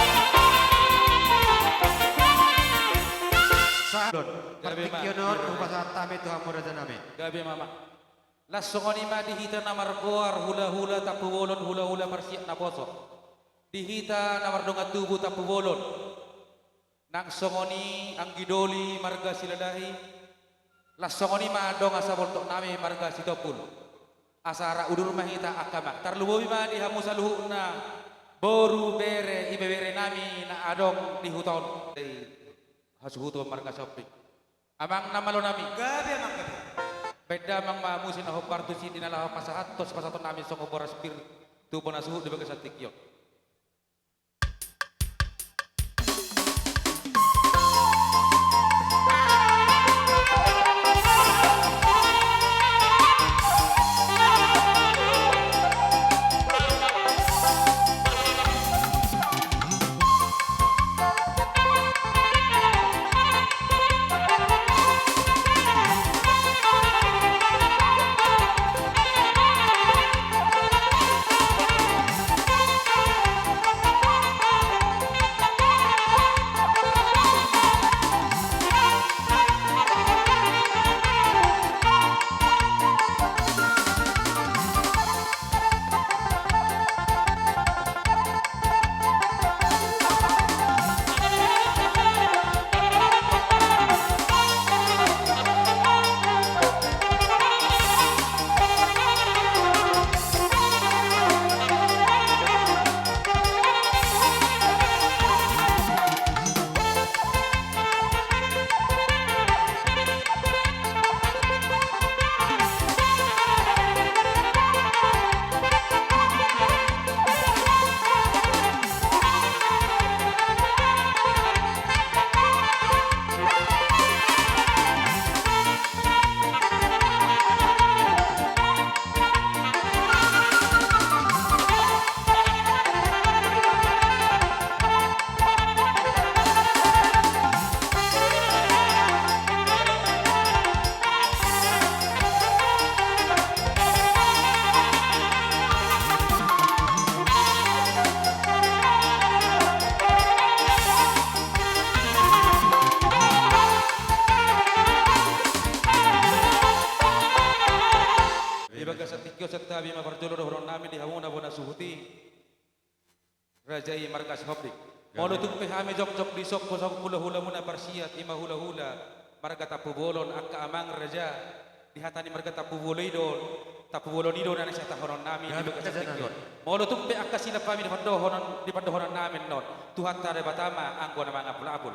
Sa-, Don, gabe ma, partingkian on, gabe ma. Hupasahat hami tu hamu raja nami. Gabe ma, ma. Laos songon i ma di hita na margoar hula-hula Tampubolon, hula-hula parsiat naposo. Di hita na mardongan tubu Tampubolon. Nang songon i anggi doli marga Silalahi. Laos songon i ma dongan saboltok nami marga Sitompul. Asa rap udur ma hita angka amang. Tarlumobi ma di hamu saluhutna boru, bere, ibebere nami na adong di huta on. Hasuhuton marga Sihombing. Amang na malo nami. Gabe, amang, gabe. Baen damang ma muse na hombar tusi di na laho pasahathon sipasahaton nami songon boras pir tu bona suhut di bagasan tingki on. Di bagasan tingki on santabi ma parjolo dohonon nami di hamuna bona suhut i. Raja i marga Sihombing. Molo tung pe hami jongjong dison songon hulahulamuna parsiat, i ma hulahula marga Tampubolon, angka amang raja, di hata ni marga Tampubolon i do, Tampubolon i do na naeng sihatahonon nami di bagasan tingki on. Molo tung pe angka silap hami di pandohonon, di pandohonon nami annon, Tuhanta Debata ma anggo na mangapulapul.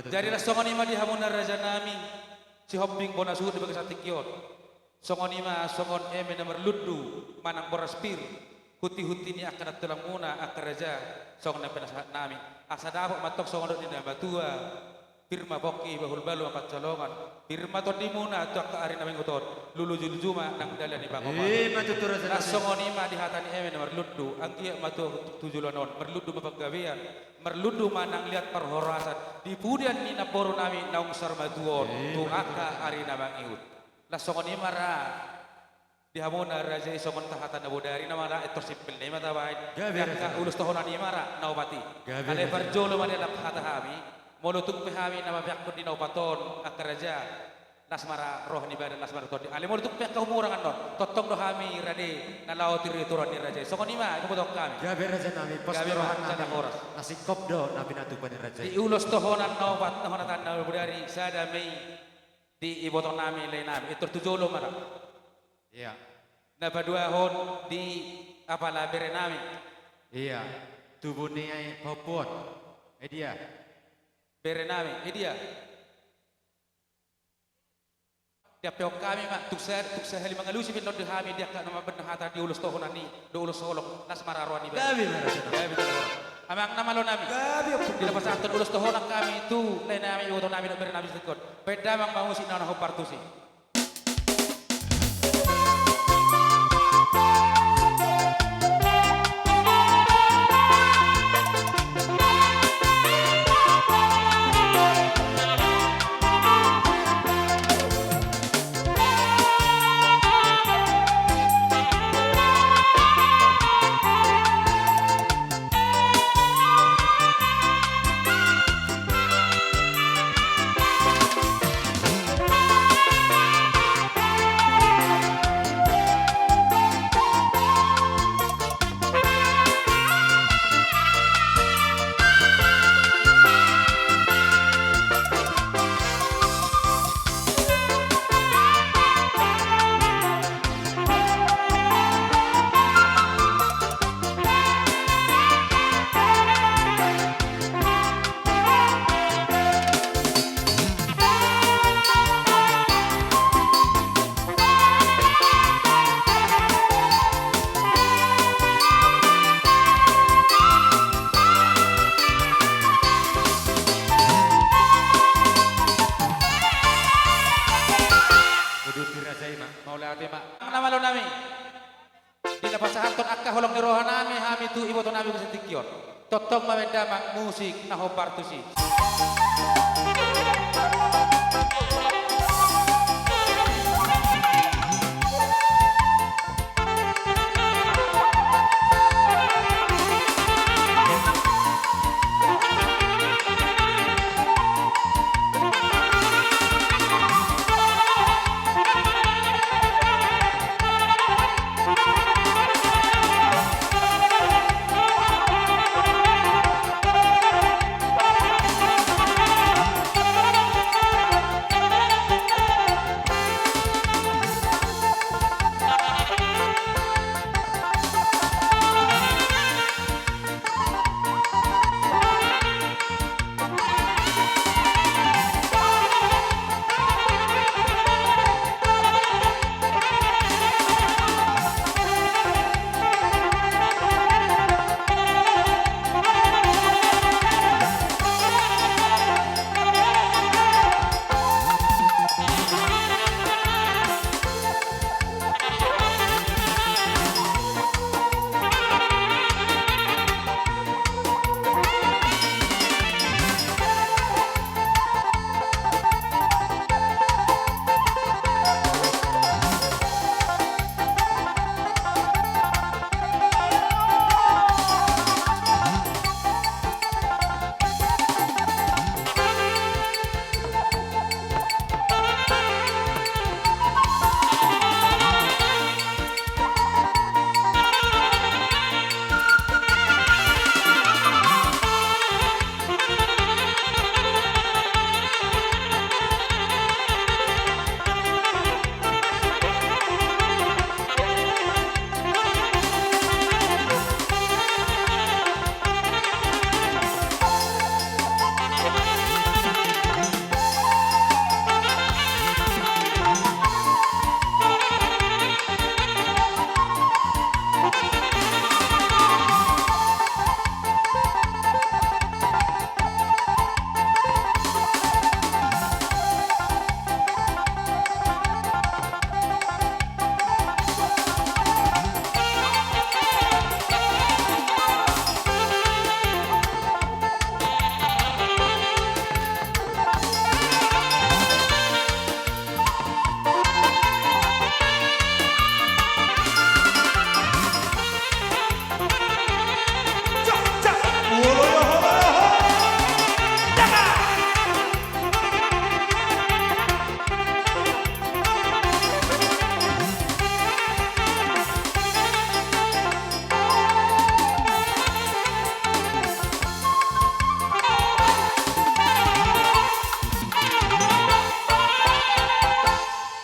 Jadi laos songon i ma di hamuna raja nami Sihombing bona suhut di bagasan tingki on. Songon i ma songon eme na marlundu manang boras pir, huntihunti ni angka nantulangmuna angka raja, songon na pinasahat nami. Asa dapot ma antong songon dok ni na matua, pir ma pongki, bahulbahul ma pansalongan, pir ma tondimuna tu angka ari na mangihut on, lulujuluju ma nang dalan ni pangomoan. Ima tutu raja nami. Laos songon i ma di hata ni eme na marlundu, anggiat ma tu, tu joloan on marlundu ma panggabean, marlundu ma nang liat parhorasan di pudian ni namboru nami naung saur matua on tu angka ari na mangihut. Laos songon i ma ra di hamuna raja i songon tahata na bodari, na mala etor simpel na i ma tabaen. Gabe raja. Angka ulos tohonan i ma ra na opat i. Gabe raja. Alai parjolo ma di lap hata hami, molo tung pe hami na mapeakkon di na opat on angka raja, las ma ra roha ni badan, las ma ra tondi. Alai molo tung pe angka humurang annon, tongtong do hami rade na laho tu toruan ni raja i. Songon i ma diboto hami. Gabe raja nami, pos do roha nami. Gabe ma, jala horas. Na singkop do na pinatupa ni raja i. Di ulos tohonan na opat, na hona tahan na bodari, sada ma i di iboto nami, lae nami, etor tu jolo ma ra. Ia. Na paduahon di apala bere nami. Ia. Tubu ni pahompu on. Ede ia. Bere nami, ede ia. Diampehon hami ma, tung sa, tung sahali mangalusi pe annon di hami di angka na mambahen hata di ulos tohonan i, do ulos holong, las ma ra roha ni badan. Gabe ma raja nami. Gabe ma roha. Amang na malo nami. Gabe. Di na pasahathon ulos tohonan hami tu lae nami, iboto nami dohot bere nami singkop. Baen damang ma musik na hombar tusi. Tu iboto nami tu tingki on. Tongtong ma baen damang musik na hombar tusi.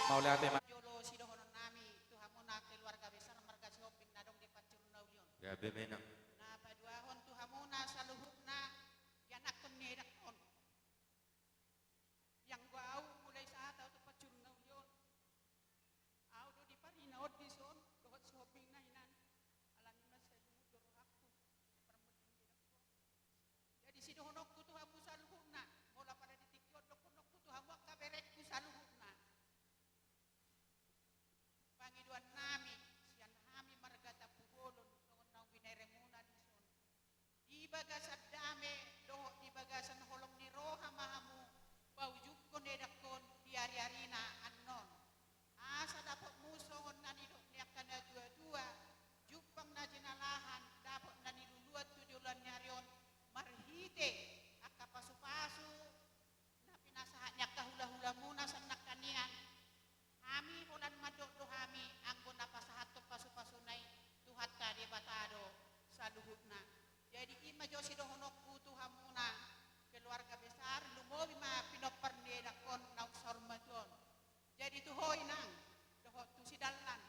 Mauliate ma. Jolo sidohonon nami tu hamuna keluarga besar marga Sihombing na adong di Pancurna Ulion. Gabe ma inang. Na paduahon tu hamuna saluhutna ianakhon ni edang on. Ianggo au mulai sahat au tu Pancurna Ulion, au do diparina on dison dohot Sihombing na hinan. Alani mansai lungun do rohangku di parmonding ni edangku on. Jadi sidohononku tu hamu saluhutna, molo pada di tingki on dohononku tu hamu angka berengku saluhutna. Pangidoan nami sian hami marga Tampubolon songon naung binereng muna dison. Di bagasan dame dohot di bagasan holong ni roha ma hamu paujungkon edangkon di ari-arina annon. Asa dapotmu songon na nidok ni angka natuatua, jumpang na jinalahan dapot na niluluan tu joloan ni ari on, marhite angka pasupasu na pinasahat ni angka hulahulamuna sian nangkaningan. Hami holan mandok do hami anggo na pasahathon pasupasuna i Tuhanta Debata do saluhutna. Jadi i ma jo sidohononku tu hamuna keluarga besar, lumobi ma pinompar ni edangkon naung saur matua on. Jadi tu ho inang dohot tu si Dallan.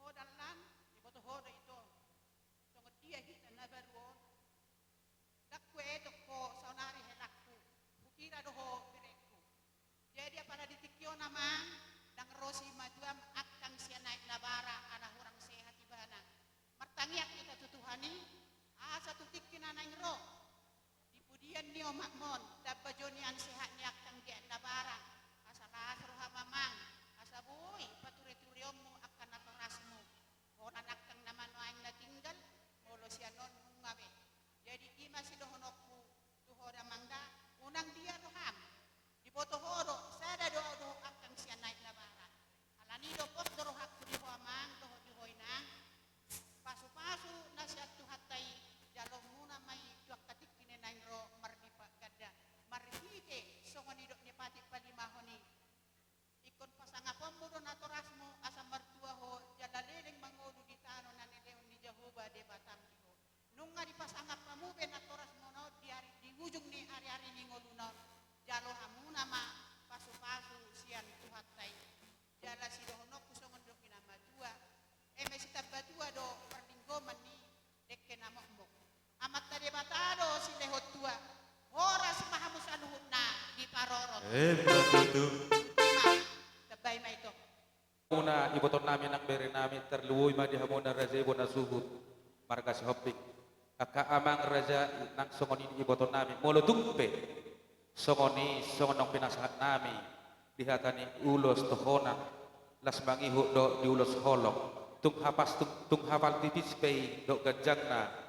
Ho Dallan, iboto ho do ito songon dia hita na baru on. Ndang huetong ho saonari helangku, hukira do ho berengku. Jadi apala di tingki on amang, ndang ro simatuam angkang sian Aek Nabara ala hurang sehat ibana. Martangiang hita tu Tuhan i asa tu tingki na naeng ro di pudian ni omakmon tamba jo nian sehat ni angkang di Aek Nabara, asa las roham amang, asa boi paturetureonmu angka natorasmu. Holan angkang na manuaeng na tinggal, molo Boto ho do, sada do ahu dohot angkang sian Naek Nabarat. Alani do pos do rohangku di ho amang, dohot di ho inang. Pasupasu na sian Tuhanta i, jaloonmuna ma i tu angka tingki na naeng ro marlipat ganda. Marhite songon nidok ni patik palimahon i. Ingkon pasangaponmu do natorasmu asa martua ho jala leleng mangolu di tano na nilehon ni Jahowa Debatam di ho. Nunga dipasangap hamu be natorasmuna on di ari, di ujung ni ariari ni ngoluna on, jalo hamuna ma pasupasu sian Tuhanta i. Jala sidohononku songon didok ni na matua, eme sitamba tua do parlinggoman ni dengke na mokmok. Amanta Debata do silehon tua. Horas ma hamu saluhutna diparorot. Emma tutu. Ima, tambai ma ito. Muna ibotonnami nang berenami, tarlumobi ma di hamuna raja i bona suhut marga Sihombing. Angka amang raja i nang songon i ibotonnami, molo tung pe songon i, songon naung pinasahatnami di hata ni ulos tohonan, las mangihut dohot di ulos holong, tung hapas, tung, tung hapal tipis pe i dohot ganjangna.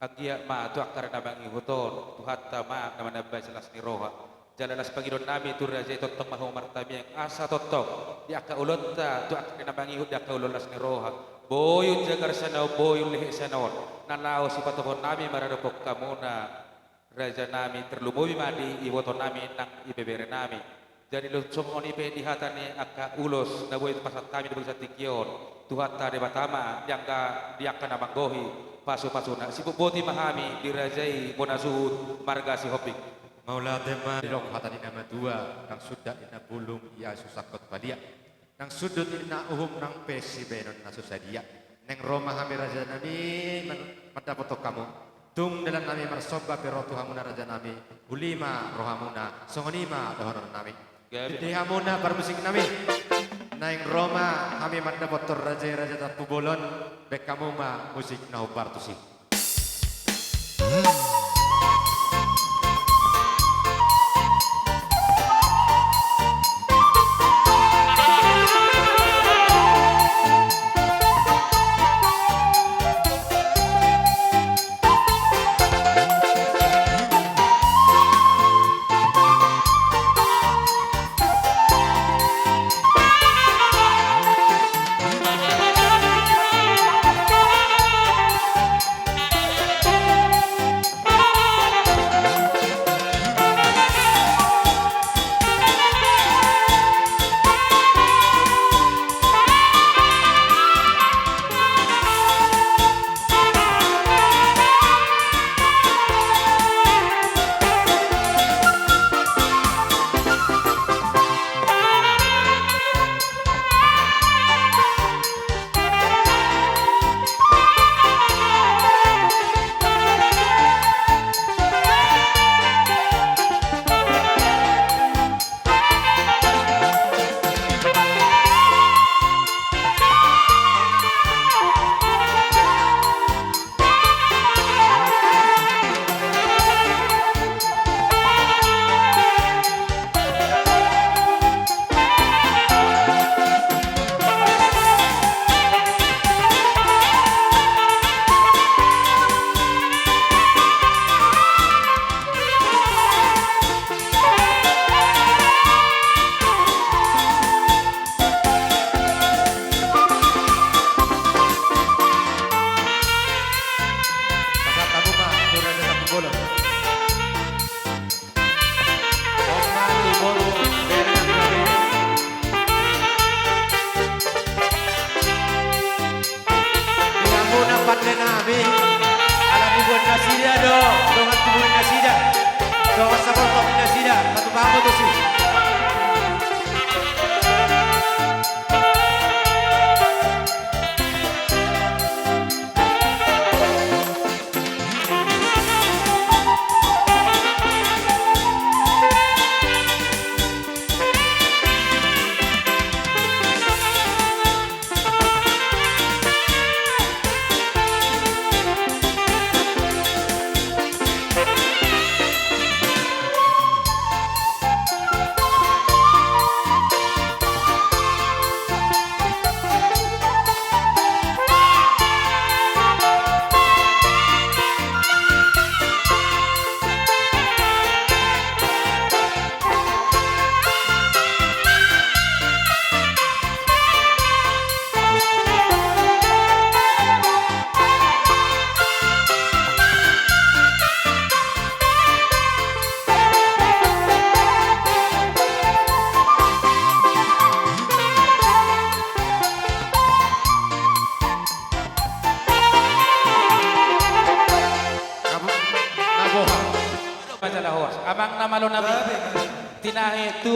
Anggiat ma tu angka ari na mangihut on, Tuhanta ma na manambai las ni roha. Jala las pangidoannami tu raja i, tongtong ma hamu martamiang, asa tongtong di angka ulaonta tu angka ari na mangihut di angka ulaon las ni roha. Boi umjagar sian on, boi umlehek sian on, na laho sipatupaonnami maradophon hamuna rajanami, tarlumobi ma di ibotonnami nang ibeberenami. Jadi lo songon i pe di hata ni angka ulos na boi pasahat hami di bagasan tingki on, Tuhanta Debata ma di angka, di angka na manggohi pasupasuna. Sibotboti ma hami di raja i bona suhut marga Sihombing. Mauliate ma. Didok hata ni na matua, ndang sundat ninna bulung ia susangkot palia. Ndang sundut ninna uhum nang pe sibahenon na so sadia. Naeng ro ma hami rajanami man-, mandapothon hamu. Tung dalannami marsomba pe ro tu hamuna rajanami, uli ma rohamuna, songon i ma dohononnami. Gabe. Di hamuna parmusiknami. Naeng ro ma hami mandapothon raja i, Raja Tampubolon, baen hamu ma musik na hombar tusi. Di hamuna pandenami, ala ni boan nasida do dongan tubu ni nasida, dongan saportom ni nasida, patupa hamu tusi. Horas, amang na malo nami. Tinahi tu,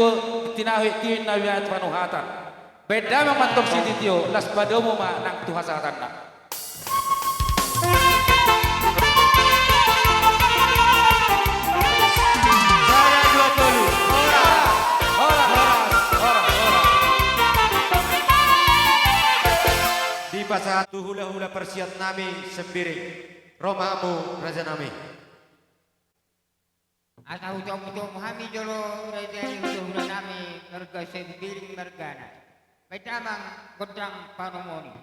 tinahi tiwi na biat panuhatan. Baen damang ma antong sitio, laos padomu ma nang tu hasahatanna. Sada, dua, tolu. Horas. Horas. Horas. Horas. Dipasahat tu hulahula parsiat nami Sembiring. Ro ma hamu raja nami. Asa hujamu-jamu hami jolo raja i, hulahula nami marga Sembiring margana. Baen damang gondang panomuni.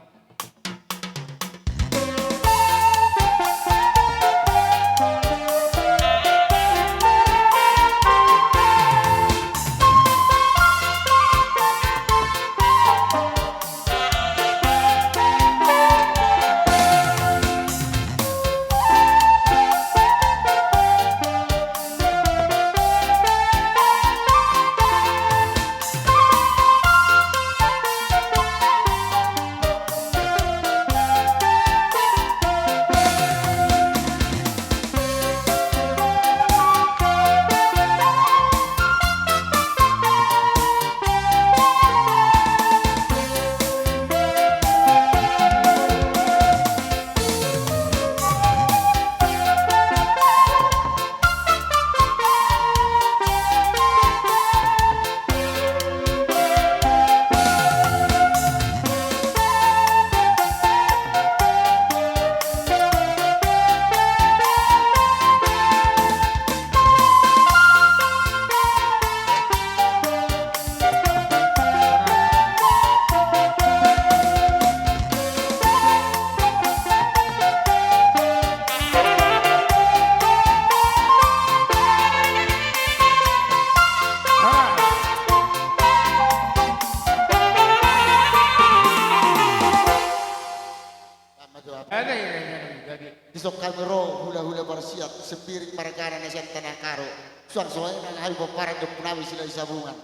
Dison hami ro hulahula parsiat Sembiring margana na sian Tanah Karo. Suang songon i nang hami pomparan ni ompunami Silahisabungan.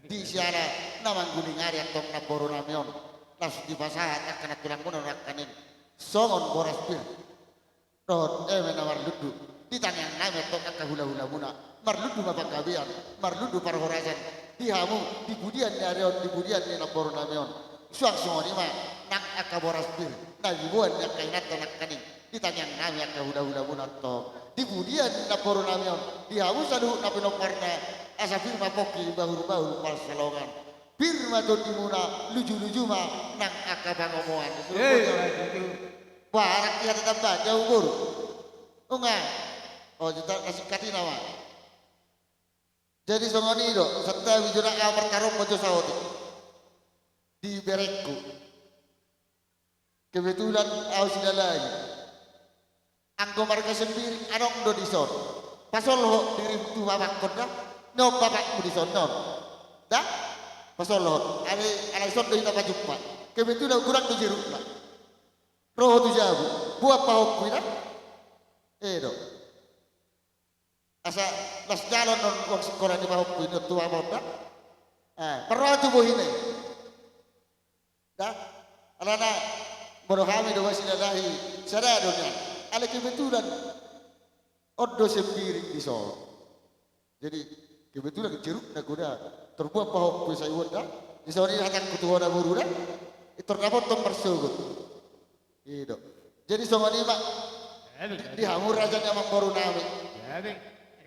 Di siala na mangguling ari antong namboru nami on, laos dipasahat angka nantulangmuna nangkaning songon boras pir dohot eme na marlundu. Di tangiang nami antong angka hulahulamuna, marlundu ma panggabean, marlundu parhorasan di hamu di pudian ni ari on, di pudian ni namboru nami on. Suang songon i ma nang angka boras pir na diboan ni angka inanta nangkaning. Di tangiang nami angka hulahulamuna antong, di pudian ni namboru nami on, di hamu saluhut na pinomparna, asa pir ma pongki bahulbahul pansalongan. Pir ma tondimuna, lujuluju ma nang angka pangomoan. Bah, anak ia tetap baca umur. Unga. Oh, jita nasingkat i nama. Jadi songon i do, santabi jolo au martarombo jo saotik di berengku. Kebetulan au Silalahi. Anggo marga Sembiring adong do dison. Pasolhot dirim tu bapakkon da. Nion bapakmu dison nion. Da? Pasolhot. Alai, alai son do hita pajumpa. Kebetulan godang do jerukna. Ro ho tu jabu. Boan pahompu i da. Eh do. Asa las jalan on uang sikola ni pahompu i nion tu bapakkon da. Eh, parroha tu bohina i. Da, alana molo hami do ba Silalahi sada do nian. Alai kebetulan on do Sembiring dison. Jadi kebetulan jerukna godang. Tor boan pahompu i sai on da. Dison i hatangku tu ho na boru da. Tor na bottong marsogot. I do. Jadi songon i ma di, di hamu raja ni amangboru nami.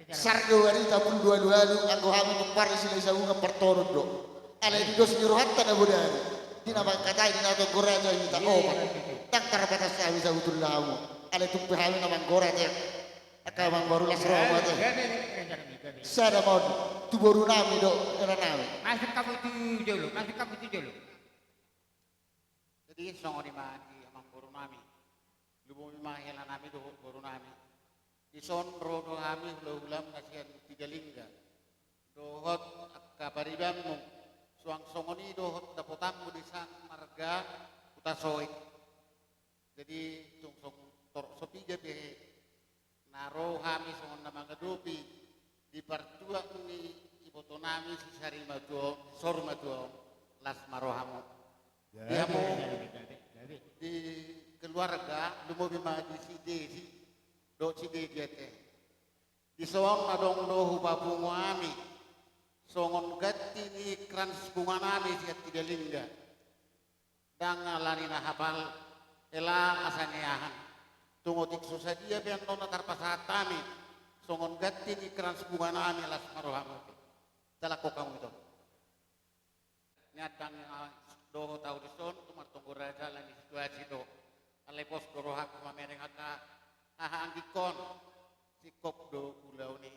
Sar do barita pul do alualu, anggo hami pomparan ni Silahisabungan partonun do. Alai di dos ni rohanta na bodari. Di na mangkatai, di na tonggo raja hita opat. Ndang tarbatas hami sahutulla hamu. Alai tung pe hami na manggora te. Angka amangboru las roha ma te. Sada ma on tu boru nami do era nami. Masuk hamu tu jolo, masuk hamu tu jolo. Jadi songon i ma di amangboru nami. Lumobi ma hela nami dohot boru nami. Dison ro do hami hulahulam na sian Tigalingga. Dohot angka paribanmu. Suang songon i dohot dapotanmu di sian marga Hutasoit. Jadi tung songon tor so piga pe na ro hami songon na mangadopi di partuat ni iboto nami si Sari Matua on, si Sor Matua on, las ma rohamu. Di hamu, di keluarga, lumobi ma di si Desi dohot si Dedi ate. Dison adong do hupapungu hami songon ganti ni krans bunga nami sian Simalingga. Ndang ala ni na hapal, hela asa niahan. Tung otik so sadia pe annon na tarpasahat hami songon ganti ni krans bunga nami, las ma rohamu. Jala hohom hamu ito. Nian ndang, ah, dohot ahu dison, tung martonggo raja ala ni situasi do. Alai pos do rohangku mamereng angka hahaanggingkon. Singkop do ulaon i,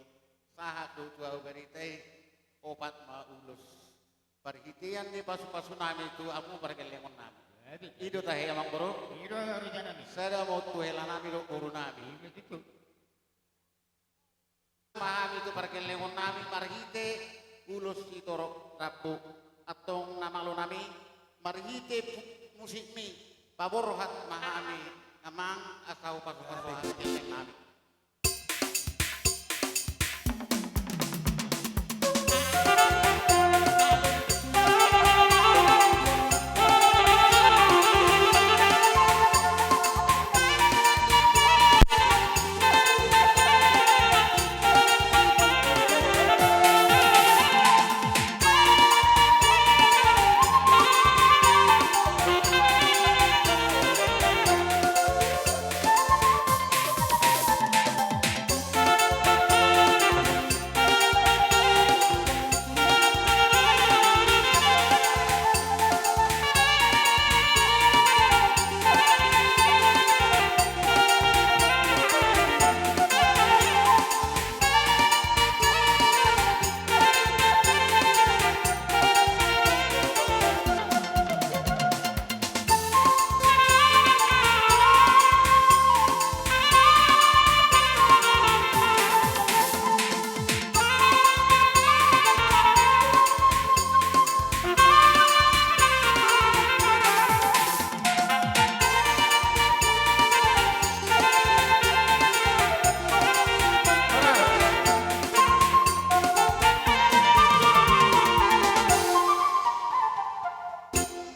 sahat do tu ahu barita i, opat ma ulos. Parhitean ni pasupasu nami tu hamu pargellengon nami. I do tahe, amang boru? I do, raja nami. Sada ma on tu hela nami dohot boru nami. I do tutu. Ma hami tu pargellengon nami marhite ulos sitorop rambu. Antong na malo nami, marhite pu-, musikmi, paborhat ma hami, amang, asa hupasupasu hami gelleng nami.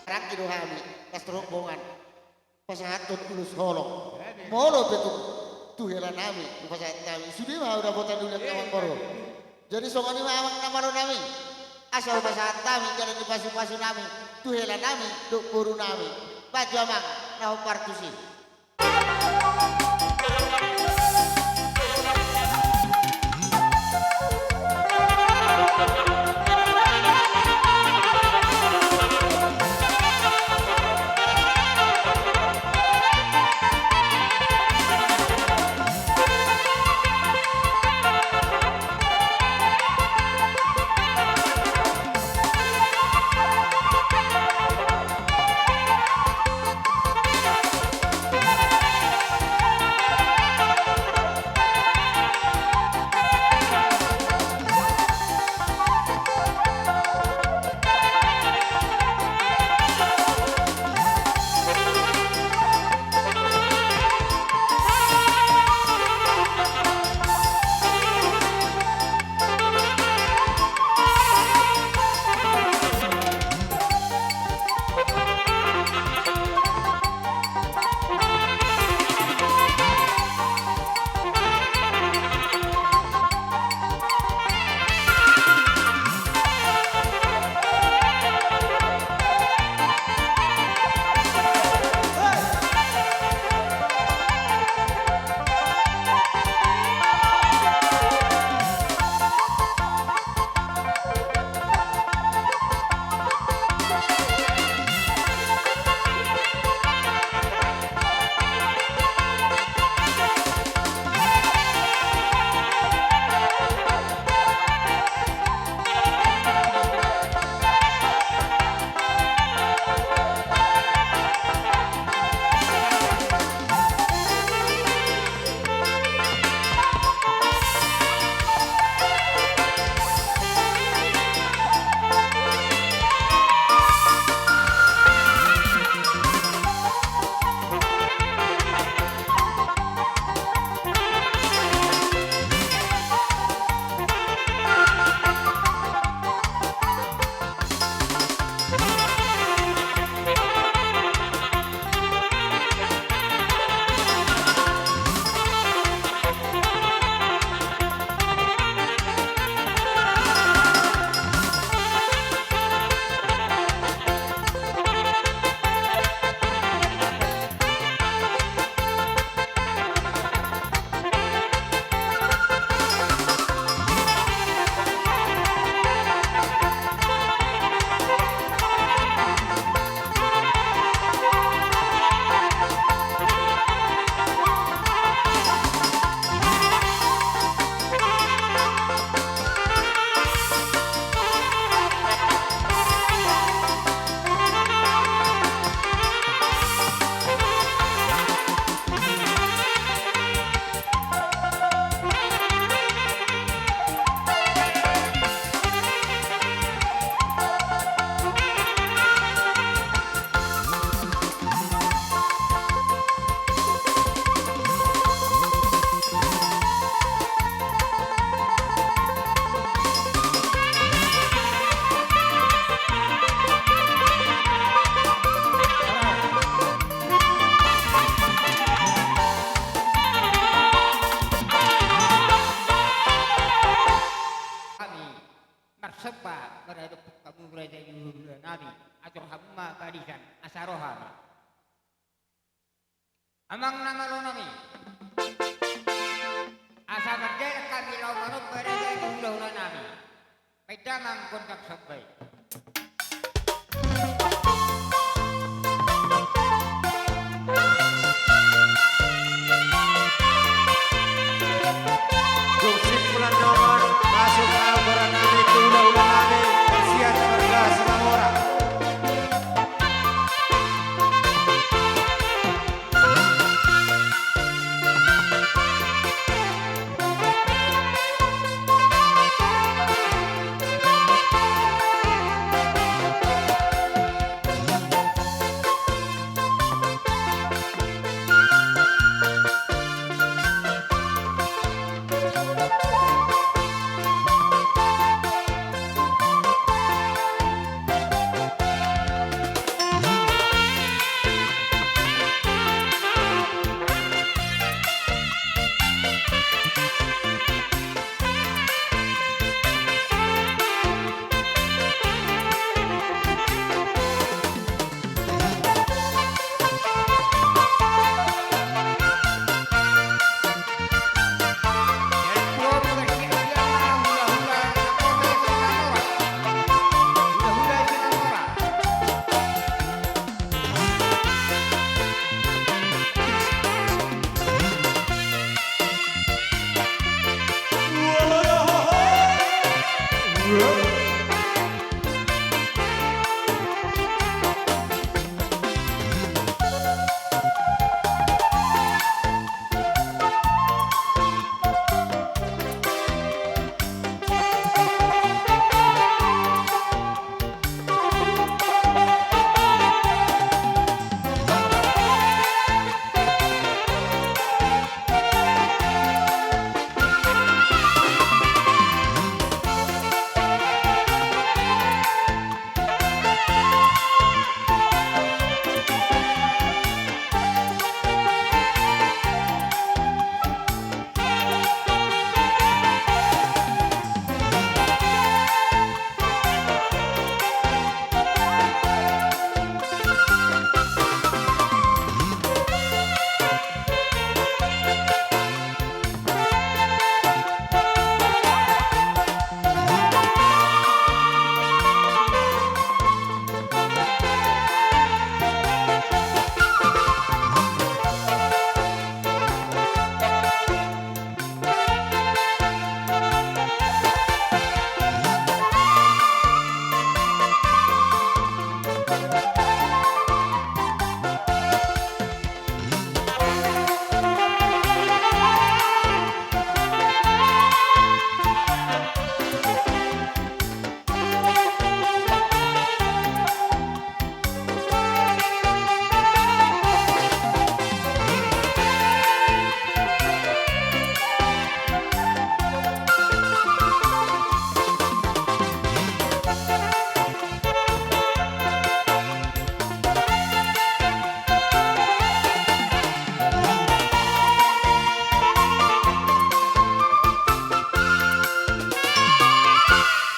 Rangki do hami, pas rombongan. Pasahathon ulos holong. Molo pe tung tu hela nami hupasahat hami, sude ma hamu dapotan ni ulaon, amang boru. Jadi songon i ma, amang, na malo nami, asa hupasahat hami jala ni pasupasu nami tu hela nami dohot boru nami. Bahen jo, amang, na hombar tusi. Hamu raja ni hulahula nami, atur hamu ma barisan asa ro hami. Amang na malo nami, asa mardalan hami laho manomba raja ni hulahula nami. Baen damang gondang somba i. Dung simpulan dongan masuk ahu boru nami tu hulahula nami, marsian marga Simamora.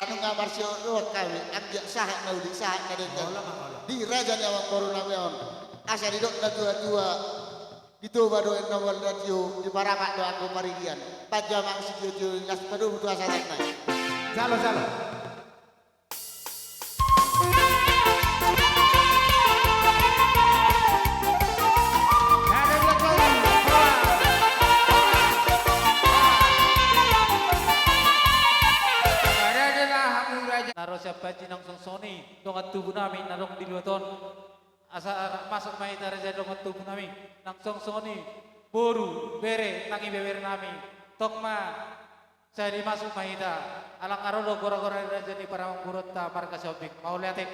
Nunga marsidohonon hami, anggiat sahat na uli, sahat na denggan. Olo ma, olo. Di raja ni amangboru nami on. Asa didok na tua-tua, di Toba do inna wal na tio, di Parapat do anggo paridian. Baen damang sitiotio i, laos padomu tu hasahatan na i. Jalo, jalo. Na ro sian Panji nang songon i dongan tubu nami na adong di luat on. Asa masuk ma hita raja dongan tubu nami, nang songon i boru, bere, nang ibebere nami. Tong ma, sai masuk ma hita, ala nga ro do gora-gora ni raja ni paramangboruonta marga Sihombing. Mauliate.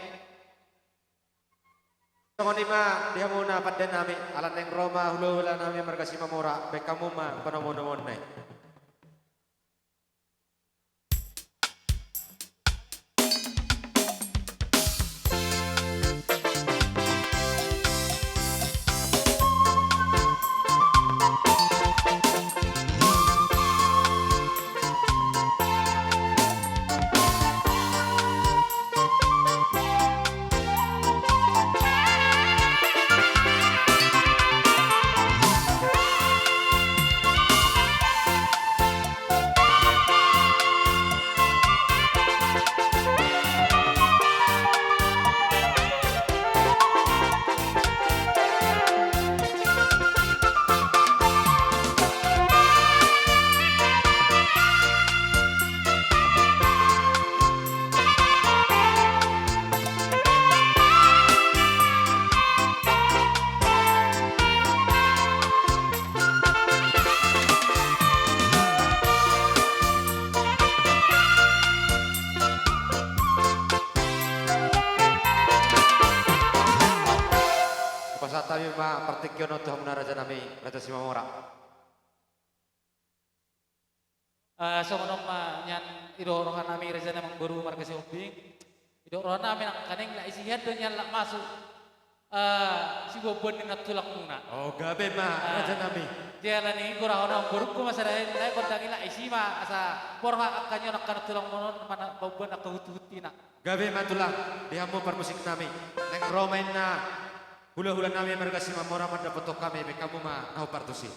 Songon i ma di hamuna pande nami, ala naeng ro ma hulahula nami marga Simamora, baen hamu ma panomunomuonna i. Raja Simamora. Eh, songon on ma nian didok rohanami raja ni amangboru marga Sihombing. Didok rohanami nangkaning lak isi hian do nian lak masuk, eh, sibuanbuan ni nantulangmuna. O, gabe ma, eh, rajanami. Jala ni gorahon amangborungku ma sada hali nai, gondang i lak isi ma asa borhat angka nion angka nantulangmuna on, mana buanbuan angka huntihuntina. Gabe ma tulang, di hamu parmusiknami. Naeng ro ma inna hulahulanami marga Simamora mandapothon hami, baen hamu ma na hombar tusi.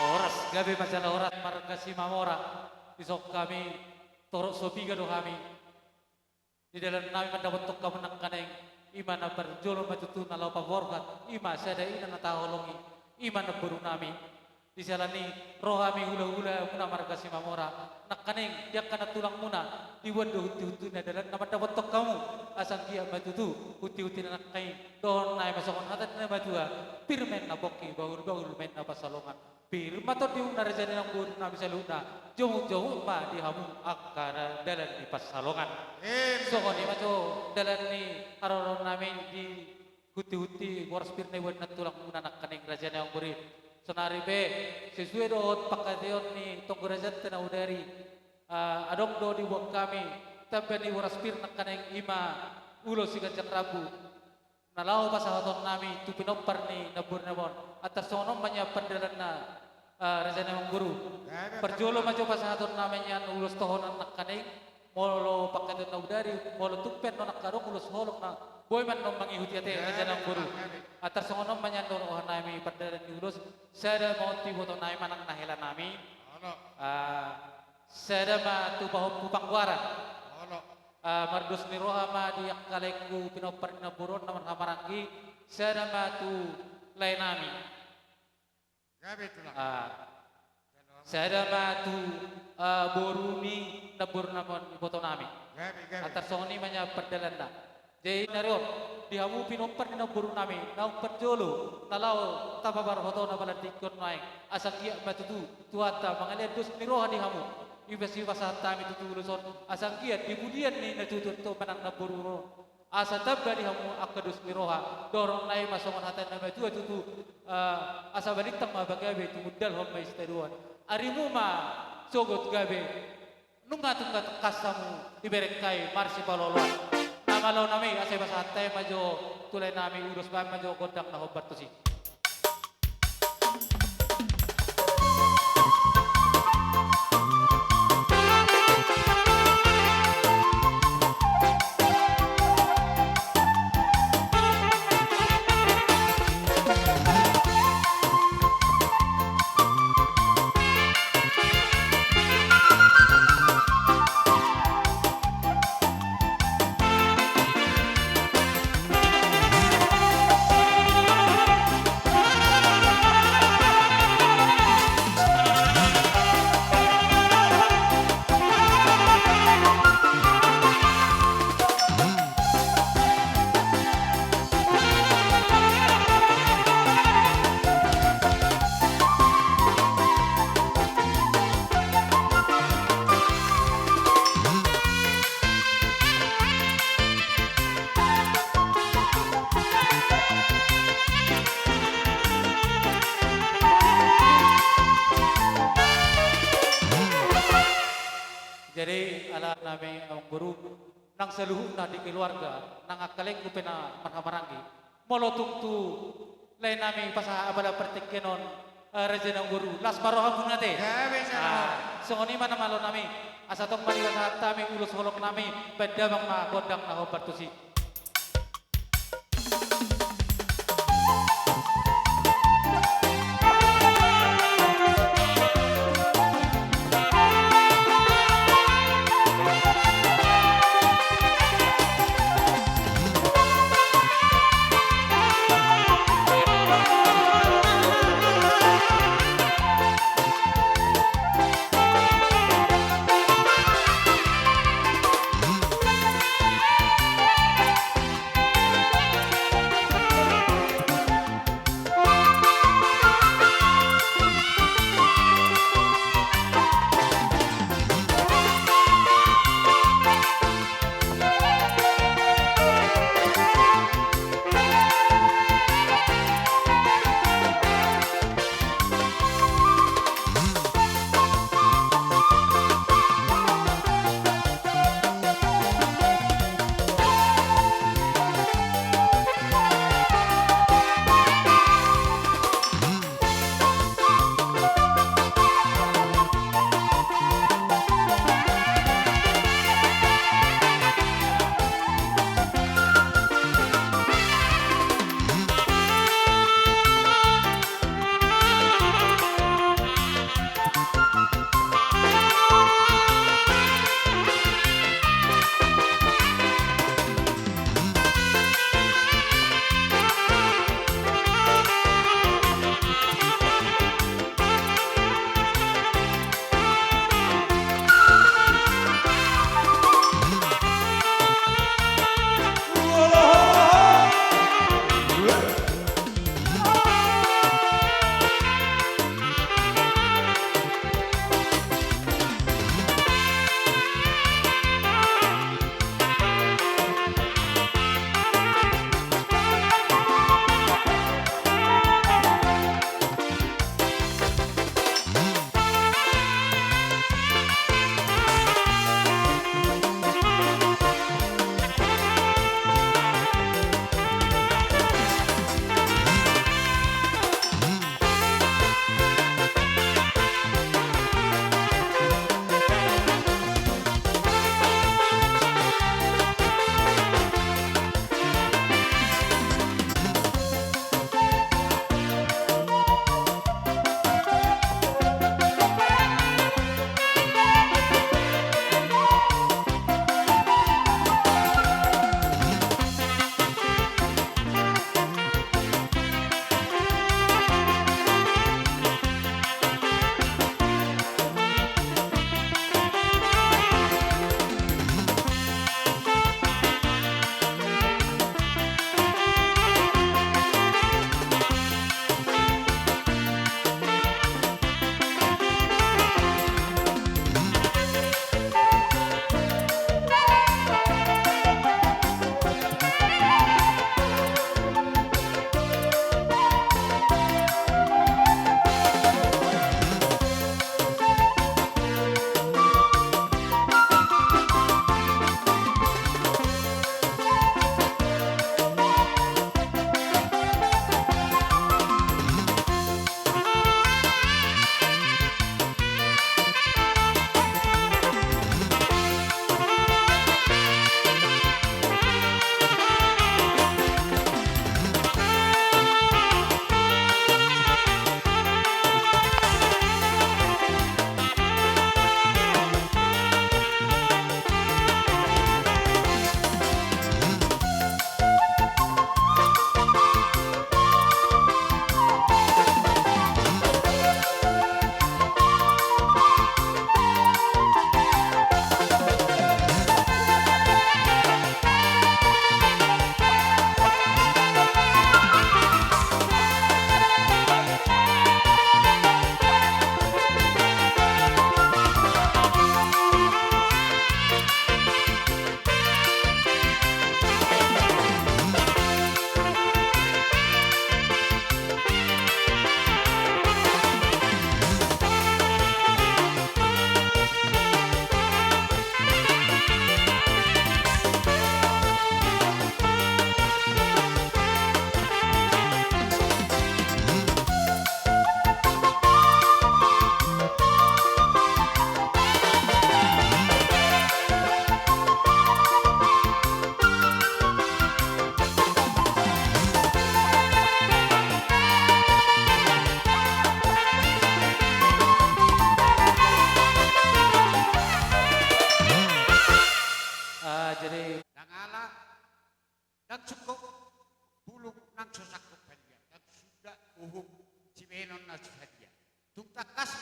Horas, gabe ma jala horas marga Simamora. Dison hami torop so piga do hami. Di dalannami mandapothon hamu nangkaning, i ma na parjolo ma tutu na laho paborhat, i ma sada ina na taholongi, i ma namborunami. Di sala ni i ro hami hulahulamuna marga Simamora, nangkaning di angka nantulangmuna, diboan do huntihuntina, dalanna mandapothon hamu, asa anggiat ma tutu huntihuntina nangkaning dohonon nai ma songon hata ni na matua: Pir ma inna pongki, bahulbahul ma inna pansalongan. Pir ma tondiuna raja ni amangborunami saluhutna, jomukjomuk ma di hamu angka dalan ni pansalongan. Amin. Songon i ma jo dalan ni haroronnami di huntihunti boras pir na diboan nantulangmuna nangkaning raja ni amangboru i. Saonari pe, sesuai dohot panghataion ni Tonggo Rajanta Naodari, ah, adong do diboan hami tamba ni boras pir nangkaning, i ma ulos siganjang rambu na laho pasahatonnami tu pinompar ni namborunami on. Antar songon on ma nian pandalanna, eh, raja ni amangboru. Parjolo ma jo pasahatonnami nian ulos tohonan nangkaning, molo panghataion Naodari, molo tung pe annon angka adong ulos holong na Boi ma annon mangihuti ate, gabe, raja nang boru. Gabe. Antar songon on ma nian do rohanami pardalan ni ulos, sada ma on tu ibotonami manang na helanami. Olo. Ah, sada ma tu pahompu panggoaran. Olo. Ah, mardos ni roha ma di angka laengku pinompar ni namboru on na marhahamaranggi, sada ma tu laenami. Gabe, Tulang. Ah, sada ma tu, ah, boru ni namboru nami on, ibotonami. Gabe, gabe. Antar songon i ma nian pardalanna. Jadi, nari on, di hamu pinompar ni namborunami, naung parjolo, na laho tapabar hotona palandingkon nuaeng, asa anggiat ma tutu, Tuhanta, mangalean dos ni roha di hamu. I ma sipasahat hami tutu ulos on, asa anggiat di pudian ni natuatua manang namboru on, asa tamba di hamu angka dos ni roha, dohononna i ma songon hata ni na matua tutu, eh, asa balintang ma pagabe, tumundalhon ma i sitadoan. Arimu ma sogot gabe, nunga tungka tangkas hamu diberengkai marsipaloloan. Na malo nami, asa ipasahat hami ma jo tu laenami ulos, bahen ma jo gondang na hombar tusi. Jadi, ala nami amangboru, nang saluhutna di keluarga, nang angka laengku pe na marhahamaranggi. Molo tung tu laenami pasahat apala partingkian on, eh, raja nang boru, las ma rohamuna ate. Gabe, sada. Ah, songon i ma na malo nami, asa tong ma dipasahat hami ulos holong nami, bahen damang ma gondang na hombar tusi.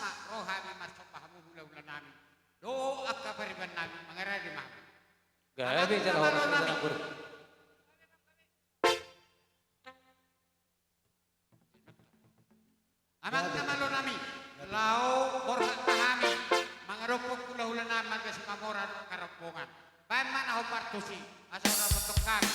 Roha ni marsomba hamu hulahula nami dohot angka pariban nami, mangarade ma hamu. Gabe jala horas. Amang na malo nami, laho borhat ma hami mangadophon hulahula nami marga Simamora dohot harombongan. Baen ma na hombar tusi, asa ora botok hami.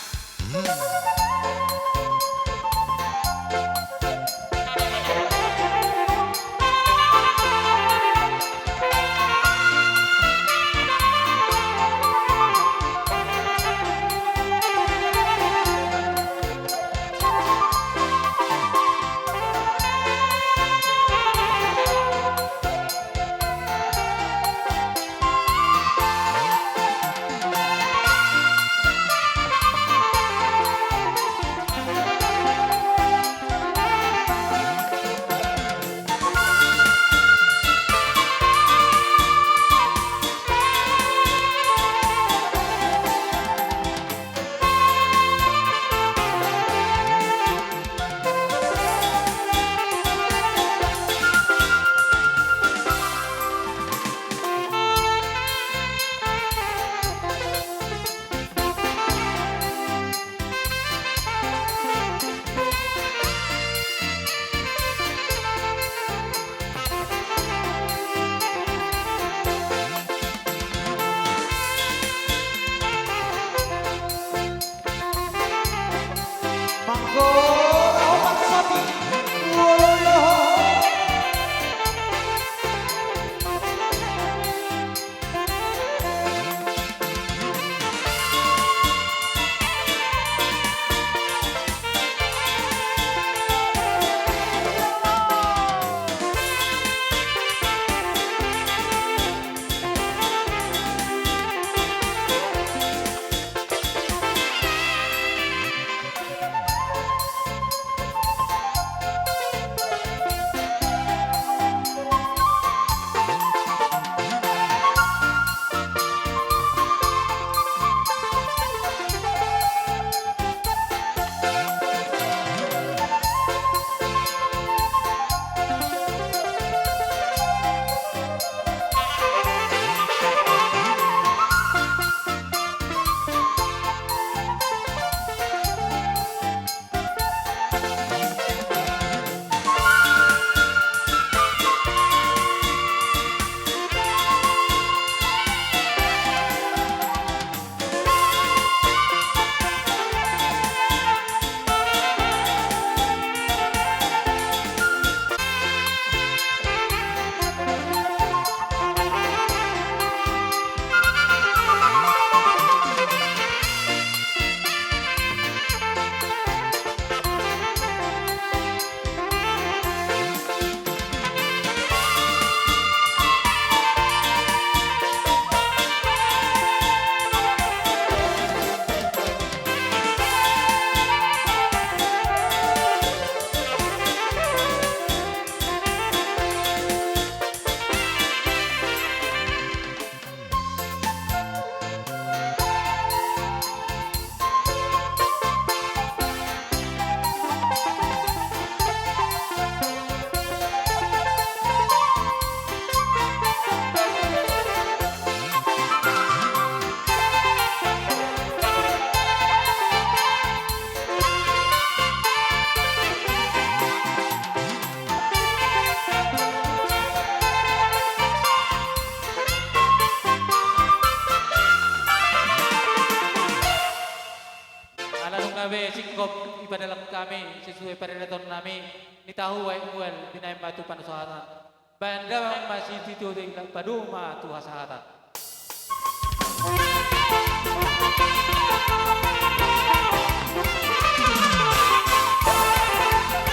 Ala nunga be singkop ipadalan hami sisue paridaton nami, ni tahu ai mual binaen ma tu panusahatan. Baen damang ma sititi oto i, padomu ma tu hasahatan.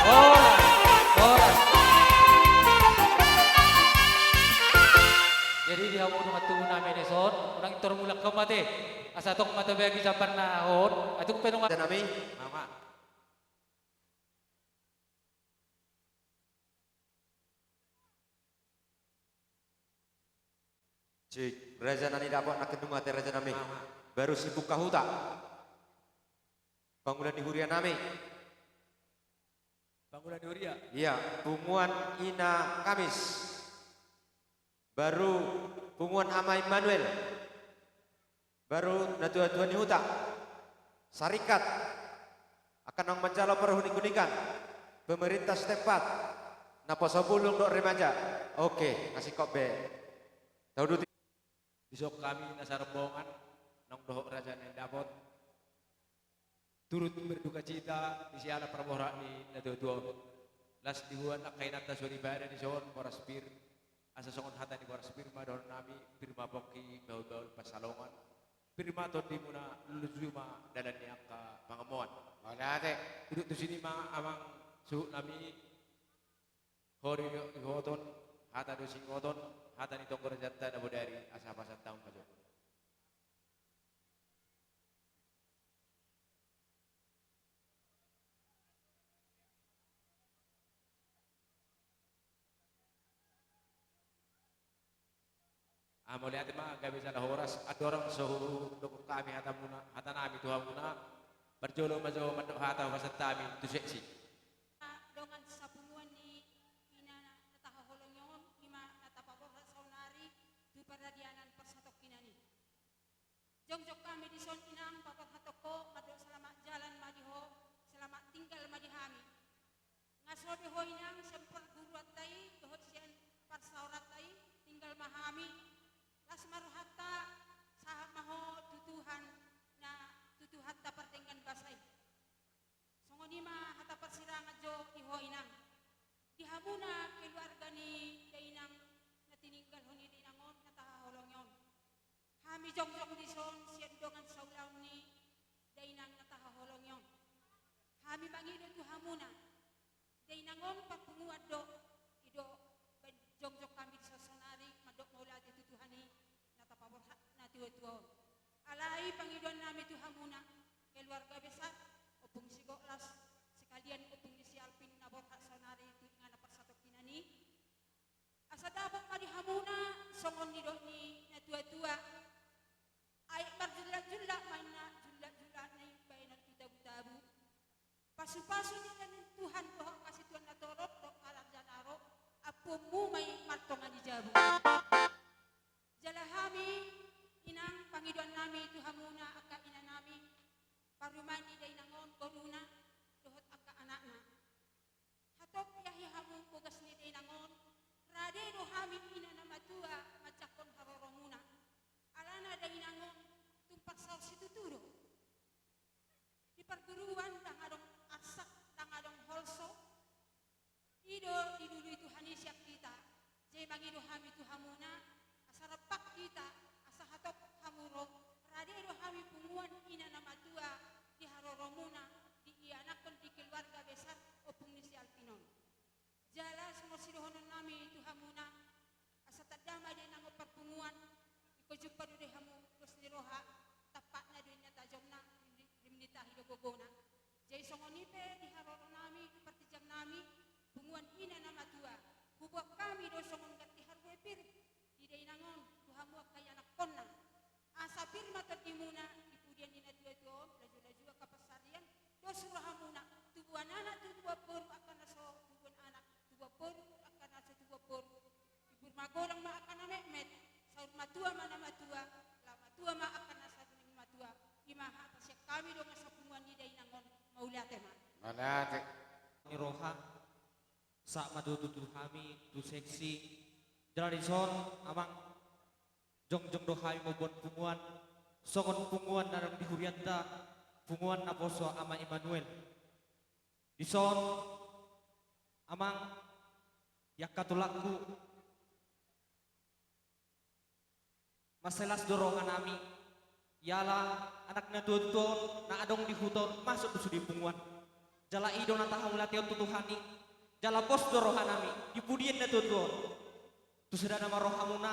Horas, horas. Jadi di hamu dongan tubu nami na dison, unang pintor mulak hamu ate. Asa tong ma tabagi jambar na hot, atung pe dongan. Nami. Mama. Cik, raja na nidapot nangkin dung ate raja nami. Baru sibuka huta. Pangula ni huria nami. Pangula ni huria. Ia, punguan Ina Kamis. Baru punguan Ama Immanuel. Baru natuatua ni huta. Sarikat. Angka naung manjalo parhunihunikan. Pemerintah setempat. Naposo bulung dohot remaja. Oke, na singkop be. Tauduti. Dison hami na sarombongan, naung dohot raja na dapot. Turut berdukacita di siala parborat ni natuatua on. Las diboan angka inanta soripada dison, boras pir. Asa songon hata ni boras pir ma dohononnami, pir ma pongki, bahulbahul pansalongan. Pir ma tondimuna, lujuluju ma dalan ni angka pangomoan. Mauliate. Duduk tusi ma amang suhutnami. Hori do ihoton, hata do singoton, hata ni tonggo rajanta na bodari, asa pasahat hamu ma jo. Mauliate ma, gabe jala horas. Andorang so hudok hami hatamuna, hatanami tu hamuna, parjolo ma jo mandok hata hupasahat hami tu seksi. Dongan sapunguan ni ina na tahaholongi on, i ma na tapaborhat saonari tu paradianan parsatongkinan i. Jongjong hami dison inang paborhathon ho, mandok selamat jalan ma di ho, selamat tinggal ma di hami. Nga so be ho inang sian parguruanta i dohot sian parsaoranta i, tinggal ma hami. Las ma rohanta, sahat ma ho tu Tuhan, na tu Tuhanta pardenggan basa i. Songon i ma hata parsirangan jo di ho inang. Di hamuna keluarga ni dainang na tininggalhon i dainang on na tahaholongi on. Hami jongjong dison sian dongan saulaon ni dainang na tahaholongi on. Hami mangido tu hamuna. Dainang on parpunguan do, i do baen jongjong hami dison saonari mandok mauliate tu Tuhan i na tapaborhat natuatua on. Alai pangidoannami tu hamuna, keluarga besar, ompung si Goklas, sekalian ompung ni si Alvin na borhat saonari tu inganan parsatongkinan i. Asa dapot ma di hamuna songon nidok ni natuatua. Aek marjulakjulak ma inna, julakjulak ni bahenon tu tabutabu. Pasupasu ni Tuhan dohot hasituan na torop dohot harajaon na ro, ampuonmu ma i martonga ni jabu. Jala hami inang, pangidoannami tu hamuna angka inanami, parumaen ni dainang on, boruna dohot angka anakna. Hatop iahi hamu bogas ni dainang on, rade do hami ina na matua manjangkon haroromuna. Alana dainang on tung parsaor situtu do. Di parguruan ndang adong arsak, ndang adong holso. I do dilului Tuhan i sian hita. Jadi mangido hami tu hamuna, asa rampak hita, asa hatop hamu ro, rade do hami punguan ina na matua di haroromuna, di ianakhon di keluarga besar ompung ni si Alvin on. Jala songon sidohononnami tu hamuna, asa tanda ma dainang on parpunguan, ingkon jumpa do di hamu dos ni roha, tampakna do inna tajomna, rim ni tahi do gogona. Jadi songon i pe di haroronami, di partinjangnami, punguan ina na matua, huboan hami do songon ganti harbue pir di dainang on tu hamu angka ianakhonna. Asa pir ma tondimuna di pudian ni natuatua on, lajulaju angka pansarian, dos rohamuna, tubuan anak tubuan boru angka na so tubuan anak, tubuan boru angka na so tubuan boru. Timbur magodang ma angka na metmet, saur matua ma na matua, laho matua ma angka na saur ni matua. I ma hata sian hami dongan sapunguan ni dainang on, mauliate ma. Mauliate. Ni roha, sahat ma tutu tu hami tu seksi. Jala dison amang, jongjong do hami mamboan punguan, songon punguan na adong di hurianta, punguan naposo Ama Immanuel. Dison amang, i angka tulangku, mansai las do rohanami, iala anak ni natuatua on na adong di huta on masuk do sude punguan. Jala i do na tahamauliateon tu Tuhan i, jala pos do rohanami di pudian ni natuatua on. Tu sadana ma rohamuna,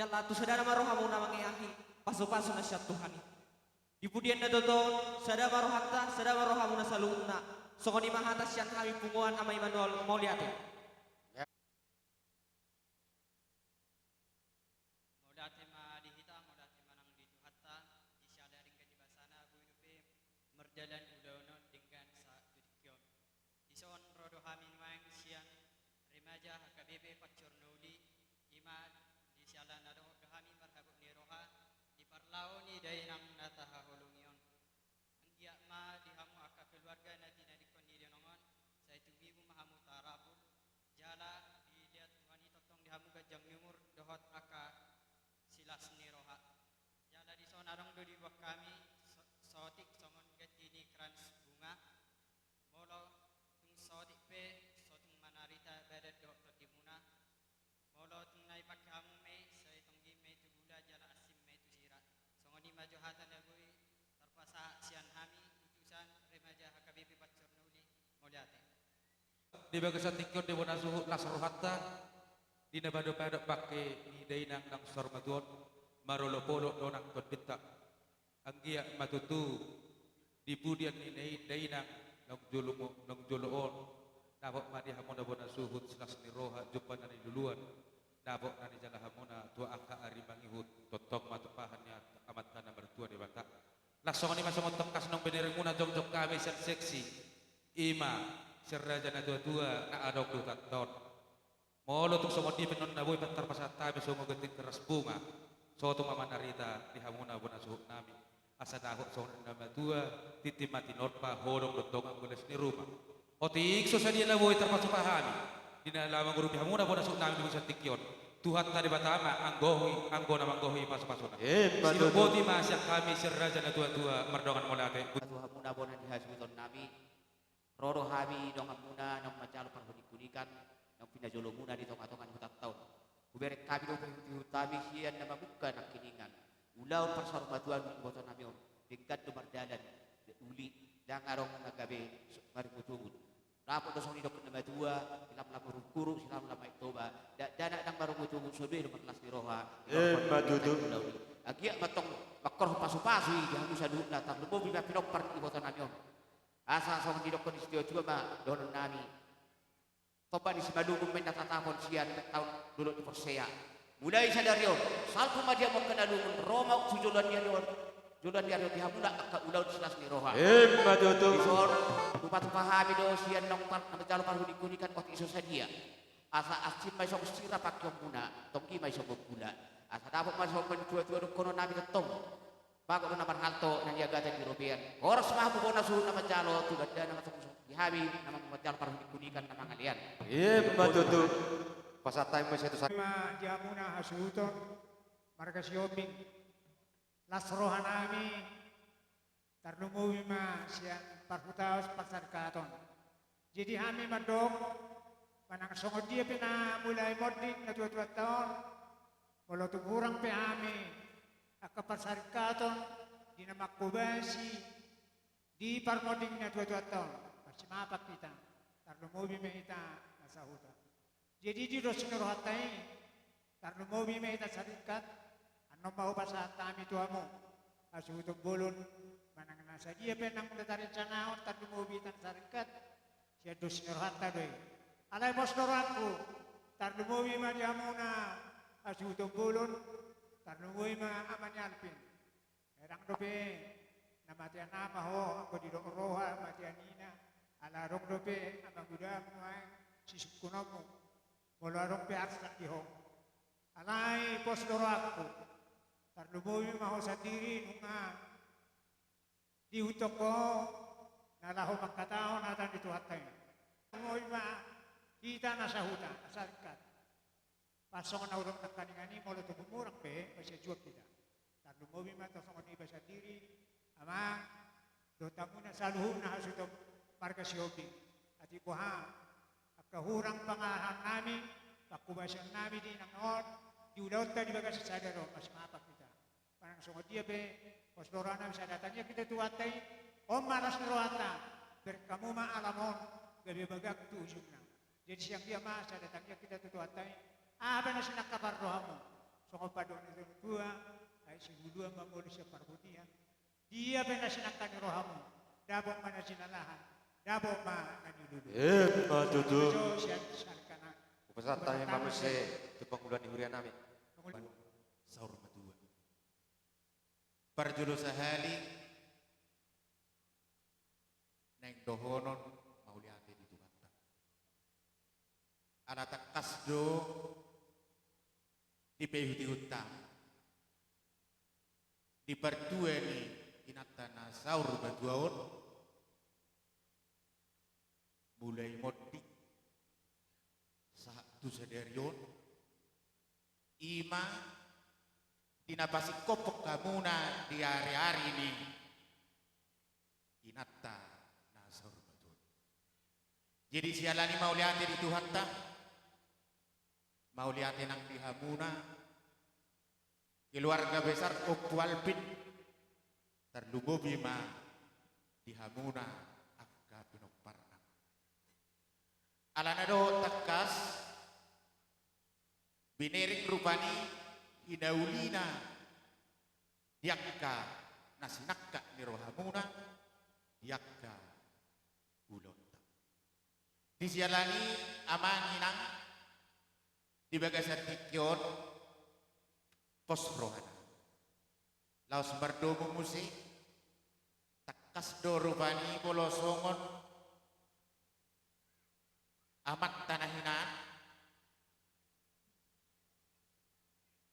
jala tu sadana ma rohamuna mangeahi pasupasu na sian Tuhan i. Di pudian ni natuatua on, sada ma rohanta, sada ma rohamuna saluhutna. Songon i ma hata sian hami punguan Ama Immanuel, mauliate. Mauliate ma di hita, mauliate ma nang di Tuhanta, di siala denggan ni basana, boi dope mardalan ulaon on denggan sahat tu tingki on. Dison ro do hami nuaeng sian remaja H K B P Pancur na Uli, i ma Laho ni dainang na tahaholongi on. Anggiat ma di hamu angka keluarga na tinadingkon ni dainang on, sai tumimbo ma hamu tarabur, jala dilehon Tuhan i tongtong di hamu ganjang ni umur dohot angka silas ni roha. Jala dison adong do diboan hami so-, sotik songon ganti ni krans bunga. Molo tung sotik pe, so tung manarita badan dohot tondimuna. Molo tung na dipake hamu ma i, sai tonggi ma i tu gula jala asing ma i tu sira. Songon i ma jo hata na boi tarpasahat sian hami, utusan remaja H K B P Pansur Na Uli. Mauliate. Di bagasan tingki on, di bona suhut las rohanta, di na padopadop bangke ni dainang naung saur matua on, marolopolop do nang tondinta. Anggiat ma tutu di pudian ni dainang naung jolo mo-, naung jolo on, dapot ma di hamuna bona suhut silas ni roha, jumpa na niluluan, dapot na nijalo hamuna tu angka ari mangihut, tongtong ma tumpahan ni Amanta na martua Debata. Laos songon i ma songon tangkas naung binereng muna, jongjong hami sian seksi, i ma sian raja na tuatua na adong di hutanta on. Molo tung songon dia pe annon na boi tarpasahat hami songon ganti ni krans bunga, so tung ma manarita di hamuna bona suhut nami. Asa dapot songon na matua, tintin ma tinompa, holong do dongan, bolas ni ruma. Otik so sadia na boi tarpasupasu hami, di na laho mangurupi hamuna bona suhut nami di bagasan tingki on, Tuhanta Debata ma anggo i, anggo na manggohi pasupasuna. Emma tutu. Sinoboti ma sian hami sian raja na tuatua mardongan mauliate. Tu hamuna bona ni hasuhuton nami, ro do hami donganmuna naung manjalo parhunihunikan, naung pinajolomuna di tongatonga ni hutanta on. Hubereng hami do paihuthihut hami sian na mamungka nangkiningan. Ulaon parsaurmatuaon ni iboto nami on, denggan do mardalan, uli, ndang adong na gabe so-, marungutungut. Dapot do songon didokkon na matua, silamlam marhurukuru, silamlam aek Toba, dakdanak ndang marungutungut, so dua do marlas ni roha. Emma tutu. Ulaon i. Anggiat ma antong mangkorhon pasupasu i di hamu saluhutna, tarlumobi ma pinompar ni iboto nami on. Asa songon didokkon ni situatua ma dohonon nami. Tomba ni Simalungun ma inna tatapon sian taon dolok ni Porsea. Mulai sadari on, salpu ma di hamu angka na lungun, ro ma tu joloan ni ari on, joloan ni ari on di hamuna angka ulaon silas ni roha. Emma tutu. Dison, tupatupa hami do sian naung par-, na manjalo parhunihunikan otik so sadia. Asa asing ma i songon sira pangkeonmuna, tonggi ma i songon gula. Asa dapot ma songon tuatua dohonon nami tongtong. Bagot do na marhalto na niagatan di robean. Horas ma hamu bona suhut na manjalo, tu gandana ma songon di hami na manjalo parhunihunikan na mangalean. Emma tutu. Pasahat hami ma sian tu sa- Ma di hamuna hasuhuton marga Sihombing. Las roha nami, tarlumobi ma sian parhutaon, parsarikaton. Jadi hami mandok, manang songon dia pe na mulai monding na tuatuanta on, molo tung hurang pe hami angka parsarikaton di na manghobasi di parmonding na tuatuanta on, marsimapan hita, tarlumobi ma hita na sahuta. Jadi di dos ni rohanta i, tarlumobi ma hita sarikat, annon ma hupasahat hami tu hamu, hasuhuton bolon, manang na sadia pe naung tarincanahon, tarlumobi hita sarikat, sian dos ni rohanta do i. Alai pos do rohangku, tarlumobi ma di hamuna hasuhuton bolon, tarlumobi ma ama ni Alvin. Ndang dope na matean ama ho, anggo didok roha matean ina, ala adong dope ama gudamu ae sisungkunonmu, molo adong pe arsak di ho. Alai pos do rohangku, tarlumobi ma ho sandiri nunga diihuthon ho na laho manghatahon hata ni Tuhanta i. Tarlumobi ma hita na sahuta, na sarikat. Pas songon na hudok nangkaningan i, molo tung hurang pe, pasahat juak hita. Tarlumobi ma antong songon i hubasahon diri, amang, dohot hamuna saluhutna hasuhuton marga Sihombing. Atik boha angka hurang pangalahon nami, panghobasion nami di inang on, di ulaonta di bagasan sadari on, marsimapan hita. Manang songon dia pe, pos do roha nami, sada tangiang hita tu Tuhanta i, on ma las ni rohanta, bereng hamu ma alam on, gabe bagak tu ujungna. Jadi sian dia ma sada tangiang hita tu Tuhanta i, aha pe na sinangkap ni rohamu, songon pandok ni natuatua, ai sihuluan ma molo sian parputihan. Dia pe na sinangkap ni rohamu, dapot ma na sinalahan, dapot ma na niluluan. Emma tutu. Ido sian sarikat nami. Hupasahat hami ma muse tu pangula ni huria nami. Pangula. Saur matua. Parjolo sahali, naeng dohonon mauliate di Tuhanta. Ala tangkas do dipaihutihut hami, Di partua ni inanta na saur matua on, mulai monding sahat tu sadari on, i ma di na pasingkophon hamuna di ari-ari ni inanta na saur matua on. Jadi siala ni i mauliate di Tuhanta, mauliate nang di hamuna keluarga besar Ompu Alvin, tarlumobi ma di hamuna angka pinomparna. Alana dohot tangkas, binereng rupani hinaulina di angka na sinangkap ni rohamuna di angka ulaonta. Di siala ni i amang inang, di bagasan tingki on pos rohana. Laos mardomu muse, tangkas do rupani molo songon amanta na hinan,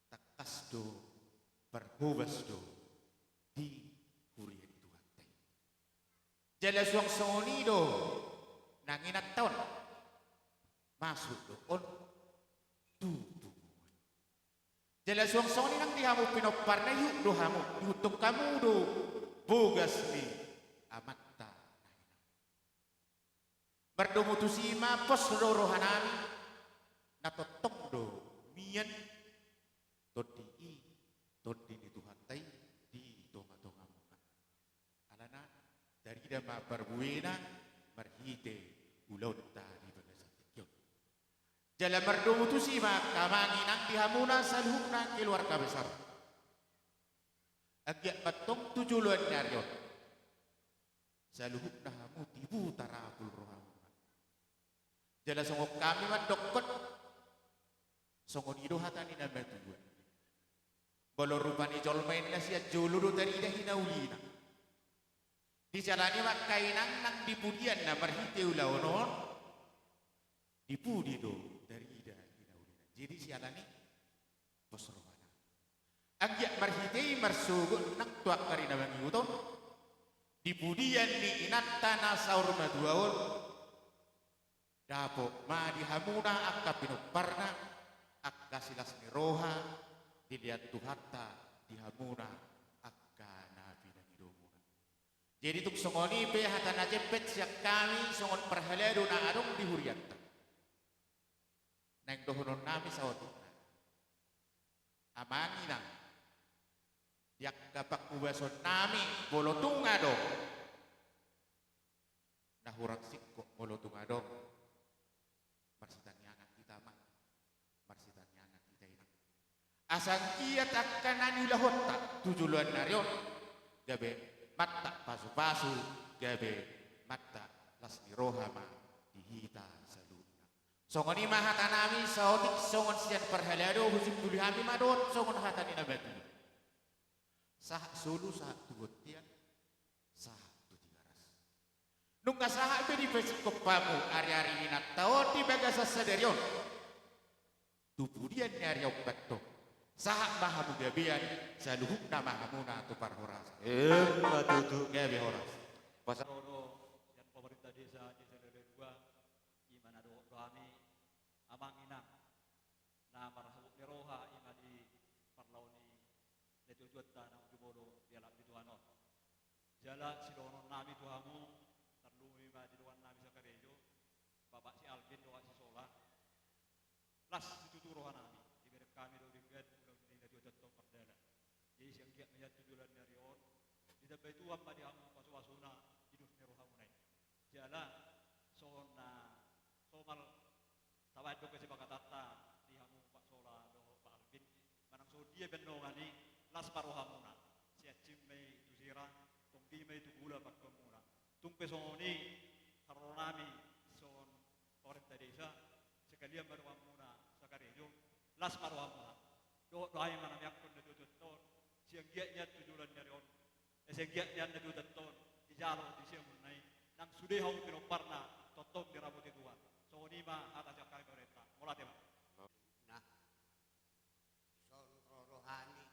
tangkas do parhobas do di huria ni Tuhanta i. Jala suang songon i do nang inanta on, masuk do on tu punguan. Jala suang songon i nang di hamu pinomparna, ihut do hamu, ihuthon hamu do bogas ni amanta na hinan. Mardomu tusi ma pos do rohanami, na tongtong do mian tondi i, tondi ni Tuhanta i di tonga-tongamuna. Alana tarida ma parbuena marhite ulaonta di bagasan tingki on. Jala mardomu tusi ma angka amang inang di hamuna saluhutna keluarga besar. Anggiat ma antong tu joloan ni ari on saluhutna hamu tibu tarapul rohamuna. Jala songon hami mandokkon, songon i do hata ni na matua. Molo rupani jolma inna, sian jolo do tarida hinaulina. Di siala ni i ma angka inang, nang di pudianna marhite ulaon on, di pudi do tarida hinaulina. Jadi siala ni i pos rohana. Anggiat marhite i marsogot nang tu angka ari na mangihut on, di pudian ni inanta na saur matua on, dapot ma di hamuna angka pinomparna angka silas ni roha, dilean Tuhanta di hamuna angka na pinangidomuna. Jadi tung songon i pe hata na jempek sian hami songon parhalado na adong di hurianta. Naeng dohononnami saotik nai, amang inang, di angka panghobasonnami molo tung adong na hurang singkop, molo tung adong, marsitangiangan hita ma, marsitangiangan hita inang. Asa anggiat angka na niulahonta tu joloan ni ari on gabe mantap pasupasu, gabe mantap las ni roha ma di hita saluhutna. Songon i ma hatanami saotik songon sian parhalado, husimboli hami ma dohot songon hata ni na matua. Sahat solu, sahat tu bontean, sahat tu Tigaras. Nunga sahat be dipasingkop hamu ari-ari ni inanta on di bagasan sadari on. Tu pudian ni ari on pe antong, sahat ma hamu gabean, saluhutna ma hamuna tu parhorasan. Emma tutu. Gabe horas. Pas- Ro do sian pemerintah desa, desa Lele dua, i ma na dohot do hami, amang inang, na marhabot ni roha i ma di parlao ni natuatuanta na jumolo di halak Bituan on. Jala sidohononnami tu hamu, tarlumobi ma di dongan nami sakarejo, bapak si Alvin dohot si Sola. Las situtu rohanami, dibereng hami do denggan ulaon ni natuatuanta on mardalan. Jadi sian anggiat ma hian tu joloan ni ari on, ditambai Tuhan ma di hamu pasupasuna di dos ni rohamuna i. Jala songon na somal tabaen do kesepakatanta di hamu Pak Sola dohot Pak Alvin, manang songon dia pe annon i, las ma rohamuna. Siancin ma i tu sira, tonggi ma i tu gula pangkeonmuna. Tung pe songon i haroro nami songon pemerintah desa, sekalian ma donganmuna sakarejo, las ma rohamuna. Dohot do hami manamiangkon natuatuanta on, sian anggiat nian tu joloan ni ari on, eh, sian anggiat nian natuatuanta on dijalo di siamun nai, nang sude hamu pinomparna tongtong diramoti Tuhan. Songon i ma hata sian hami pemerintah. Mauliate ma. Nah, dison ro rohami sian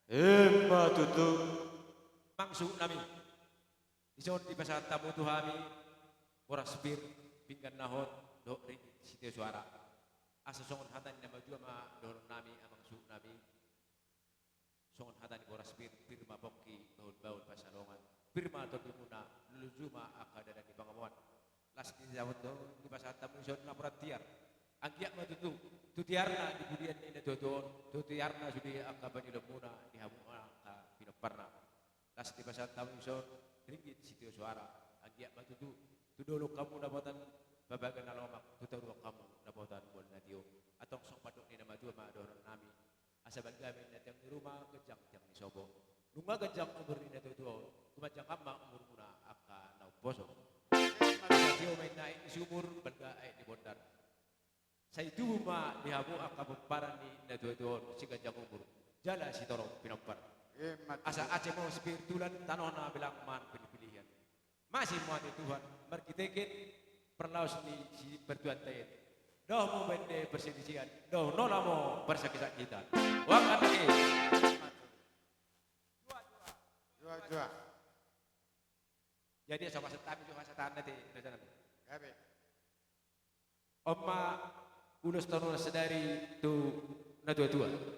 Emma tutu. Amang suhut nami, dison dipasahat hamu tu hami boras pir, pinggan na hot, dohot ringgit sitio soara. Asa songon hata ni na matua ma dohonon nami, amang suhut nami. Songon hata ni boras pir, pir ma pongki, bahulbahul pansalongan, pir ma tondimuna, luluju ma angka dalan ni pangomoan. Las ni saut on, dipasahat hamu dison laporan tiar. Anggiat ma tutu, tu tiarna di pudian ni natuatua on, tu tiarna sude angka pangidoanmuna di hamu angka pinomparna. Las dipasahat hamu dison ringgit sitio soara. Anggiat ma tutu, tu dolok hamu dapotan babaga na lomak, tu toruan hamu dapotan mual na tio. Antong songon pandok ni na matua ma dohonon nami. Asa balga ma inna tiang ni ruma, ganjang tiang ni sopo. Nunga ganjang umur ni natuatua on, gumanjang ma umurmuna angka na umposo. Asa tio ma inna aek ni sumur, balga aek ni bondar. Sai tubu ma di hamu angka pomparan ni natuatua on, siganjang umur jala sitorop pinompar. Emma tutu. Asa ate ma spiritulan, tano na belang manang pilipilian. Mauliate ma tu Tuhan, marhitehite parlaos ni si partuatta i. Dohot molo baen parselisihan, dohot molo parsakisakitan. Wah, kan lagi. Jua, jua. Jadi, asa pasahat hami jua pasahatanna te, raja nami. Gabe. On ma ulos tano sadari tu natuatua.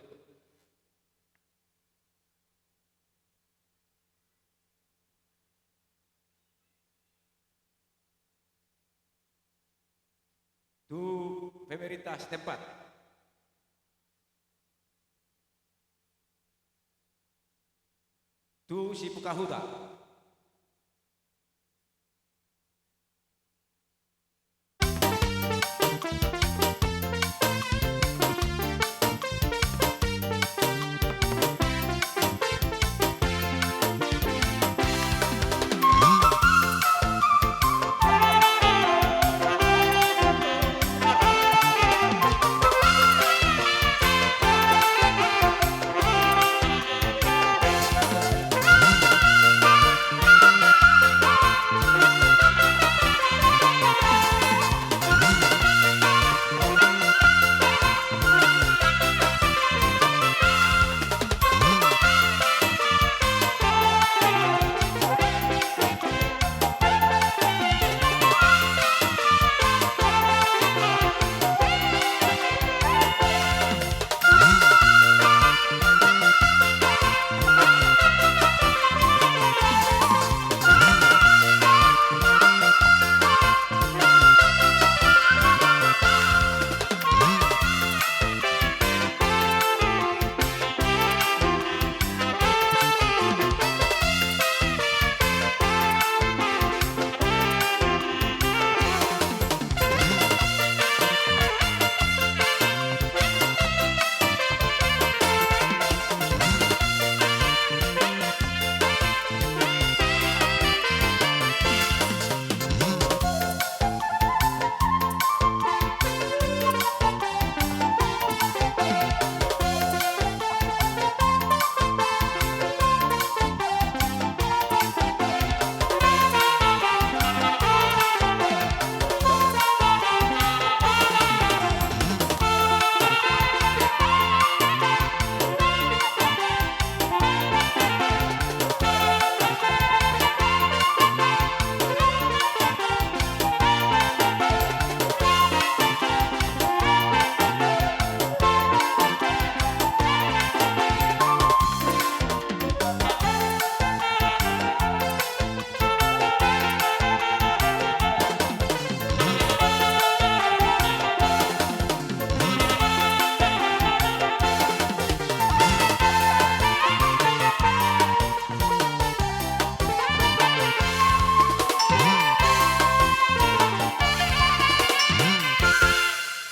Tu pemerintah setempat. Tu si buka huta.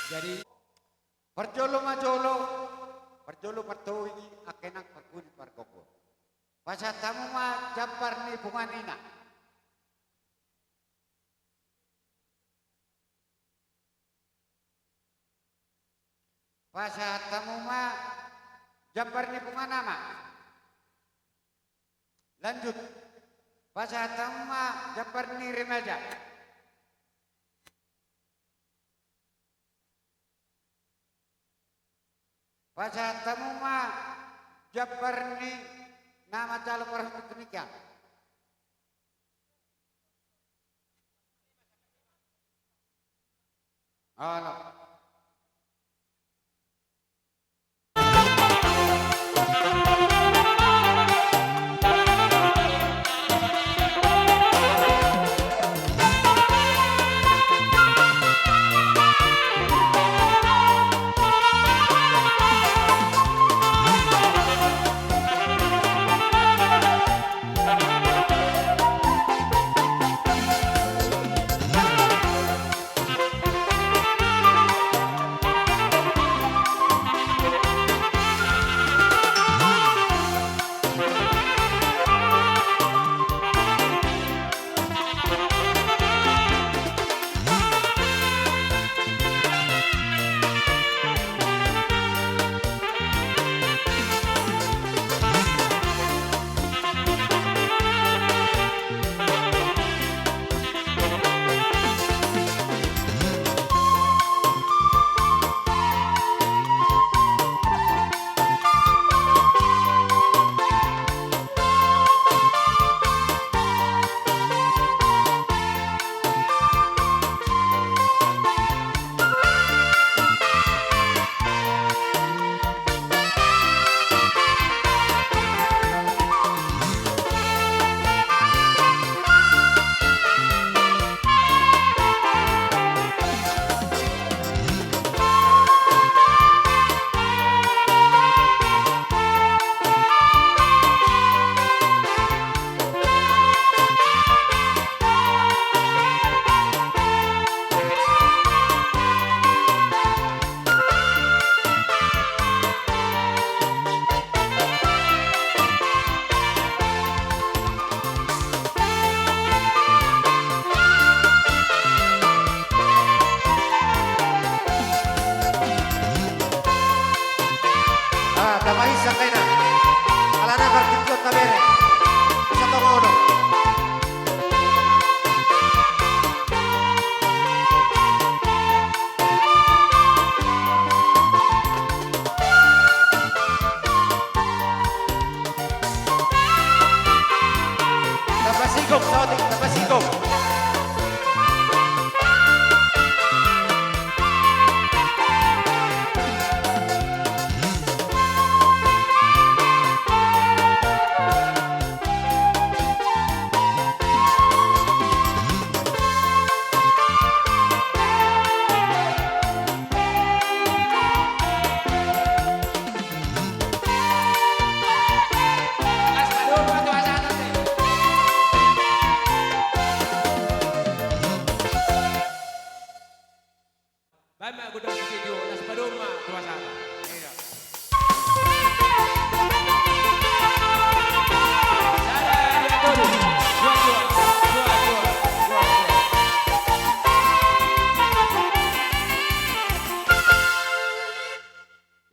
Jadi, parjolo ma jolo, parjolo partogi, angka inang parpudi pargogo. Pasahat hamu ma jambar ni punguan ina. Pasahat hamu ma jambar ni punguan ama. Lanjut. Pasahat hamu ma jambar ni remaja. Pasahat hamu ma Jambar ni na manjalo parhundut demikian. Olo. Ah, tamaisa kaina. Alana partingkian tabere. Bisa tongono. Tambah sigok, saotik, tambah sigok. Baen ma godang si Sejo, las padomu ma tu hasana. Iya. Sada, dua, tolu. Dua, dua, dua, dua, dua, dua.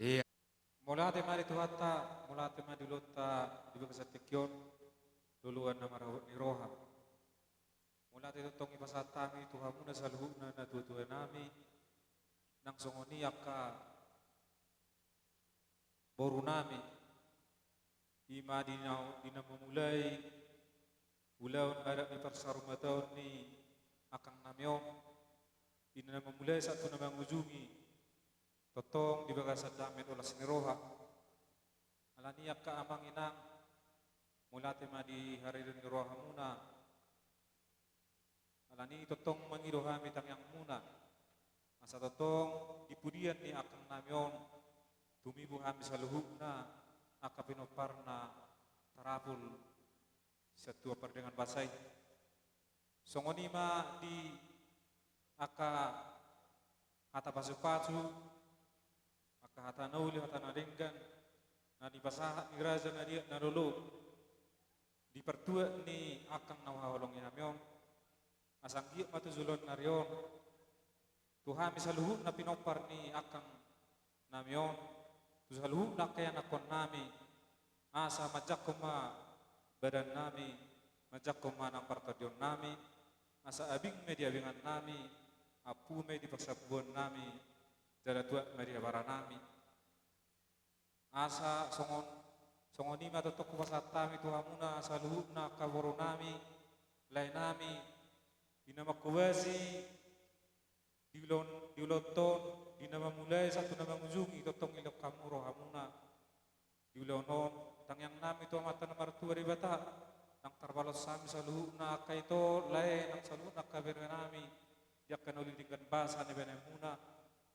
Iya. Mauliate ma di Tuhanta, mauliate ma di ulaonta di bagasan tingki on, loloan na marhabot ni roha. Mauliate tongtong dipasahat hami tu hamuna saluhutna natuatua nami, nang songon i angka boru nami, i ma di na, di na mamulai ulaon adat ni parsarumataon ni angkang nami on, di na mamulai sahat tu na mangujungi, tongtong di bagasan dame dohot las ni roha. Alani angka amang inang, mauliate ma di harere ni rohamuna. Alani tongtong mangido hami tangiangmuna, asa tongtong di pudian ni angkang nami on tumibu hami saluhutna angka pinomparna tarapul sian tua pardenggan basa i. Songon i ma di angka hata pasupasu, angka hata na uli, hata na denggan, na nipasahat ni raja na liat na lolo di partuat ni angkang na huhaholongi hami on, asa anggiat ma tu joloan ni ari on, tu hami saluhutna pinompar ni angkang nami on, tu saluhutna angka ianakhon nami, asa manjangkon ma badan nami, manjangkon ma nang partondion nami, asa abing ma di abingan nami, ampu ma di parsampuon nami, jala tuat ma di habara nami. Asa songon Songon i ma tongtong hupasahat hami tu hamuna saluhutna angka boru nami, lae nami, di na manghobasi, di ulaon, di ulaon on, di na mamulai sahat tu na mangujungi, tongtong dilehon hamu rohamuna di ulaon on. Tangiang nami tu Amanta na martua Debata, ndang tarbalos hami saluhutna angka ito, lae nang saluhutna angka bere nami, di angka na uli denggan basa na binaenmuna.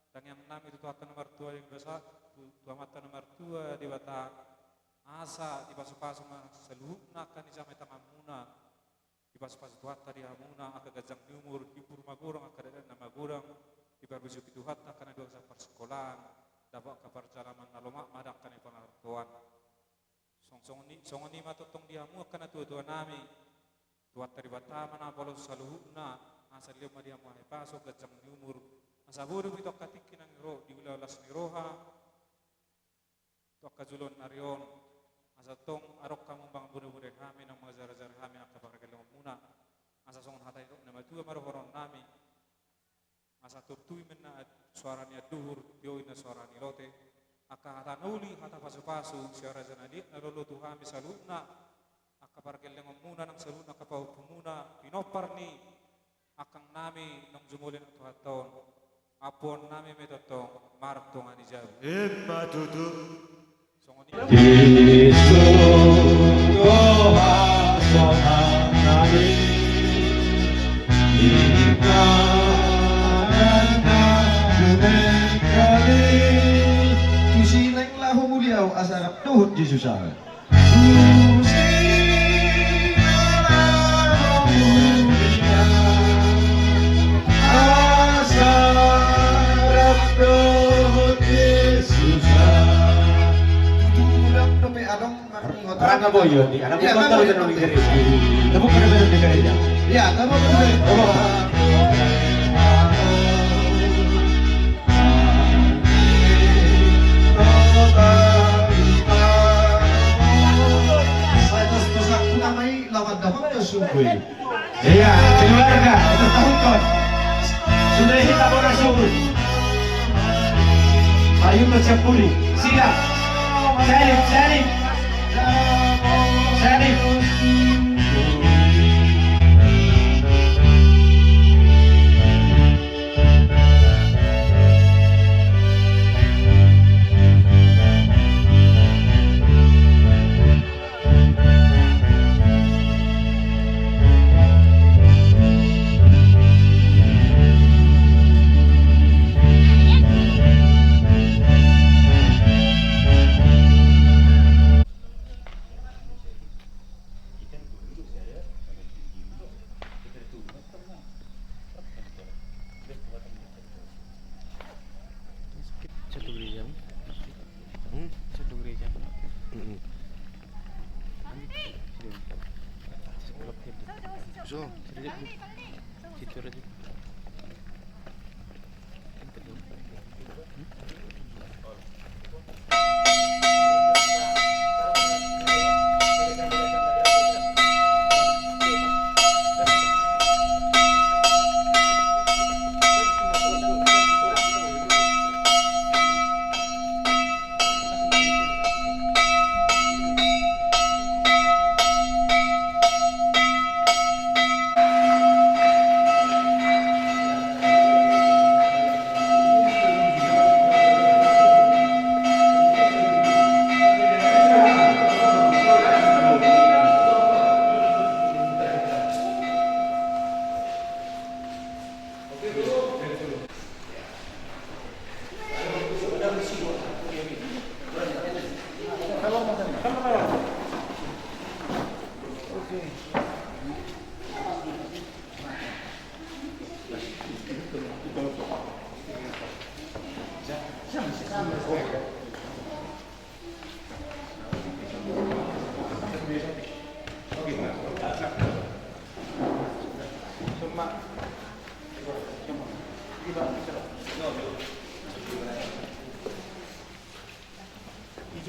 Tangiang nami tu Tuhanta na martua Debata, tu, tu Amanta na martua Debata, asa dipasupasu ma saluhutna angka na jamai tanganmuna, dipasupasu Tuhanta di hamuna angka ganjang ni umur, hibur magodang angka dakdanak na magodang, diparbusuhi Tuhanta angka na dua sian parsikolaan, dapot angka parjalanan na lomak ma di angka na di pangarantoan. Song-, songon i, songon i ma tongtong di hamu angka natuatua nami, Tuhanta Debata ma na mangalosi saluhutna, asa dilehon ma di hamu hahipason, ganjang ni umur, asa boi do tu angka tingki na naeng ro, diula las ni roha tu angka joloan ni ari on, asa tong adong hamu mangamboanboan hami, nang mangajarajara hami angka pargellengonmuna, asa songon hata ni natua ma dohonon nami. Asa turtu i ma ninna soara ni anduhur, tio i ma ninna soara ni lote. Angka hata na uli, hata pasupasu sian raja na liat na lolo tu hami saluhutna, angka pargellengonmuna nang saluhutna angka pahompumuna, pinompar ni angkang nami naung jumolo nang tu hata on, ampuon nami ma i tongtong martonga ni jabu. Ima tutu. Tusi naeng laho mulia au asa rap dohot Jesus au. Asa rap dohot Jesus au. Tutu rap dope adong. Rap na boyo di anak. Iya, bukan tahu kan, di gereja. Tepuk tangan di gereja. Iya, tepuk tangan. Tepuk. Saya terus pesan, nama i lawan dapat ke sungguh. Iya, keluarga, itu tahun kon. Sudah hita bola suhut. Ayo ke Cepuri. Siap. Salim, salim. Salim. Satu gereja. Hmm? Satu gereja. Mm-mm. So, situ aja.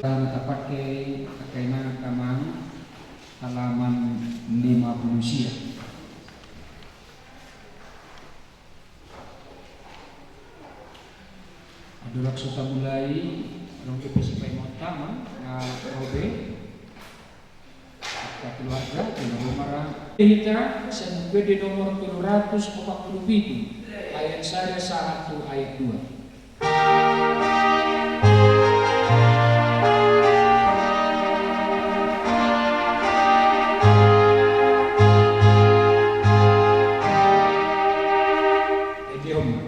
Tangan tapakai, pakai na kamang, halaman lima puluh sia. Adong so tamulai, adong pe sipaingot hami, nga, nga be. Warga di nomor, hita sian buku ende nomor tolu ratus opat pulu pitu, ayat sada sahat tu ayat dua. Ende on ma.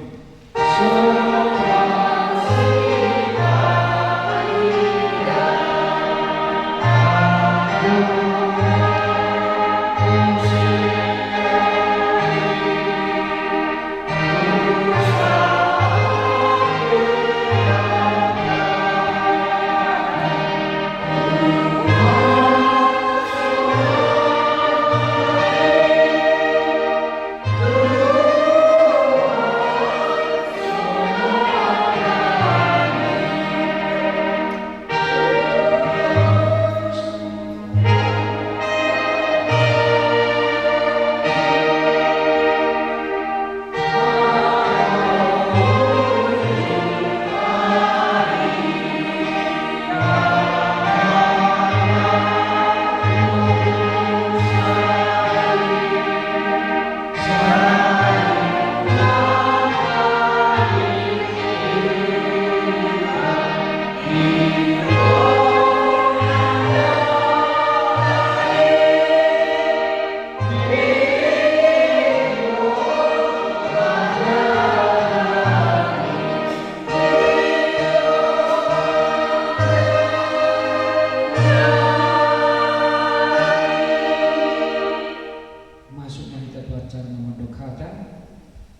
Masuk ma hita tu acara na mandok hata.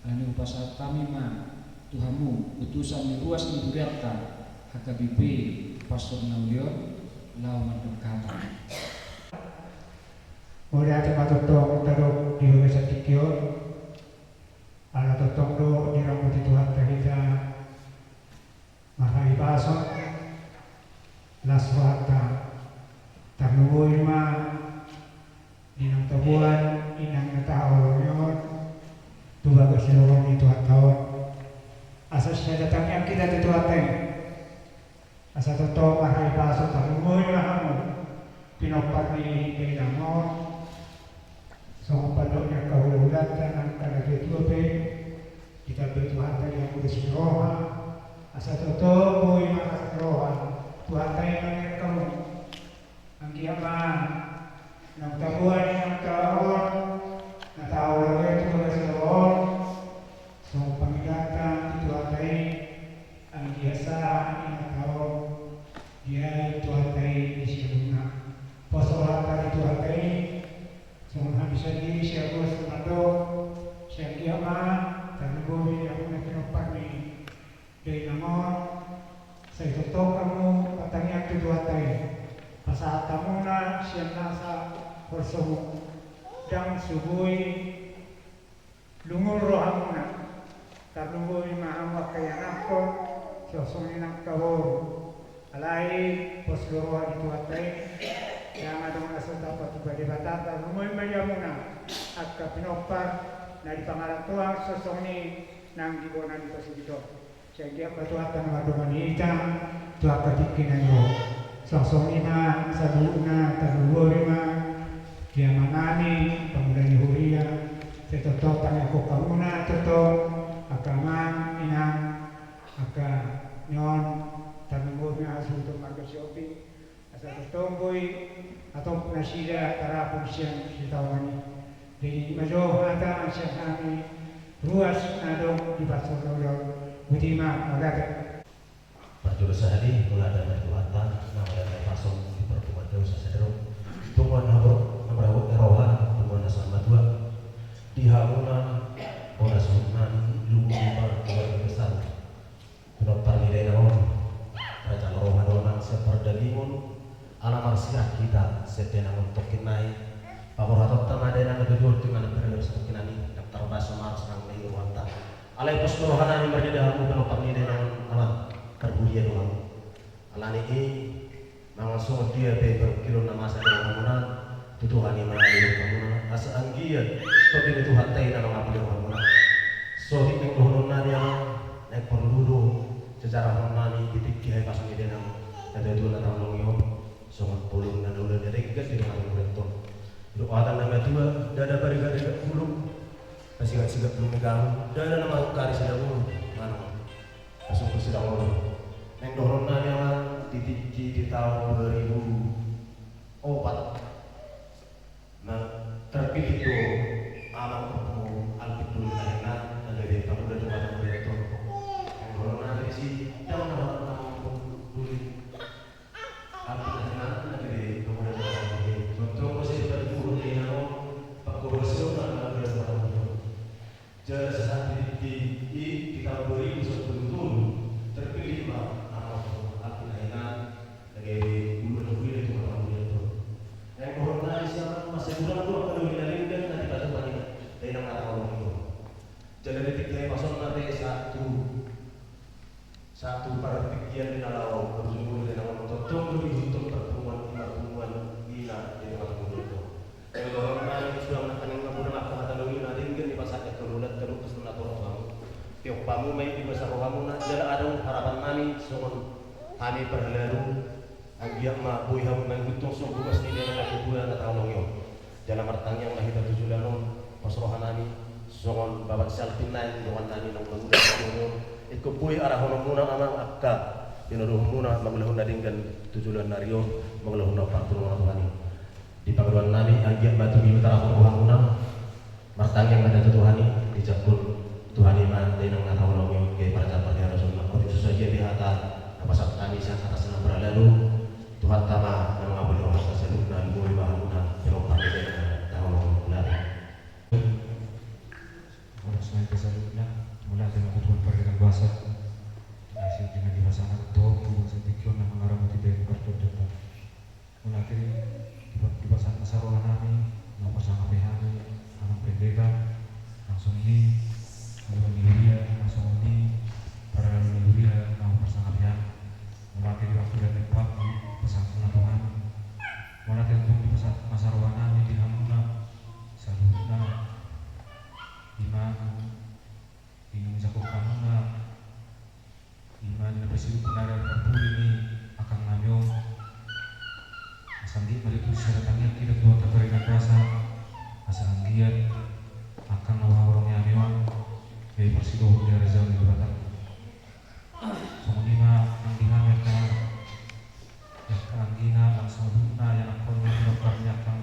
Alani i hupasahat hami ma tu hamu utusan ni ruas ni hurianta H K B P Pastor na uli on laho mandok hata. Mauliate ma tongtong tadok di bagasan tingki on. Ala tongtong do diramoti Tuhanta hita marhahipason, las rohanta. Tarlumobi ma di naung taboan inang na tahaholongi on tu bagas ni roha ni Tuhanta on, asa sada tangiang hita tu Tuhanta i. Asa tongtong marhahipason, tarlumobi ma hamu pinompar ni dainang on. Songon pandok ni angka hulahulanta, angka natuatua pe, ditambai Tuhanta di hamu las ni roha. Asa tongtong boi ma las ni roha, Tuhanta i mangiangkon hamu. Anggiat ma naung taboan inang ta on, na tahaholongi on tu bagas ni roha on, songon pangidoanta tu Tuhanta i. Anggiat sahat inang ta on diae Tuhanta i di siamunna. Pos rohanta di Tuhanta i, songon hami sandiri sian ruas na mandok, sai anggiat ma tarlumobi di hamuna pinompar ni dainang on, sai tongtong hamu martangiang tu Tuhanta i. Pasahat hamuna sian nasa holsomu, ndang so boi lungun rohamuna. Tarlumobi ma hamu angka ianakhon, songon i nang angka boru. Alai pos do roha di Tuhanta i, ndang adong na so tapatupa Debata. Tarlumobi ma di hamuna angka pinompar na di pangarantoan, songon i nang di bona ni pasogit on. Sai anggiat ma Tuhanta na mandongani hita tu angka tingki na ro. Songon i ma saluhutna, tarlumobi ma di amanami pangula ni huria. Sai tongtong tangiangkon hamuna tongtong angka amang inang, angka ni on, tarlumobi ma hasuhuton marga Sihombing. Asa tongtong boi hatop nasida tarapung sian sitaonon i. Jadi i ma jo hata sian hami ruas na adong di Pastor na uli on. Botima, mauliate. Parjolo sahali mauliate ma di Tuhanta na marhahipason di parpunguan na uli sadari on. Punguan na marbot ni roha, punguan na saur matua. Di hamuna bona suhut nami, lumobi ma keluarga besar pinompar ni dainang on. Raja ni roha do nang sian pardagingon, ala marsirang hita sian dainang on tongkin nai. Paborhatonta ma dainang na tutu on tu inganan pardagingon tongkin nai, ndang tarbahen so marsirang na i rohanta. Alai pos do roha nami marnida hamu pinompar ni dainang on, ala parhuria do hamu. Alani i, mangan songon dia pe parungkilon na masa di rohamuna, tu Tuhan i ma na didok hamuna, asa anggiat Tondi ni Tuhanta i na mangampu di rohamuna. So hita dohonon nami, ala naeng porlu do sejarah nami di tingki hahipason ni dainang na tuatua na tahaholongi on, songon polong na uli na denggan di dongan ni hurianta on. Hata na matua, ndada parigaregan bulung, pasigak-sigak bulung ni garu, ndada na mangungkari sidabulu, manang pasungkun sidangolo. Naeng dohonon nami amang, di tingki di taon dua ribu opat, na terpilih do amang Ompu Alvin Doli Tahinan, na gabe Kapolda Kabupaten Baliton. Naeng dohonon nami disi, ndang na amang Ompu Doli. Alvin Tahinan na gabe Kapolda Baliton. Tongtong do sipatuduhon dainang on, panggohi sihol na Kapolda Baliton. Jala sahat di, di, di, di taon dua ribu sampulu tolu, terpilih ma amang Alvin Tahinan, na gabe gubernur di Kota Baliton. Naeng dohonon nami disi amang, masa gurang do angka na uli na denggan na dipatupa ni dainang na taholongi on. Jala di tingki i ma songon na pe satu Satu partingkian di na laho, parjolo di na laho, tongtong do diihuthon parpunguan i, parpunguan i na di tonga-tonga i. Naeng dohonon nami, suang nangkaning na godang angka hata na uli na denggan dipasahat angka holongta, dohot angka na torop tu hamu. Tiop hamu ma i di basa rohamuna, jala adong harapan nami songon hami parhalado. Anggiat ma boi hamu mangunjung songon boras ni dainang na tuatua na taholongi on. Jala martangiang ma hita tu joloan on, pos roha nami, songon bapak si Alvin nai, dongan nami naung mangula di joloan on. Ingkon boi arahononmuna amang angka pinodohonmuna, mangulahon na denggan tu joloan ni ari on, mangulahon na parpurna Tuhan i. Di pangidoan nami, anggiat ma tung i tarahon rohamuna. Martangiang ma hita tu Tuhan i, dijangkon Tuhan i ma dainang na taholongi on, gabe parjolo parjolo songon na otik so sadia di hata na pasahat nami sian hata sian na parhalado. Tuhanta ma na mangapuli rohanta saluhutna, lumobi ma hamuna, jalo parjolo na taholongi on. Horas ma hita saluhutna, mauliate ma tu Tuhan pardenggan basa. Asi dengan di pasangan topi basa tingki on na mangaramoti dainang parjolo. Mauliate di, di, dipasahat masa roha nami, na hupasangapi hami, amang pendeta, nang songon i, amang ni huria, nang songon i, parhalado ni huria, na hupasangapi hami. Mauliate di waktu dan tempat, dipasahat na Tuhan. Mauliate tong dipasahat masa roha nami di hamuna, saluhutna, ima, inum jangkon hamuna. Ima na pasidung penara parpudi ni angkang nami on. Asa anggiat ma ditulis sada tangiang hita tu Tuhanta pardenggan basa. Asa anggiat angkang na huhaholongi hami on, gabe parsidohot di harajaon ni Debata. Songon i ma nang di hami angka, angka anggina, nang saluhutna ianakhon ni angkang,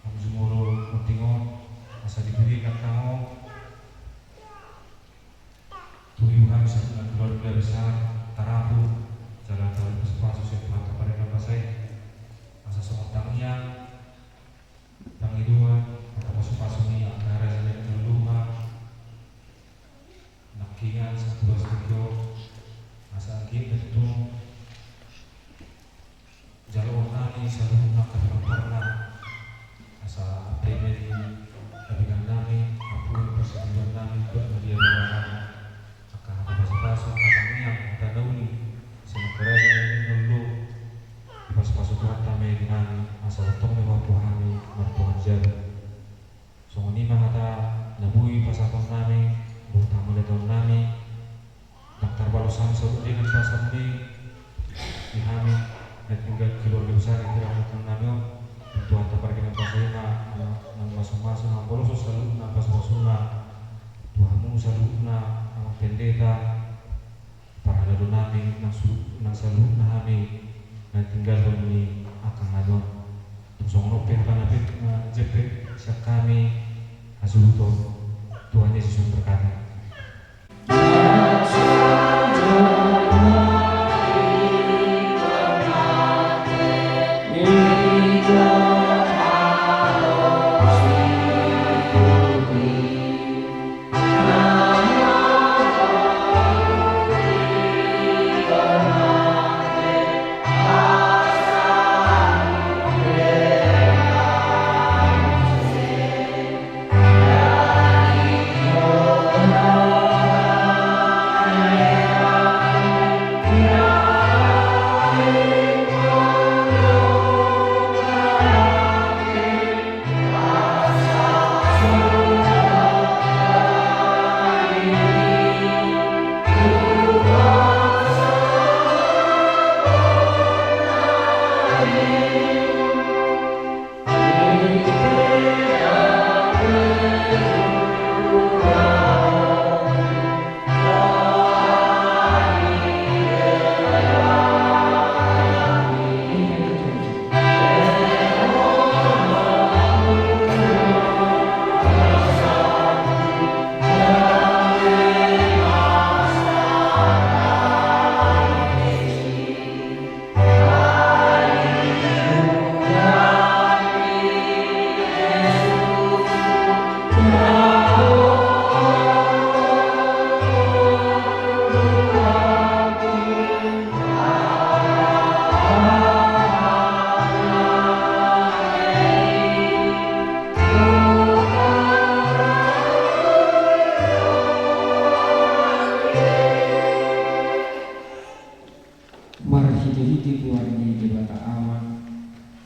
nang jumolo monding on, asa dibuhai angkang on. Tubu hami saluhutna keluarga besar Tarapung, jala tauli pasupasu sian Tuhanta pardenggan basa i. Asa songon tangiang, pangidoan, angka pasupasu ni angka raja ni na luma, nangkiningan sahat tu tingki on, asa anggiat tung jaloon nami saluhutna angka pinomparna, asa peme ni na denggan nami, ampuon parsadihoan nami, buat na dia barangan, angka hata pasupasu, angka tangiang, hata na uli, sian angka raja ni na lolo, dipasupasu Tuhanta ma i di nami, asa tongtong ma tu hami martonga jari. Songon i ma hata na boi pasahaton nami, dohot hamauliateon nami, ndang tarbalos hami saluhut denggan basa i di hami na tinggal keluarga besar di hira angkang nami on. Tuhanta pardenggan basa i ma na mamasumasu, na mamolosol saluhutna pasupasuna tu hamu saluhutna, amang pendeta, parhalado nami, nang su-, nang saluhutna hami na tinggalhon ni angkang nami on. Tung songon on pe hata na pe, eh, jempek sian hami hasuhuton. Tuhan Yesus memberkati.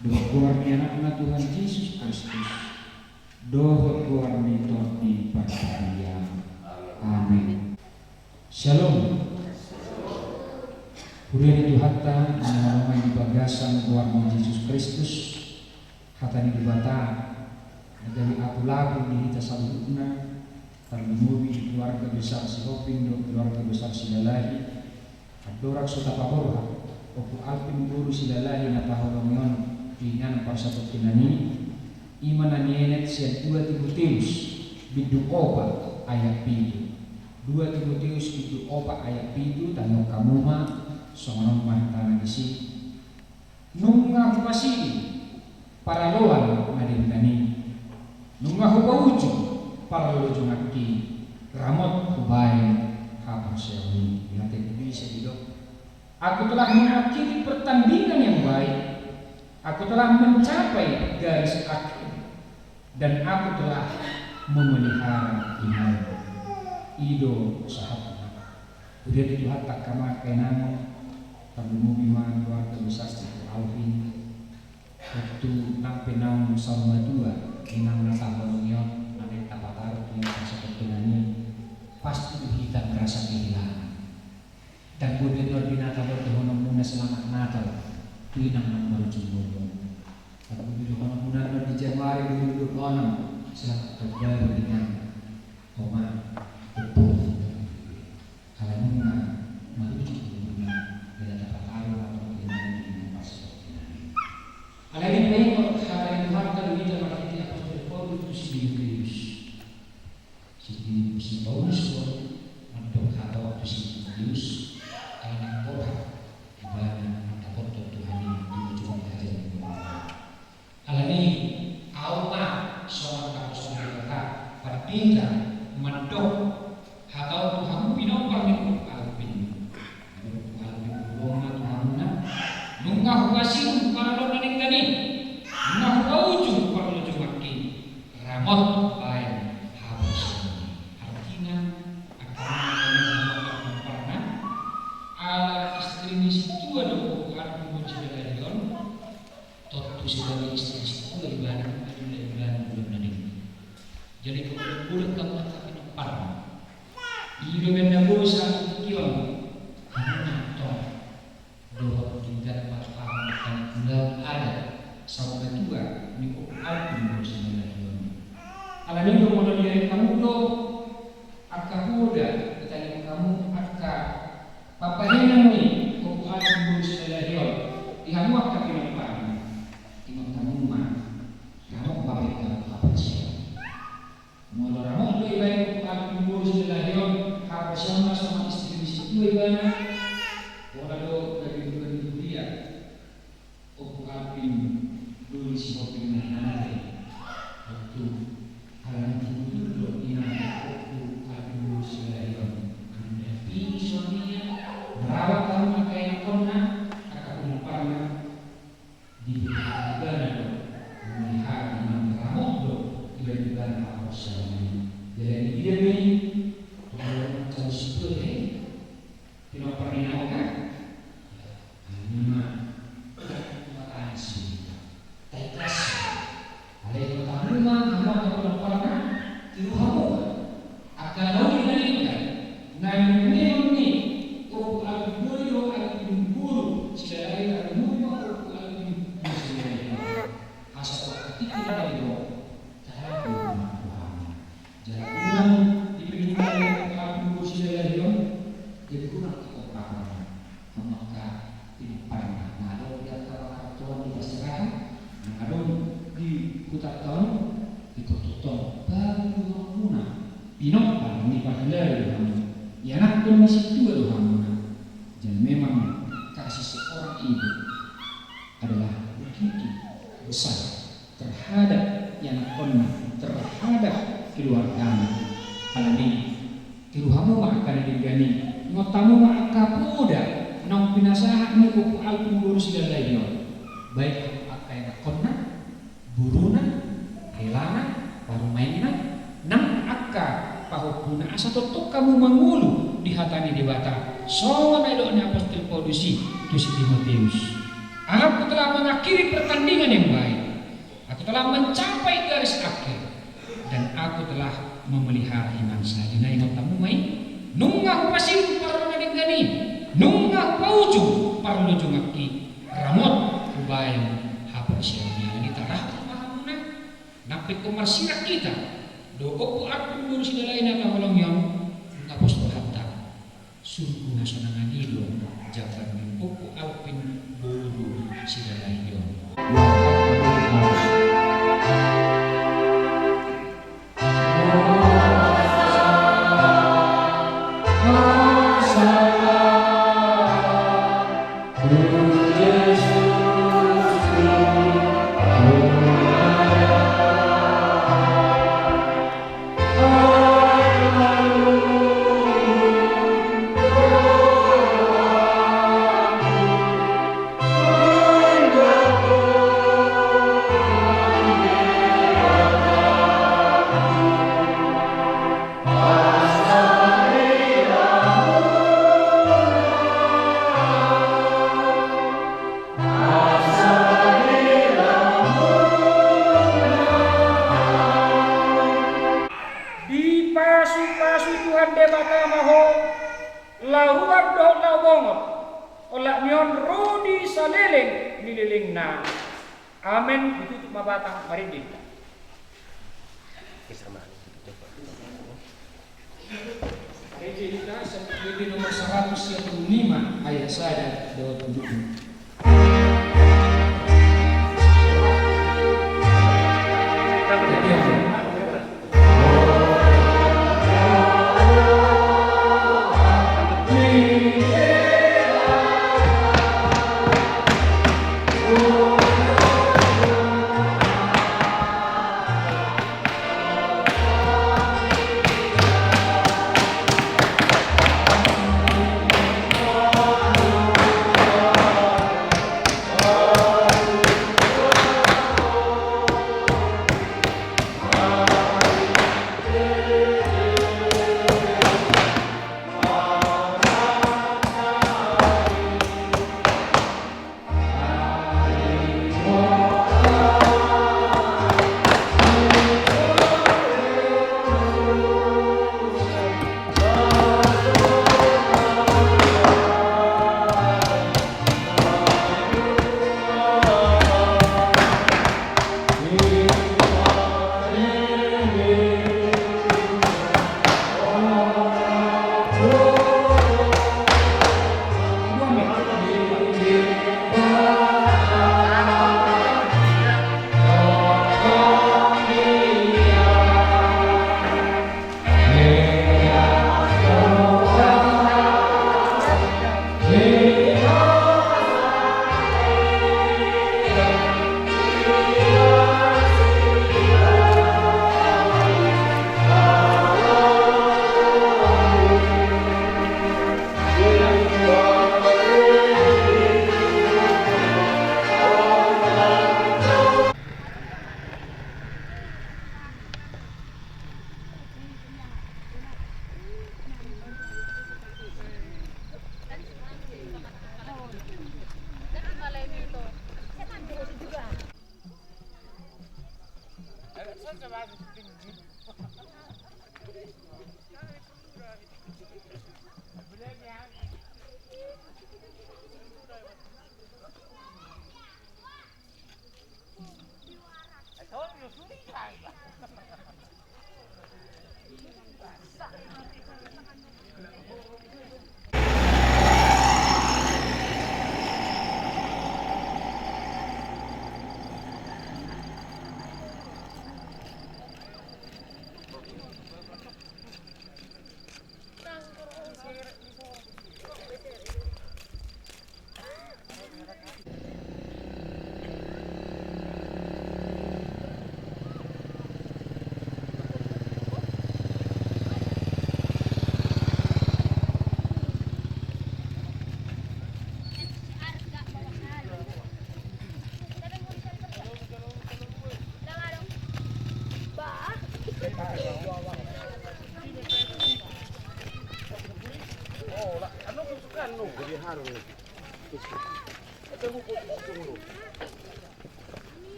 Dohot goar ni Anakna Tuhan Jesus Kristus, dohot goar ni Tondi Parbadia. Amin. Syalom. Huria ni Tuhanta na hinaholongan di bagasan goar ni Jesus Kristus, hata ni Debata na gabe apulapul di hita saluhutna, tarlumobi di keluarga besar Sihombing dohot keluarga besar Silalahi. Andorang so tapaborhat Ompu Alvin boru Silalahi na taholongi on di inganan parsatongkinan i, i ma na nienet sian dua Timoteus bindu opat ayat pitu. Dua Timoteus bindu opat ayat pitu, tangihon hamu ma, songon on ma hatana disi: Nunga hupasidung paraloan na denggan i, nunga hupaujung parlojonganki, ramot hubaen haporseaon i. Di hata Indonesia didok: Aku telah mengakhiri pertandingan yang baik, aku telah mencapai garis akhir, dan aku telah memelihara imanku. I do sahatna. Huria ni Tuhanta, angka amang, angka inang, tarlumobi ma keluarga besar Ompu Alvin. Waktu nang pe naung saur matua inang na taholongi on, na naeng tapataruhon tu inganan parsatongkinan i, pasti do hita merasa kehilangan. Ndang boi be nuaeng di Natal on dohononmuna selamat Natal tu inang na marujung ngolu on. Ndang boi be dohononmuna nuaeng di Januari dua ribu dua puluh enam selamat tahun baru, inang. Oma, opo, ala nunga marujung ngoluna, jala tapataruhon ma tu inang di inganan parsatongkinan i. Alai dipaingot hata ni Tuhanta do hita marhite apostel Paulus tu si Timoteus. Si Tim-, si Paulus do mandok hata on tu si Timoteus, ala naeng borhat ibana mandapothon Tuhan i di ujung ni hajor ni ngoluna. Alani i, ahu ma songon apostel Debata, pandita, mandok hata on tu hamu pinompar ni Ompu Alvin. Ompu Alvin, huboan ma tu hamuna: Nunga hupasidung paraloan na denggan i, nunga hupaujung parlojonganki, ramot baen haporseaon i. Artina, angka amang, angka inang, hamu angka pinomparna, ala istri ni sintua do Ompu Alvin boru Silalahi on. Tontu sebagai istri ni sintua ibana, ibana, ibana, ibana. Jadi, kalau boleh kamu angka pinomparna, i do umbahen na boi sahat tu tingki on, hamuna tong dohot tinggal marpaham tentang ulaon adat saur matua ni Ompu Alvin boru Silalahi on. Alani i do molo dialusi hamu do angka poda, ditangihon hamu angka pambahenan ni Ompu Alvin boru Silalahi on, di hamu angka pinomparna, ingot hamu ma, ramot ma baen haporseaon. Molo ramot do ibaen Ompu Alvin boru Silalahi on haporseaonna songon istri ni sintua ibana, pola do gabe dua ni huria Ompu Alvin boru Sihombing na hinanate. Tontu ala naung tutu do inang Ompu Alvin boru Silalahi on mandampingi suaminya, merawat hamu angka ianakkonna, angka pinomparna, dipelihara ibana do, memelihara, manang ramot do ibaen ibana haporseaon i. Jala di dia do i, molo calon sintua do i, pinompar ni na oga. Ima, ima asi, tai kas. Alai ingot hamu ma, hamu angka pinomparna, tiru hamu ma angka na uli na denggan na niulahon ni Ompu Alvin boru, Alvin boru Silalahi, tarlumobi ma Ompu Alvin boru Silalahi. Asa tu angka tingki na denggan i do, tarlumobi ma tu hamu. Jala unang dipinta Ompu Alvin boru Silalahi on, jadi unang dikompakan. Hamu angka pinomparna, na adong di angka partohan di parserahan, na adong di hutanta on, dikotut on, baru dohononmuna pinompar ni parhalado do hamu, ianakkon ni sintua do hamuna. Jala memang kasih seorang ibu adalah begitu besar terhadap ianakkonna, terhadap keluargana. Alani i, tiru hamu ma angka na denggan i, ingot hamu ma angka poda naung pinasahat ni Ompu Alvin boru Silalahi on. Baik angka ianakkonna, boruna, helana, parumaenna, nang angka pahompuna, asa tongtong hamu mangolu di hata ni Debata, songon na nidok ni apostel Paulus i tu si Timoteus: Aku telah mengakhiri pertandingan telah memelihara imansa. Di na ingot hamu ma i, nunga hupasiru parna denggan i, nunga hupaujung parlojonganki, ramot hubaen haporseaon i. Alani i tarahum ma hamuna, nang pe ingkon marsirat hita dohot Ompu Alvin boru Sidalahi na taholongi on, nunga pos rohanta. Surgo hasonangan i do jamban ni Ompu Alvin boru Sidalahi on. Dipasupasu Tuhan Debata ma ho, laho ruar dohot laho bongot, olat ni on ro di saleleng ni lelengna. Amen. Ditutup ma batang, marende hita. Gereja kita, P P nomor seratus lima puluh lima, ayat sada dohot tujuh.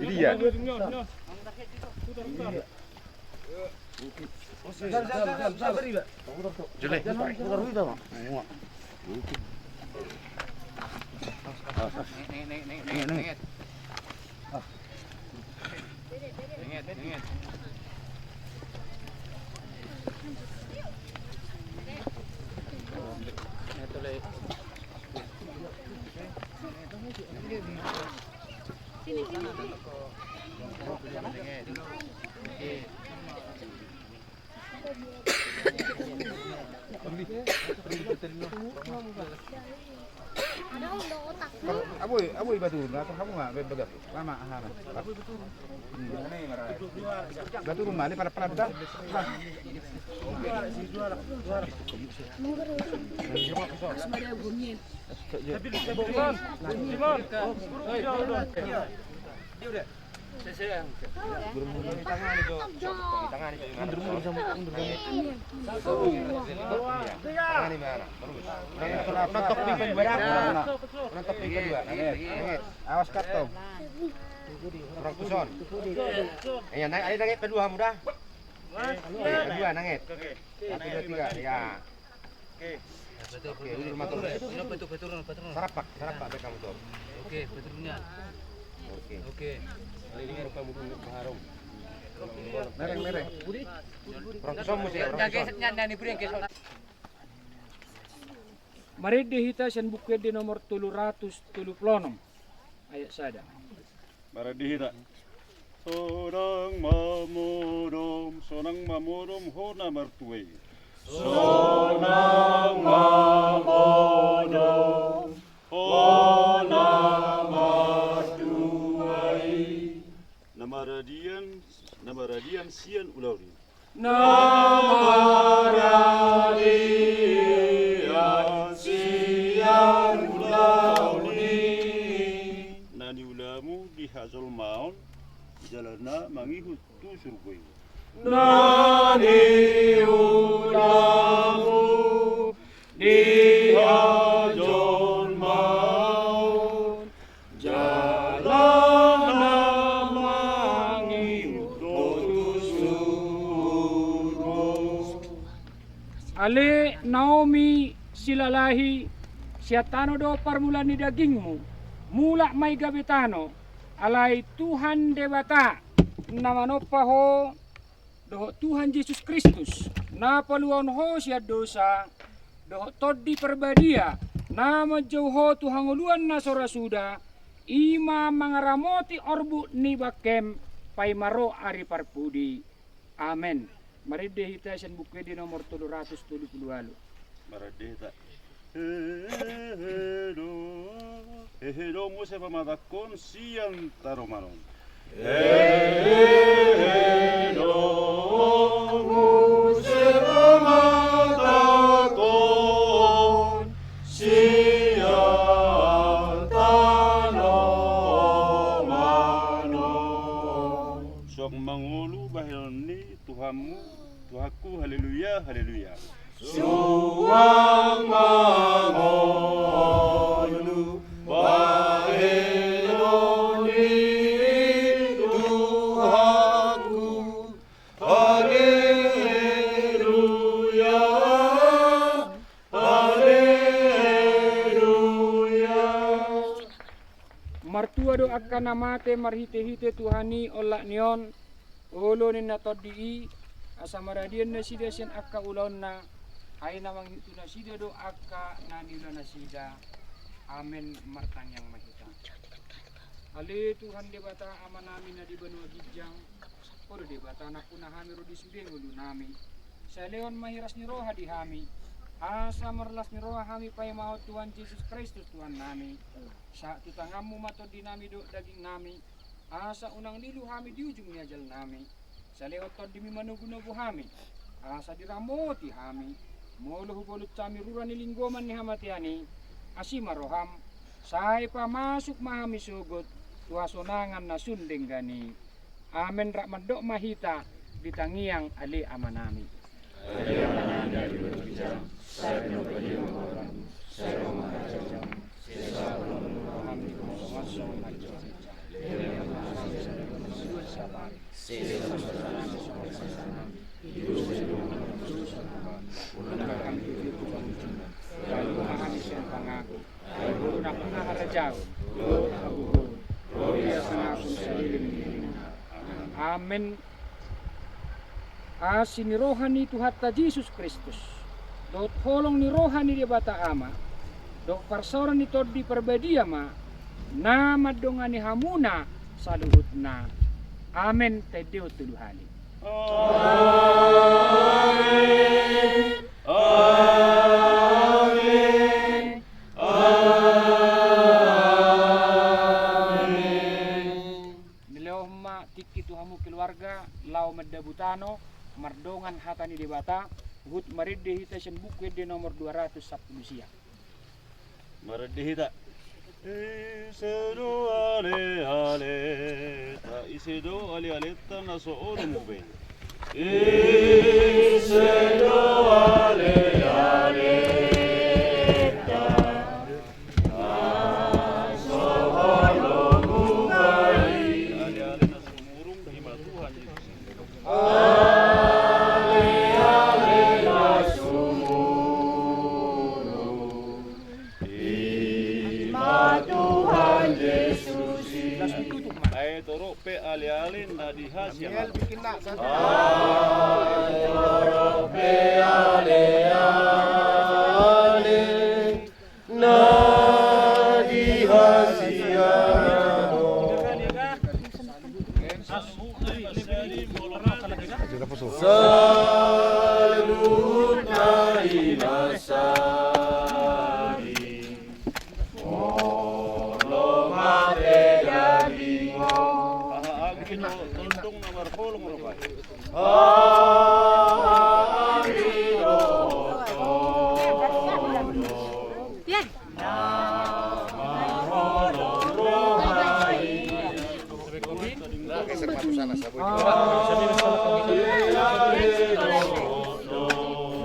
Jadi ya. Aboi, aboi batu, batu hamu ma, be-, begar. Lama, aha, na. Hmm. Batu rumah, ni palat-palat dah. Nah. Simon, Simon. Dia udah. Awas, katong. Kurang tuson. Iya, naik, ayo, naik kedua, muda. Kedua, naik. Satu, dua, tiga, ya. Oke. Oke, udur ma, Tor. Sarapak, sarapak, be kamu, Tor. Oke, peturunnya. Oke. Oke. Mereng, mereng. Orang kesomu sih, orang kesom. Marende hita sian Buku Ende nomor tolu ratus tolu pulu onom, ayat sada. Marende hita. Sonang ma modom, sonang ma modom, ho na martua i. Sonang ma modom, ho na martua i. Na maradian, na maradian sian ulaon i. Na maradian sian ulaon i. Na niulamu di hajolmaon, jala na mangihut tu surgo i. Na niulamu di hajolmaon, jala na mangihut tu surgo. Ale Naomi Silalahi, sian tano do parmulaan ni dagingmu, mulak ma i gabe tano, alai Tuhan Debata na manompa ho, dohot Tuhan Jesus Kristus, na paluahon ho sian dosa, dohot Tondi Parbadia, na manjou ho tu hangoluan na so ra suda, i ma mangaramoti orbuk ni bangkem, paima ro ari parpudi. Amen. Marende hita sian Buku Ende nomor tolu ratus tolu pulu ualu. Marende hita. Hehe do, hehe do muse pamatangkon sian tanoman on. Hehe do muse pamatangkon sian tanoman on. Suang mangolu bahenon ni Tuhanmu, Tuhanku, haleluya, haleluya. Suang mangolu bahenon ni Tuhanku, haleluya, haleluya. Martua do angka na mate marhitehite Tuhan i olat ni on, olo ni na tondi i, asa maradian nasida sian angka ulaonna, ai na mangihut tu nasida do angka na niula nasida. Amen. Martangiang ma hita. Ale Tuhan Debata Amanami na di banua ginjang, Ho do Debata nampuna hami ro di sude ngolunami. Sai lehon ma hiras ni roha di hami, asa marlas ni roha hami paimahon Tuhan Jesus Kristus Tuhannami. Sahat tu tanganmu ma tondinami dohot dagingnami, asa unang lilu hami di ujung ni ajalnami. Sai lehon tondimi manogunogu hami, asa diramoti hami, molo hubolus hami rura ni linggoman ni hamatean i. Asi ma roham, sai pamasuk ma hami sogot tu hasonangan na sun denggan i. Amen. Rap mandok ma hita di tangiang Ale Amanami. Ale Amanami na di banua ginjang, sai pinarbadia ma goarmu, sai ro ma harajaonmu, sai sahat ma hami tu hangoluan on songon na di banua ginjang. Amen. Asi ni roha ni Tuhanta Jesus Kristus, dohot holong ni roha ni Debata Ama, dohot parsaoran ni Tondi Parbadia ma na mandongani hamuna saluhutna. Amen. Taendehon tolu hali. Amen. Amen. Amen. Nilehon ma tingki tu hamu keluarga laho mandabu tano mardongan hata ni Debata, huhut marende hita sian Buku Ende nomor dua ratus sampulu sia. Marende hita. Ise do alealeta, ise do alealeta na so olomu be? Ise do alealeta na so olomu be? Aleale na sumurung i ma Tuhan Jesus. Ae torop pe aleale na di hasiangan. Ae torop pe aleale na di hasiangan. Saluhutna i ma sari. Molo mate dagingmu. Aha agi do tondong na marholong roha i? Aha agi do tondong na marholong roha i?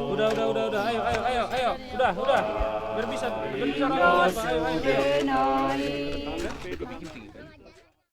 Udah, udah, udah, udah. Ayo, ayo, ayo, ayo. Udah, udah. Biar bisa, biar bisa. Ayo, ayo, ayo.